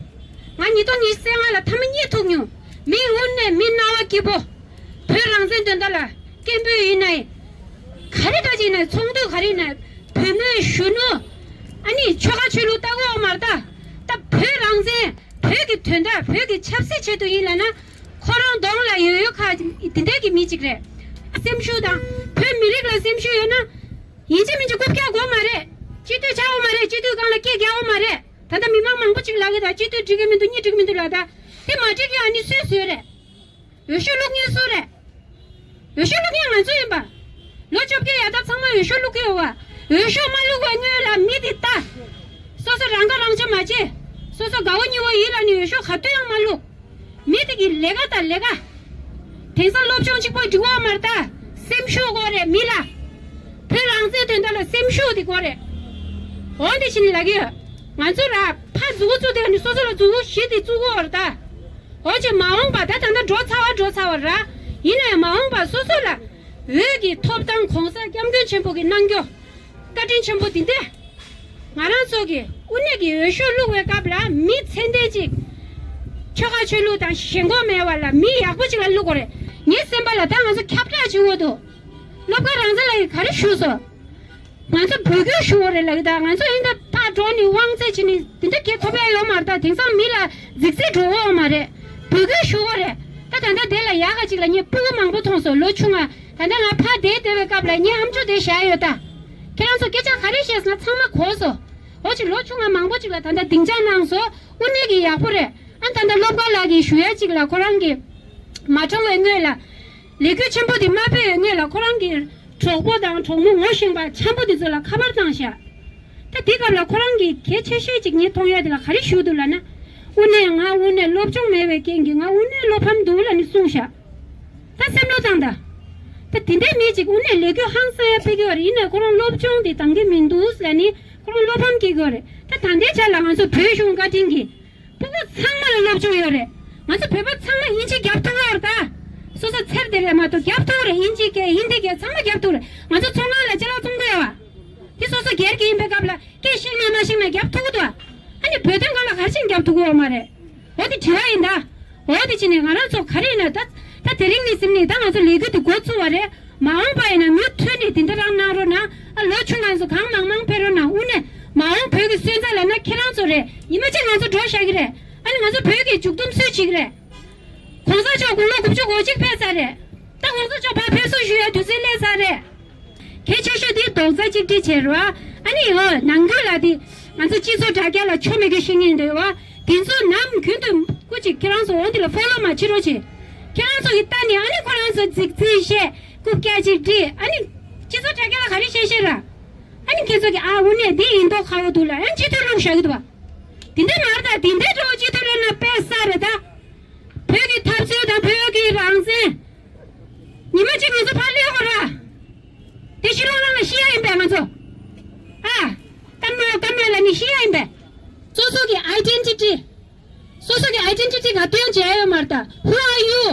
ང་ཉིས་སྟོང་ཉི་ཤུ་རྩ་ལྔ་ལ་ཐ་མ་གཉིས་ཐུག་མྱོང་། མི་དབུ་ནས་མི་རྣ་བ་སྐྱིད་པོ། བོད་རང་བཙན་དོན་དག་ལ་སྐད་འབོད་ཡིན་ནའི། ག་རེ་འདྲ་ཅིག་ཡིན་ན་ཚོགས་འདུ་ག་རེ་ཡིན་ན་བོད་མིའི་གཞོན་ནུ། ཨ་ནི་ཆོལ་ཁ་ཆོས་ལུགས་ལྟ་བུ་མ་རེད་ད། ད་བོད་རང་བཙན་བོད་ཀྱི་དོན་དག་བོད་ཀྱི་ཆབ་སྲིད་ཆེད་དུ་ཡིན་ལ་ན། ཁོ་རང་གདོང་ལ་ཡོད་ཡོད་ཁ་འདི་འདྲ་གི་མི་ཅིག་རེད། སེམས་ཤུགས་དང་བོད་མི་རིགས་ལ་སེམས་ཤུགས་ཡོད་ན། ཡིན་གཅིག་མིན་གཅིག་རྐུབ་བཀྱག་དགོས་མ་རེད། སྤྱི་འཐུས་ཆགས་འོ་མ་རེད། སྤྱི་འཐུས་སྒང་ལ་སྐད་རྒྱག་འོ་མ་རེད། ད་ལྟ་མི་མང་མང་པོ་ཅིག་ལབ་ཀྱི་ད་སྤྱི་འཐུས་འགྲིག་གི་མི་འདུག་གཉིས་འགྲིག་མི་འདུག་ལབ་ད། དེ་མ་འགྲིག་ཡ་ནི་སུས་བཟོས་རེད། འོས་ཤོག་བླུག་མཁན་སུ་རེད། འོས་ཤོག་བླུག་མཁན་ང་ཚོ་ཡིན་པ། ལོ་བཅོ་བརྒྱད་ཡར་ད་ཚང་མ་འོས་ཤོག་བླུག་གི་ཡོད་བ། འོས་ཤོག་མ་བླུག་པའི་སྔོན་ལ་མི་དེ་ལྟ། སོ་སོ་རང་ཁ་རང་གཅོད་མ་བྱེད། སོ་སོ་དགའ་བོ་ཉེ་བོ་ཡིན་ལ་ནི་འོས་ཤོག་ག་དུས་ཡང་མ་བླུག་མི་དེ་གི་ལས་ཀ་དང་ལས་ཀ། དེང་སང་སློབ་སྦྱོང་གཅིག་པོ་འགྲིག་པ་མ་རེད་ད། སེམས་ཤུགས་དགོས་རེད་མི་ལ། བོད་རང་བཙན་དོན་དག་ལ་སེམས་ཤུགས་དེ་དགོས་རེད། འོ་དེ་བཞིན་ལབ་ཀྱི་ཡོད། ང་ཚོ་ར་ཕ་མཛུ་གུ་བཙུགས་དེ་ནི་སོ་སོ་ལ་མཛུ་གུ་བཞི་དེ་བཙུགས་དགོས་རེད་ད། འོ་ཅེ་མ་འོངས་པ་ད་ད་ལྟ་འགྲོ་ཚར་བ་འགྲོ་ཚར་བ་ར། ཡིན་ན་ཡང་མ་འོངས་པ་སོ་སོ་ལ་འོས་ཀྱི་ཐོབ་ཐང་གོང་ས་སྐྱབས་མགོན་ཆེན་པོ་གི་གནང་རྒྱུ། བཀའ་དྲིན་ཆེན་པོ་འདི་འདྲ། ང་རང་ཚོ་གི་དབུ་ནས་ཀྱི་འོས་ཤོག་བླུག་པའི་སྐབས་ལ་མི་ཚད་ལྡན་ཅིག་ཆོལ་ཁ་ཆོས་ལུགས་དང་ཞེན་ཁོག་མེད་པ་ལ་མི་ཡག་པོ་ཅིག་ལ་བླུག་དགོས་རེད། ངའི་སེམས་པ་ལ་ད་ང་ཚོ་ཁྱབ་བསྒྲགས་བྱེད་དགོས་འདུག་སློབ་དགའ་རང་བཙན་ལགས་ཀྱིས་ག་རེ་ཞུས་སོང་། ང་ཚོ་འབོད་སྐུལ་ཞུ་དགོས་རེད་ལབ་ཀྱི་ད་ང་ཚོ་ཡིན་ད་ཕར་འགྲོ་ནི་དབང་ཚད་བྱེད་ནི་འདི་འདྲ་གལ་ཐོབ་ཡ་ཡོད་མ་རེད་ད། དེང་སང་མི་ལ་རྫིག་རྫིག་འགྲོ་འོ་མ་རེད། འབོད་སྐུལ་ཞུ་དགོས་རེད། ད་ད་ལྟ་དེ་ལ་ཡག་ག་ཅིག་ལ་ངས་སྤུ་གུ་མང་པོ་མཐོང་སོང་ལོ་ཆུང་ང་། ད་ལྟ་ང་ཕར་བསྡད་བསྡད་པའི་སྐབས་ལ་ངའི་ཨམ་ཅོག་དེ་བཞག་ཡོད་ད། ཁྱེད་རང་ཚོ་སྐད་ཆ་ག་རེ་བཤད་སོང་ན་ཚང་མ་གོ་སོང་། འོ་ཅིག་ལོ་ཆུང་ང་མང་པོ་ཅིག་ལ་ད་ལྟ་སྡིངས་ཆ་གནང་སོང་། དབུ་ནས་ཀྱི་ཡག་པོ་རེད། ཨ་ད་ལྟ་སློབ་དགའ་ལགས་ཀྱིས་ཞུ་ཡ་གཅིག་ལ་ཁོ་རང་གིས་མ་གྲོངས་པའི་སྔོན་ལ། ལས་འགུལ་ཆེན་པོ་འདི་མ་སྤེལ་བའི་སྔོན་ལ་ཁོ་རང་གི་གྲོགས་པོ་དང་གྲོགས་མོ་ངོ་ཤེས་པ་འཆམ་པོ་འདི་ཚོ་ལ་ཁ་པར་བཏང་ཤག་ད་དེ་སྐབས་ལ་ཁོ་རང་གིས་གལ་ཆེ་ཤོས་ཅིག་ངས་མཐོང་ཡ་དེ་ལ་ག་རེ་ཞུ་འདུག་ལབ་ན། དབུ་ནས་ང་དབུ་ནས་སློབ་སྦྱོང་མེད་པའི་རྐྱེན་གྱིས་ང་དབུ་ནས་བློ་ཕམ་འདུག་ལབ་ནས་གསུངས་ཤག་ད་སེམས་བློ་བཏང་ད། ད་དེ་འདྲའི་མི་ཅིག་དབུ་ནས་ལས་འགུལ་ཧང་སང་ཡ་སྤེལ་གྱི་ཡོད་རེད། ཡིན་ནའི་ཁོ་རང་སློབ་སྦྱོང་དེ་འདང་གི་མི་འདུག་ལབ་ནས་ཁོ་རང་བློ་ཕམ་སྐྱེ་གི་ཡོད་རེད། ད་ད་ལྟའི་ཆ་ལ་ང་ཚོ་བོད་གཞུང་བཀའ་དྲིན་གྱིས། སྤུ་གུ་ཚང་མ་ལ་སློབ་སྦྱོང་ཡོད་རེད། ང་ཚོ་བོད་པ་ཚང་མ་དབྱིན་ཇི་རྒྱབ་ཐུབ་ཡོད་རེད་ད། སོ་སོ་ཚེར་དེ་རེད་མ་གཏོགས་རྒྱབ་ཐུབ་རེད། དབྱིན་ཇི་སྐད་ཧིན་དི་སྐད་ཚང་མ་རྒྱབ་ཐུབ་རེད། ང་ཚོ་ཚོང་ཁང་ལ་ཅ་ལག་བཙོང་གི་ཡོད་བ། དེ་སོ་སོ་སྒེར་གྱི་ཡིན་པའི་སྐབས་ལ་སྐད་ཤེས་ན་མ་ཤེས་ན་རྒྱབ་ཐུབ་ཀྱི་འདུག་ཨ་ནི་བོད་དོན་སྒང་ལ་ག་རེ་བྱས་ནས་རྒྱབ་ཐུབ་ཀྱི་ཡོད་མ་རེད། འོ་དེ་དྲི་བ་ཡིན་ད། འོ་དེ་བྱས་ནས་ང་རང་ཚོ་ག་རེ་ཡིན་ན་ད། ད་དེ་རིང་ནས་ཟིན་ནས་ད་ང་ཚོ་ལས་འགུལ་དེ་འགོ་བཙུགས་པ་རེད། མ་འོངས་པ་ཡིན་ན་མུ་མཐུད་ནས་དེ་འདྲ་རང་གནང་རོགས་གནང་། ཨ་ལོ་ཆུང་ང་ཚོ་གང་མང་མང་ཕེབས་རོགས་གནང་། དབུ་ནས་མ་འོངས་བོད་ཀྱི་སོན་རྩ་ལབ་ན་ཁྱེད་རང་ཚོ་རེད། ཉི་མ་གཅིག་ང་ཚོ་འགྲོ་བཞག་གི་རེད། ཨ་ནི་ང་ཚོ་བོད་ཀྱི་མཇུག་སྡོམ་སུས་བྱེད་ཀྱི་རེད། གོང་ས་མཆོག་དགུང་ལོ་དགུ་བཅུ་གོ་གཅིག་ཕེབས་ཚར་རེད། ད་གོང་ས་མཆོག་ཕར་ཕེབས་བསུ་ཞུ་ཡ་དུས་ཚོད་སླེབས་ཚར་རེད། གལ་ཆེ་ཤོས་དེ་རྡོག་རྩ་གཅིག་སྒྲིལ་བྱེད་རོགས། ཨ་ནི་འོ་ནང་ཁུལ་ལ་དེ་ང་ཚོ་སྤྱི་ཚོགས་དྲ་རྒྱ་ལ་ཆོ་མེད་ཀི་ཤེས་ངེས་འདུག་བ། དེ་ཚོ་ནམ་རྒྱུན་དུ་སྐུ་མཁྱེན་ཁྱེད་རང་ཚོ་འོ་འདི་ལ་ཕོ་ལོ་མ་བྱེད་རོགས་བྱེད། ཁྱེད་རང་ཚོ་གི་ལྟ་ནས་ཨ་ནི་ཁོ་རང་ཚོ་རྫིག་རྫིག་བཤད། རྐུབ་བཀྱག་ཅིག་སྒྲིལ། ཨ་ནི་སྤྱི་ཚོགས་དྲ་རྒྱ་ལ་ག་རེ་བཤད་བཤད་ར། ཨ་ནི་ཁྱེད་ཚོ་གི་ཨ་འོ་ནས་འདི་ཡིན་མདོག་ཁ་བོ་འདུག་ལ་ཨ་ནི་སྤྱི་འཐུས་བླུགས་བཞག་གི་འདུག་བ། དེ་འདྲ་མ་རེད་ད། དེ་འདྲ་འགྲོ་སྤྱི་འཐུས་བླུགས་ན་དཔེ་ས་རེད་ད། བོད་ཀྱི་འཐབ་རྩོད་དང་བོད་ཀྱི་རང་བཙན། ཉི་མ་གཅིག་ང་ཚོ་ཕར་སླེབས་དགོས་ར། དེ་ཕྱི་ལོགས་ནང་ལ་ཤི་ཡ་ཡིན་པས་ང་ཚོ། ཨ། ཀརྨ་ཀརྨ་ལ་ནི་ཤི་ཡ་ཡིན་པས། སོ་སོ་གི་ཨའི་ཌེན་ཊི་ཊི། སོ་སོ་གི་ཨའི་ཌེན་ཊི་ཊི་ག་སྟོན་བྱས་ཡོད་མ་རེད་ད། Who are you?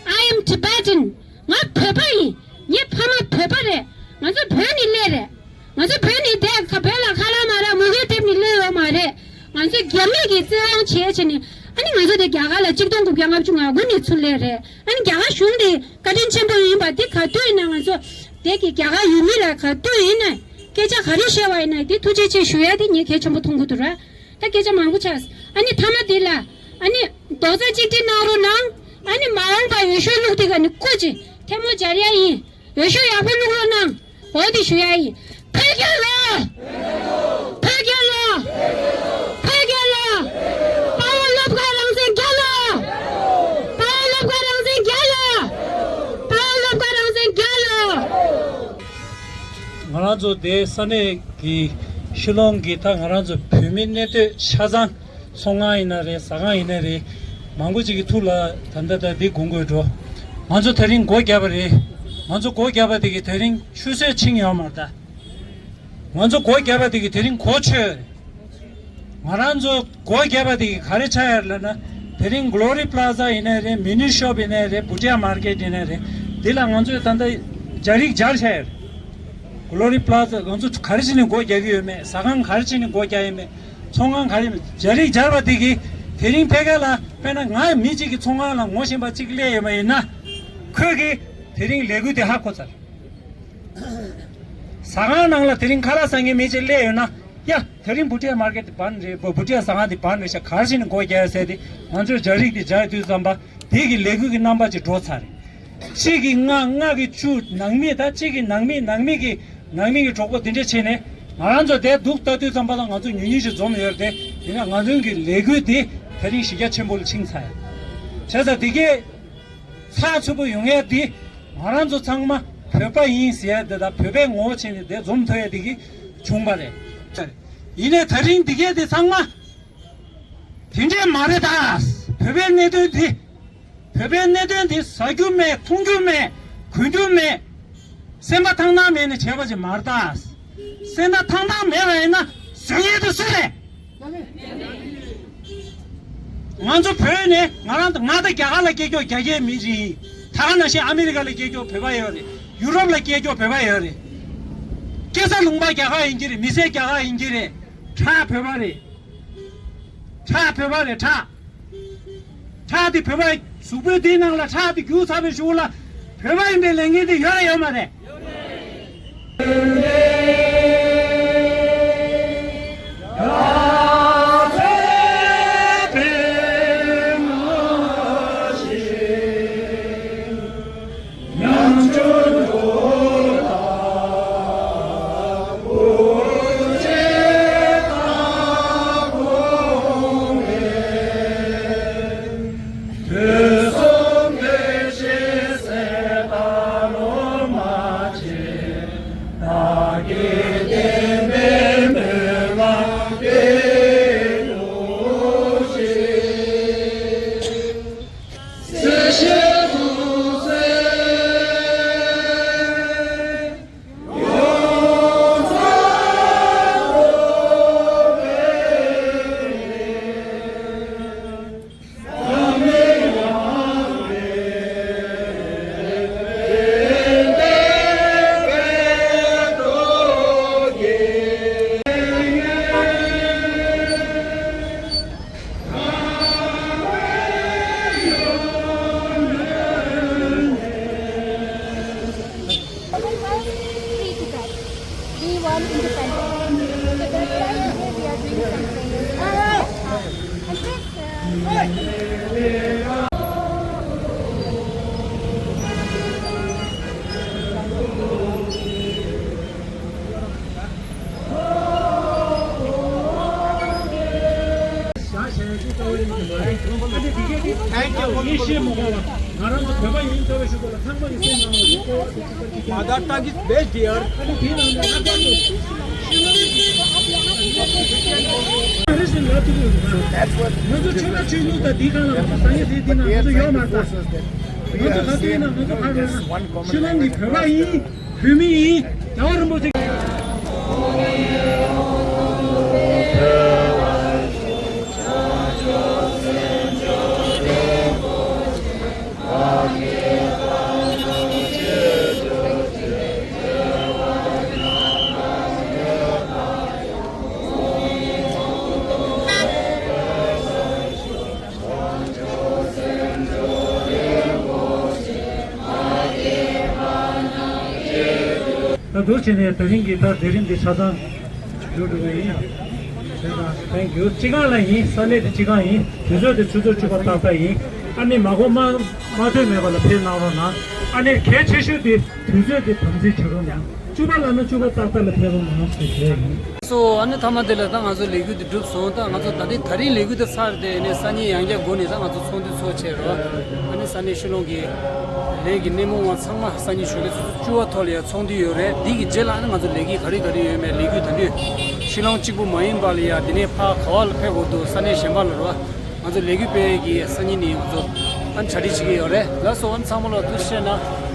I am Tibetan. ང་བོད་པ་ཡིན། ངའི་ཕ་མ་བོད་པ་རེད། ང་ཚོ་བོད་ནས་སླེབས་རེད། ང་ཚོ་བོད་ནས་བསྡད་ཁ་བོད་ལ་ཁ་ལག་མ་རག་མུ་གེ་དེབ་ནས་སླེབས་ཡོད་མ་རེད། ང་ཚོ་རྒྱ་མི་གི་བཙན་དབང་བྱས་བྱས་ནས་ཨ་ནི་ང་ཚོ་དེ་རྒྱ་གར་ལ་གཅིག་སྟོང་དགུ་བརྒྱ་ལྔ་བཅུ་ང་དགུ་ནས་ཚུར་སླེབས་རེད། ཨ་ནི་རྒྱ་གར་གཞུང་དེ་བཀའ་དྲིན་ཆེན་པོ་ཡིན་པ་དེ་ག་དུས་ཡིན་ན་ང་ཚོ་དེ་གི་རྒྱ་གར་ཡུལ་མི་ལ་ག་དུས་ཡིན་ན་སྐད་ཆ་ག་རེ་བཤད་པ་ཡིན་ན་དེ་ཐུགས་རྗེ་ཆེ་ཞུ་ཡ་དེ་ངས་གལ་ཆེན་པོ་མཐོང་གི་འདུག་ར། ད་སྐད་ཆ་མང་པོ་ཆགས། ཨ་ནི་མཐའ་མ་དེ་ལ་ཨ་ནི་རྡོག་རྩ་གཅིག་སྒྲིལ་གནང་རོགས་གནང་། ཨ་ནི་མ་འོངས་པ་འོས་ཤོག་བླུགས་དེ་ག་ནི་སྐུ་མཁྱེན་ཐལ་མོ་སྦྱར་ཡ་ཡིན། འོས་ཤོག་ཡག་པོ་བླུགས་རོགས་གནང་། འོ་དེ་ཞུ་ཡ་ཡིན། བོད་རྒྱལ་ལོ། བོད་རྒྱལ་ལོ། བོད་རྒྱལ་ལོ། དཔའ་བོ་སློབ་དགའ་རང་བཙན་རྒྱལ་ལོ། དཔའ་བོ་སློབ་དགའ་རང་བཙན་རྒྱལ་ལོ། དཔའ་བོ་སློབ་དགའ་རང་བཙན་རྒྱལ་ལོ། ང་རང་ཚོ་དེ་ས་གནས་ཀྱི་ཤི་ལོང་གི་ད་ང་རང་ཚོ་བོད་མི་གནས་སྡོད་ཆ་ཚང་ཚོང་ཁང་ཡིན་ན་རེད། ཟ་ཁང་ཡིན་ན་རེད། མང་པོ་ཅིག་གི་ཐུགས་ལ་ད་ལྟ་ད་འདི་དགོངས་དགོས་འགྲོ། ང་ཚོ་དེ་རིང་སྒོ་བརྒྱབ་པ་རེད། ང་ཚོ་སྒོ་བརྒྱབ་པ་དེ་གི་དེ་རིང་ཆུ་ཚོད་ཕྱིན་ཡོད་མ་རེད་ད། ང་ཚོ་སྒོ་བརྒྱབ་པ་དེ་གི་དེ་རིང་གོ་ཆོད་རེད། ང་རང་ཚོ་སྒོ་བརྒྱབ་པ་དེ་གི་ག་རེ་ཆགས་ཡོད་ལབ་ན། དེ་རིང་Glory Plaza ཡིན་ནའི་རེད། Mini Shop ཡིན་ནའི་རེད། Bhutia Market ཡིན་ནའི་རེད། དེ་ལ་ང་ཚོས་ད་ལྟ་སྦྱར་ཡིག་སྦྱར་བྱས་ཡོད་རེད། Glory Plaza ང་ཚོ་ག་རེ་བྱས་ནས་སྒོ་རྒྱག་གི་ཡོད་མེད། ཟ་ཁང་ག་རེ་བྱས་ནས་སྒོ་རྒྱག་ཡོད་མེད། ཚོང་ཁང་ག་རེ་ཡོད་མེད། སྦྱར་ཡིག་སྦྱར་བ་དེ་གིས་དེ་རིང་ཕ་གི་ལ་དཔེར་ན་ང་མི་གཅིག་གི་ཚོང་ཁང་ལ་ངོ་ཤེས་པ་གཅིག་སླེབས་ཡོད་པ་ཡིན་ན། ཁོས་གིས་དེ་རིང་ལས་འགུལ་དེ་ཧ་གོ་ཚར། ཟ་ཁང་ནང་ལ་དེ་རིང་ཁ་ལག་ཟ་མཁན་མི་གཅིག་སླེབས་ཡོད་ན། ཡ། དེ་རིང་Bhutia Market དེ་བན་རེད། བུ་Bhutia ཟ་ཁང་དེ་བན་རེད་ཤག་ག་རེ་བྱས་ནས་སྒོ་རྒྱག་ཡ་ཟེར་ཏེ་ང་ཚོས་སྦྱར་ཡིག་དེ་སྦྱར་དུས་ཙམ་པ་དེ་གི་ལས་འགུལ་གྱི་རྣམ་པ་ཅིག་འགྲོ་ཚར་རེད། གཅིག་གིས་ལྔ། ལྔ་གིས་བཅུ། ནང་མི་ད་གཅིག་གིས་ནང་མི། ནང་མི་གིས་ནང་མི་གི་གྲོགས་པོ་དེ་འདྲ་བྱས་ནས་ང་རང་ཚོ་དེ་འདུག་ལྟ་དུས་ཙམ་པ་ལ་ང་ཚོ་ཉུང་ཉུང་ཞིག་འཛོམས་ཡོད་རེད་དེ། ཡིན་ན་ང་ཚོའི་གི་ལས་འགུལ་དེ་དེ་རིང་གཞི་རྒྱ་ཆེན་པོ་ལ་ཕྱིན་ཚར་ཡ། བྱས་ཙང་དེ་གས། ཚགས་ཚུད་པོ་ཡོང་ཡ་འདི་ང་རང་ཚོ་ཚང་མ་བོད་པ་ཡིན་ཟེར་ཡ་འདི་དང་བོད་པའི་ངོ་བོ་བྱས་ནས་འདིར་འཛོམས་ཐུབ་ཡ་འདི་གིས་བྱུང་བ་རེད། ཡིན་ནའི་ད་རིང་འདི་གས་འདི་ཚང་མ་དེ་འདྲས་མ་རེད་ད། བོད་པའི་གནད་དོན་འདི་བོད་པའི་གནད་དོན་འདི་ཟ་རྒྱུ་མེད། འཐུང་རྒྱུ་མེད། གོན་རྒྱུ་མེད། སེམས་པ་ཐང་ཐང་མེད་ནས་བྱས་པ་ཅིག་མ་རེད་ད། སེམས་པ་ཐང་ཐང་མེད་པ་ཡིན་ན་བཟོ་མཁན་དེ་སུ་རེད། ང་ཚོ་བོད་ནས་ང་རང་ང་ད་རྒྱ་གར་ལ་སྐྱེས་རྒྱུ་རྒྱ་སྐྱེས་མི་ཅིག་ཡིན། ད་ག་ནང་བཞིན་ཨ་མི་རི་ཀ་ལ་སྐྱེས་རྒྱུ་བོད་པ་ཡོད་རེད། ཡུ་རོབ་ལ་སྐྱེས་རྒྱུ་བོད་པ་ཡོད་རེད། སྐྱེས་ས་ལུང་པ་རྒྱ་གར་ཡིན་གྱི་རེད། མི་སེར་རྒྱ་གར་ཡིན་གྱི་རེད། ཁྲག་བོད་པ་རེད། ཁྲག་བོད་པ་རེད་ཁྲག་ཁྲག་དེ་བོད་པ་གཟུགས་པོའི་དེའི་ནང་ལ་ཁྲག་དེ་རྒྱུག་ཚར་བའི་གཞུག་ལ་བོད་པ་ཡིན་པའི་ལས་འགན་དེ་ཡོད་རེད་ཡོད་མ་རེད། One independent. So that's why today we are doing something. Uh, and this, uh, Thank you. Mother tongue is best, dear. That's what. But they are the forces that, they are saying that one common language across the བོད་མི་ཡིན། རྒྱལ་བ་རིན་པོ་ཆེ། ད་འདུག་བྱས་ནས་དེ་རིང་གི་ད་མཛད་རིམ་འདི་ཆ་ཚང་མཇུག་སྒྲུབ་པ་ཡིན། དེ་དང་ཐེངས་རྒྱུ་སྤྱི་ཁང་ལ་ཡིན། ས་གནས་དེ་སྤྱི་ཁང་ཡིན། དུས་ཚོད་དེ་ཆུ་ཚོད་བཅུ་པ་ཏག་ཏག་ཡིན། ཨ་ནི་མ་གོ་མ་མ་ཐོན་མེད་པ་ལ་ཕེབས་གནང་རོགས་གནང་། ཨ་ནི་གལ་ཆེ་ཤོས་དེ་དུས་ཚོད་དེ་དམ་འཛིན་བྱེད་རོགས་གནང་། བཅུ་པ་ལབ་ན་བཅུ་པ་ཏག་ཏག་ལ་ཕེབས་རོགས་གནང་ཞེས་ཞུ་ཡ་ཡིན། སོ་ཨ་ནི་མཐའ་མ་དེ་ལ་ད་ང་ཚོ་ལས་འགུལ་དེ་གྲུབ་སོང་། ད་ང་ཚོ་ད་ལྟའི་ད་རིང་ལས་འགུལ་དེ་ཚར་ཏེ་ནས་སང་ཉིན་ཡང་བསྐྱར་སྒོ་ནས་ད་ང་ཚོ་ཚོགས་འདུ་ཚོགས་བྱས་རོགས། ཨ་ནི་ས་གནས་ཤུལ་ལུང་གི་ལས་ཀྱི་སྣེ་མོ་བ་ཚང་མ་སང་ཉིན་ཞོགས་ཀས་ཆུ་ཚོད་བཅུ་པ་ཐོག་ལ་ཡང་ཚོགས་འདུ་ཡོད་རེད། འདི་གི་རྗེས་ལ་ཨ་ནི་ང་ཚོ་ལས་འགུལ་ག་རེ་ག་རེ་ཡོད་མེད་ལས་འགུལ་ད་དུས་ཤུལ་ལུང་གཅིག་པུ་མ་ཡིན་པ་ལ་ཡ་དེ་ནས་ཕར་ག་བ་ལ་ཕེབས་དགོས་འདུག་ས་གནས་གཞན་པ་ལ་རོགས། ང་ཚོ་ལས་འགུལ་སྤེལ་གྱི་སང་ཉིན་ནས་ང་ཚོ་ཨ་ནི་གྲ་སྒྲིག་བྱེད་ཀྱི་ཡོད་རེད། ལགས་སོ། ཨ་ནི་ཚང་མ་ལ་ཐུགས་རྗེ་ཆེ་གནང་།